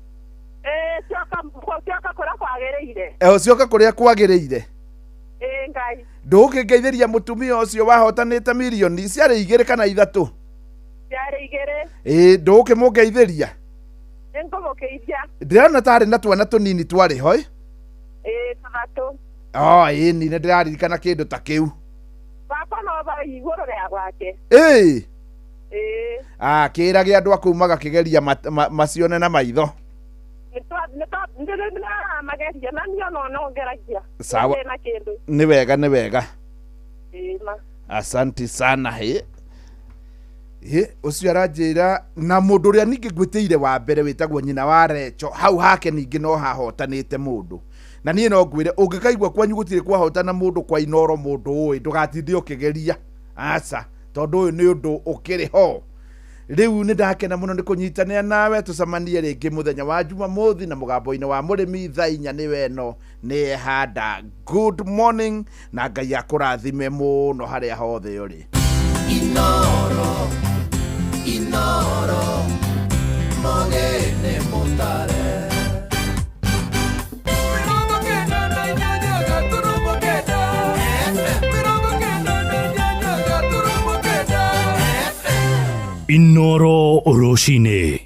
Ĩĩ cioka kũrĩa kwagĩrĩire. Cioka kũrĩa kwagĩrĩire. Ĩĩ Ngai. Ndũgũkĩngeithĩria mũtumia ũcio wahotanĩte mirioni ciarĩ igĩrĩ kana ithatũ? Ciarĩ igĩrĩ. Ĩĩ ndũgũkĩmũngeithĩria? Nĩngũmũkĩithia. Ndĩrona tarĩ na twana tũnini twarĩ ho. Ĩĩ tũthatũ. Oh, ĩĩ ni nĩ ndĩraririkana kĩndũ ta kĩu. Baba no ba igũrũ rĩa gwake. Ĩĩ. Ĩĩ. Ah, kĩrage andũ a kũu magakĩgeria macione na maitho. Nĩndĩramageria na niĩ ona no ngeragia. Sawa. Na kĩndũ. Nĩ wega, nĩ wega. Ĩĩ ma. Asanti sana. Hĩ hĩ, ũcio aranjĩra na mũndũ ũrĩa ningĩ ngwĩtĩire wa mbere wĩtagwo nyina wa Recho, hau hake ningĩ no hahotanĩte mũndũ. Na niĩ no ngwĩre, ũngĩkaigua kwanyu gũtirĩ kwahotana mũndũ kwa Inoro, mũndũ ũĩ ndũgatinde ũkĩgeria, aca, tondũ ũyũ nĩ ũndũ ũkĩrĩ ho. Rĩu nĩ ndakena mũno nĩ kũnyitanĩra nawe. Tũcemanie rĩngĩ mũthenya wa Jumamothi na mũgambo-inĩ wa mũrĩmi thaa 4. Nĩ weno nĩ handa. Good morning na Ngai akũrathime mũno harĩa hothe ũrĩ. Inoro, Inoro, Mogene Mutare. 98.9 FM, 98.9 FM. Inoro Rũcinĩ.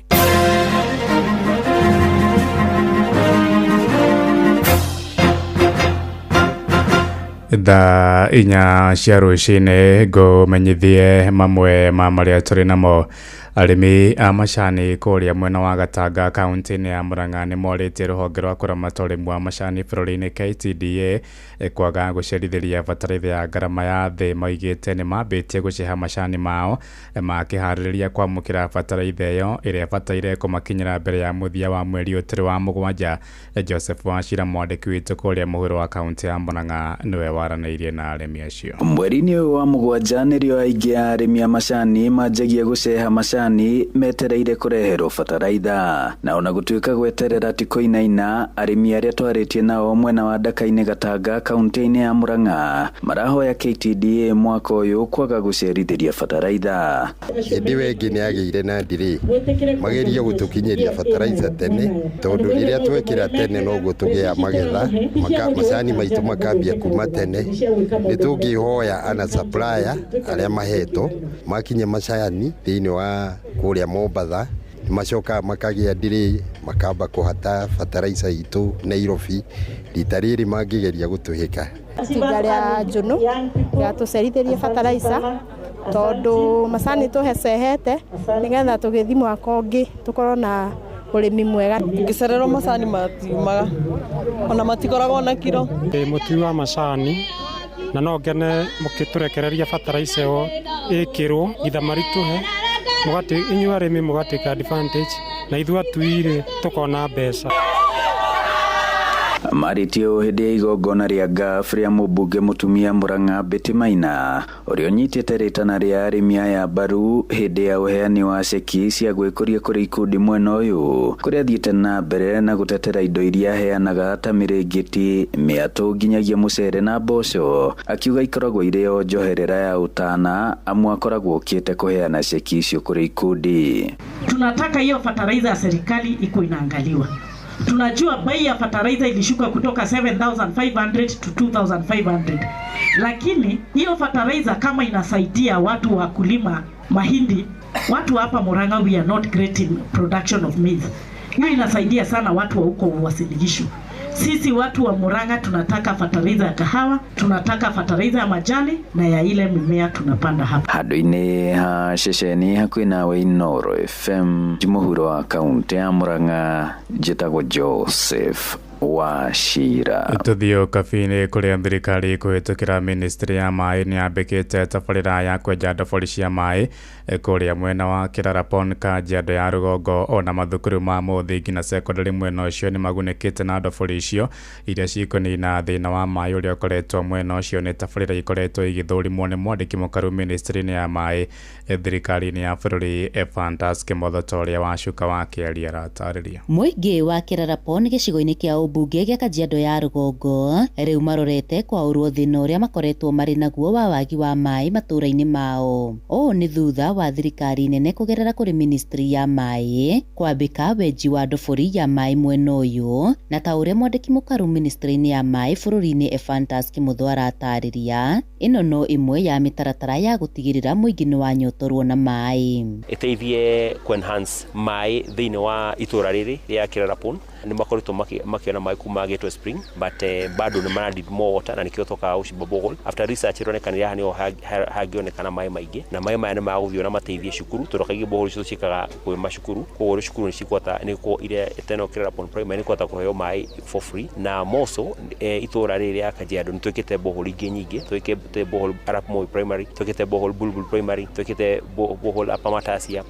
Thaa 4 cia rũcinĩ, ngũmenyithie mamwe ma marĩa tũrĩ namo. Arĩmi a macani kũrĩa mwena wa Gatanga kaunti-inĩ ya Murang'a nĩ morĩtie rũhonge rwa kũramata ũrĩmi wa macani bũrũri-inĩ KTDA kwaga gũcerithĩria bataraitha ya ngarama ya thĩ. Moigĩte nĩ mambĩtie gũceha macani mao makĩharĩrĩria kwamũkĩra bataraitha ĩyo ĩrĩa ĩbataire kũmakinyĩra mbere ya mũthia wa mweri ũyũ tũrĩ wa mũgwanja. Joseph Wachira, mwandĩki witũ kũrĩa mũhuro wa kaunti ya Murang'a, nĩwe waranĩirie na arĩmi acio. Mweri-inĩ ũyũ wa mũgwanja nĩrĩo aingĩ a arĩmi a macani manjagia gũceha macani metereire kũreherwo bataraitha. Na ona gũtuĩka gweterera ti kũinaina, arĩmi arĩa twarĩtie nao mwena wa Ndaka-inĩ Gatanga kaunti-inĩ ya Murang'a marahoya KTDA mwaka ũyũ kwaga gũcerithĩria bataraitha. Hĩndĩ ĩyo ĩngĩ nĩ yagĩire na delay, magerie gũtũkinyĩria bataraitha tene, tondũ rĩrĩa twekĩra tene noguo tũgĩa magetha maka, macani maitũ makambia kuma tene. Nĩ tũngĩhoya ana supplier arĩa mahetwo makinye macani thĩinĩ wa kũrĩa Mombatha, nĩ macokaga makagĩa delay, makamba kũhata bataraitha itũ Nairobi. Rita rĩrĩ mangĩgeria gũtũhĩka. Itinga rĩa njũnũ rĩgatũcerithĩria bataraica, tondũ macani tũhecehete nĩgetha tũgĩthiĩ mwaka ũngĩ tũkorwo na ũrĩmi mwega. Ngĩcererwo macani matiumaga ona matikoragwo na kiro. Ndĩ mũtui wa macani na no ngene mũkĩtũrekereria bataraica ĩyo ĩkĩrwo nginya maritũhe, mũgati inyuĩ arĩmi mũgatĩka advantage na ithuĩ atui-rĩ tũkona mbeca. Marĩtie ũũ hĩndĩ ya igongona rĩa ngaf rĩa mũmbunge mũtumia Murang'a Betty Maina, ũrĩa ũnyitĩte rĩtana rĩa arĩmi aya mbaru hĩndĩ ya ũheani wa ceki cia gwĩkũria kũrĩ ikundi mwena ũyũ, kũrĩa athiĩte na mbere na gũtetera indo iria aheanaga ta mĩrĩngĩti, mĩatũ nginyagia mũcere na mboco, akiuga ikoragwo irĩ o njoherera ya ũtana amu akoragwo okĩte kũheana ceki icio kũrĩ ikundi. Tunataka hiyo fertilizer ya serikali iko inaangaliwa. Tunajua bei ya fertilizer ilishuka kutoka 7500 to 2500, lakini hiyo fertilizer kama inasaidia watu wa kulima mahindi, watu hapa Murang'a we are not great in production of maize. Hiyo inasaidia sana watu wa huko Uasin Gishu. Sisi watu wa Murang'a tunataka fertilizer ya kahawa, tunataka fertilizer ya majani na ya ile mimea tunapanda hapa. Handũ-inĩ ha ceceni hakuhĩ nawe Inooro FM mũhuro wa kaunti ya Murang'a, njĩtagwo Joseph Wachira. Tũthiĩ ũkabi-inĩ kũrĩa thirikari kũhĩtũkĩra ministry ya maĩ nĩ yambĩkĩte tabarĩra ya kwenja ndobori cia maĩ kũrĩa mwena wa Kĩrarapon, Kajiado ya rũgongo. Ona mathukuru ma mũthingi na secondary mwena ũcio nĩ magunĩkĩte na ndobori icio iria cikũnina thĩna wa maĩ ũrĩa ũkoretwo mwena ũcio. Nĩ tabarĩra ikoretwo igĩthũrimwo nĩ mwandĩki mũkaru ministry-inĩ ya maĩ thirikari-inĩ ya bũrũri Ephantus Kĩmotho, ta ũrĩa Wacuka wa Kĩaria aratarĩria. Mũingĩ wa Kĩrarapon gĩcigo-inĩ kĩa ũmbunge gĩa Kajiado ya rũgongo rĩu marorete kwaũrwo thĩna ũrĩa makoretwo marĩ naguo wa wagi wa maĩ matũũra-inĩ mao. Ũũ nĩ thutha wa thirikari nene kũgerera kũrĩ ministry ya maĩ kwambĩka wenji wa ndobori ya maĩ mwena ũyũ, na ta ũrĩa mwandĩki mũkaru ministry-inĩ ya maĩ bũrũri-inĩ Ephantus Kĩmotho aratarĩria, ĩno no ĩmwe ya mĩtaratara ya gũtigĩrĩra mũingĩ nĩ wanyotorwo na maĩ. Ĩteithie ku enhance maĩ thĩinĩ wa itũra rĩrĩ rĩa Kĩrarapon. Nĩ makoretwo makĩona maĩ kuma Gateway Spring, but bado nĩ mara need more water, na nĩkĩo tũkaga gũcimba borehole. After research ĩroneka haha nĩho hangĩonekana maĩ maingĩ, na maĩ maya nĩ magũthiĩ na mateithie cukuru, tondũ kaingĩ borehole icio ciĩkaga kwĩ macukuru. Koguo cukuru nĩ cikũhota, nĩ iria teno Kerarapon Primary nĩ kũhota kũheo maĩ for free. Na moso itũra rĩrĩ rĩa Kajiado nĩ twĩkĩte borehole ingĩ nyingĩ. Twĩkĩte borehole Arap Moi Primary, twĩkĩte borehole Bulbul Primary, twĩkĩte borehole Upper Matasia.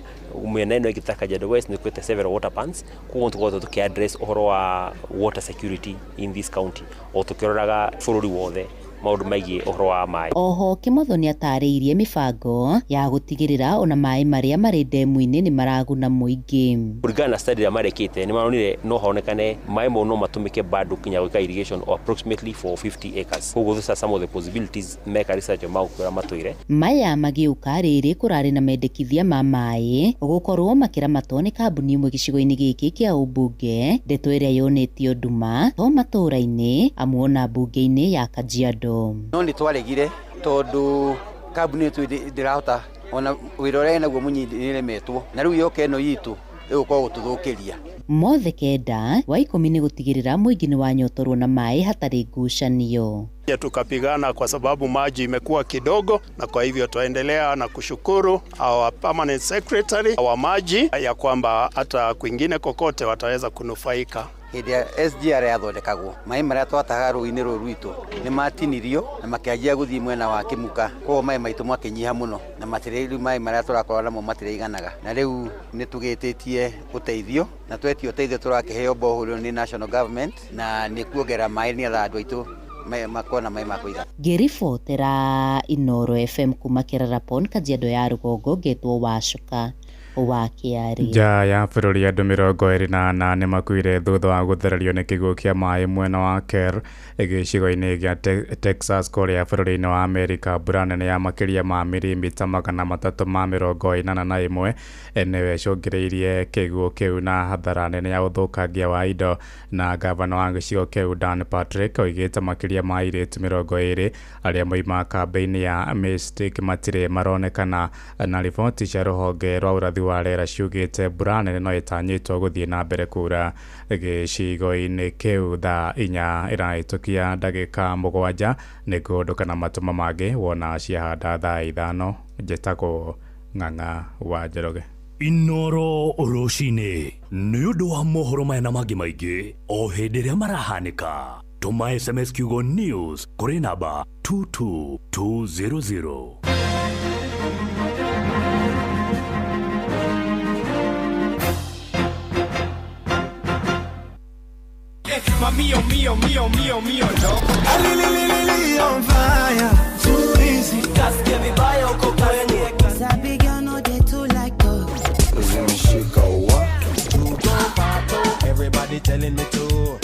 Mĩena ĩno ĩngĩ ta Kajiado West nĩ twĩkĩte several water pans. Koguo nĩ tũkoretwo tũkĩ address ũhoro wa water security in this county, o tũkĩroraga bũrũri wothe maũndũ megiĩ ũhoro wa maĩ. Oho Kimotho nĩatarĩirie mĩbango ya gũtigĩrĩra ona maĩ marĩa marĩ ndemu-inĩ nĩ maraguna mũingĩ. Kũringana na study ĩrĩa marekĩte, nĩ maronire no honekane maĩ mau no matũmĩke bado kinya gwĩka irrigation of approximately for 50 acres. Koguo those are some of the possibilities meka research magũkwĩra matwĩre. Maya magĩũka rĩrĩ kũrarĩ na mendekithia ma maĩ gũkorwo makĩramatwo nĩ kambuni ĩmwe gĩcigo-inĩ gĩkĩ kĩa ũmbunge, ndeto ĩrĩa yonetio nduma to matũũra-inĩ amu ona mbunge-inĩ ya Kajiado. No nĩ twaregire tondũ kambuni ĩtu ndĩrahota ona wĩra ũrĩa ĩnaguo mũnyinyi nĩremetwo, na rĩu yoka ĩno itũ ĩgũkorwo gũtũthũkĩria. Mothe kenda wa 10 nĩ gũtigĩrĩra mũingĩ nĩ wanyotorwo na maĩ hatarĩ ngucanio. Tukapigana kwa sababu maji imekuwa kidogo, na kwa hivyo tuendelea na kushukuru our permanent secretary wa maji ya kwamba hata kwingine kokote wataweza kunufaika. Hĩndĩ ya SGR yathondekagwo, maĩ marĩa twatahaga rũĩ-inĩ rũrũ rwitũ nĩ matinirio na makĩanjia gũthiĩ mwena wa Kĩmuka. Koguo maĩ maitũ makĩnyiha mũno, na matirĩ rĩu maĩ marĩa tũrakorwo namo matirĩiganaga. Na rĩu nĩ tũgĩtĩtie ũteithio, na twetia ũteithio tũrakĩheo borehole nĩ national government, na nĩ kuongerera maĩ nĩgetha andũ aitũ makorwo na maĩ ma kũigana. Ngĩribotera Inooro FM kuma Kerarapon, Kajiado ya rũgongo, ngetwo Wacuka wa Kĩarĩ. Nja ya bũrũri andũ 24 nĩ makuire thutha wa gũthererio nĩ kĩguũ kĩa maĩ mwena wa Kerr gĩcigo-inĩ gĩa Texas kũrĩa bũrũri-inĩ wa Amerika. Mbura nene ya makĩria ma mirimita 381 nĩyo ĩcũngĩrĩirie kĩguũ kĩu na hathara nene ya ũthũkangia wa indo. Na gavana wa gĩcigo kĩu Dan Patrick oigĩte makĩria ma airĩtu 20 arĩa moima kambĩ-inĩ ya Mystic matirĩ maronekana, na riboti cia rũhonge rwa ũrathi wa rĩera ciugĩte mbura nene no ĩtanyĩtwo gũthiĩ na mbere kura gĩcigo-inĩ kĩu. Thaa 4 ĩrahĩtũkia ndagĩka 7 nĩ kũndũ kana matũma mangĩ wona ciahanda thaa 5. Njĩtagwo Ng'ang'a wa Njoroge. Inooro rũcinĩ nĩ ũndũ wa mohoro maya na mangĩ maingĩ o hĩndĩ ĩrĩa marahanĩka. Tũma SMS kiugo news kũrĩ namba 22200. Mio, mio, mio, mio, mio, no. Ali, on fire. Too easy. Kasikia vibaya uko kwenye. Sabi girl no dey too like talk. Zimeshika wa. Everybody telling me to.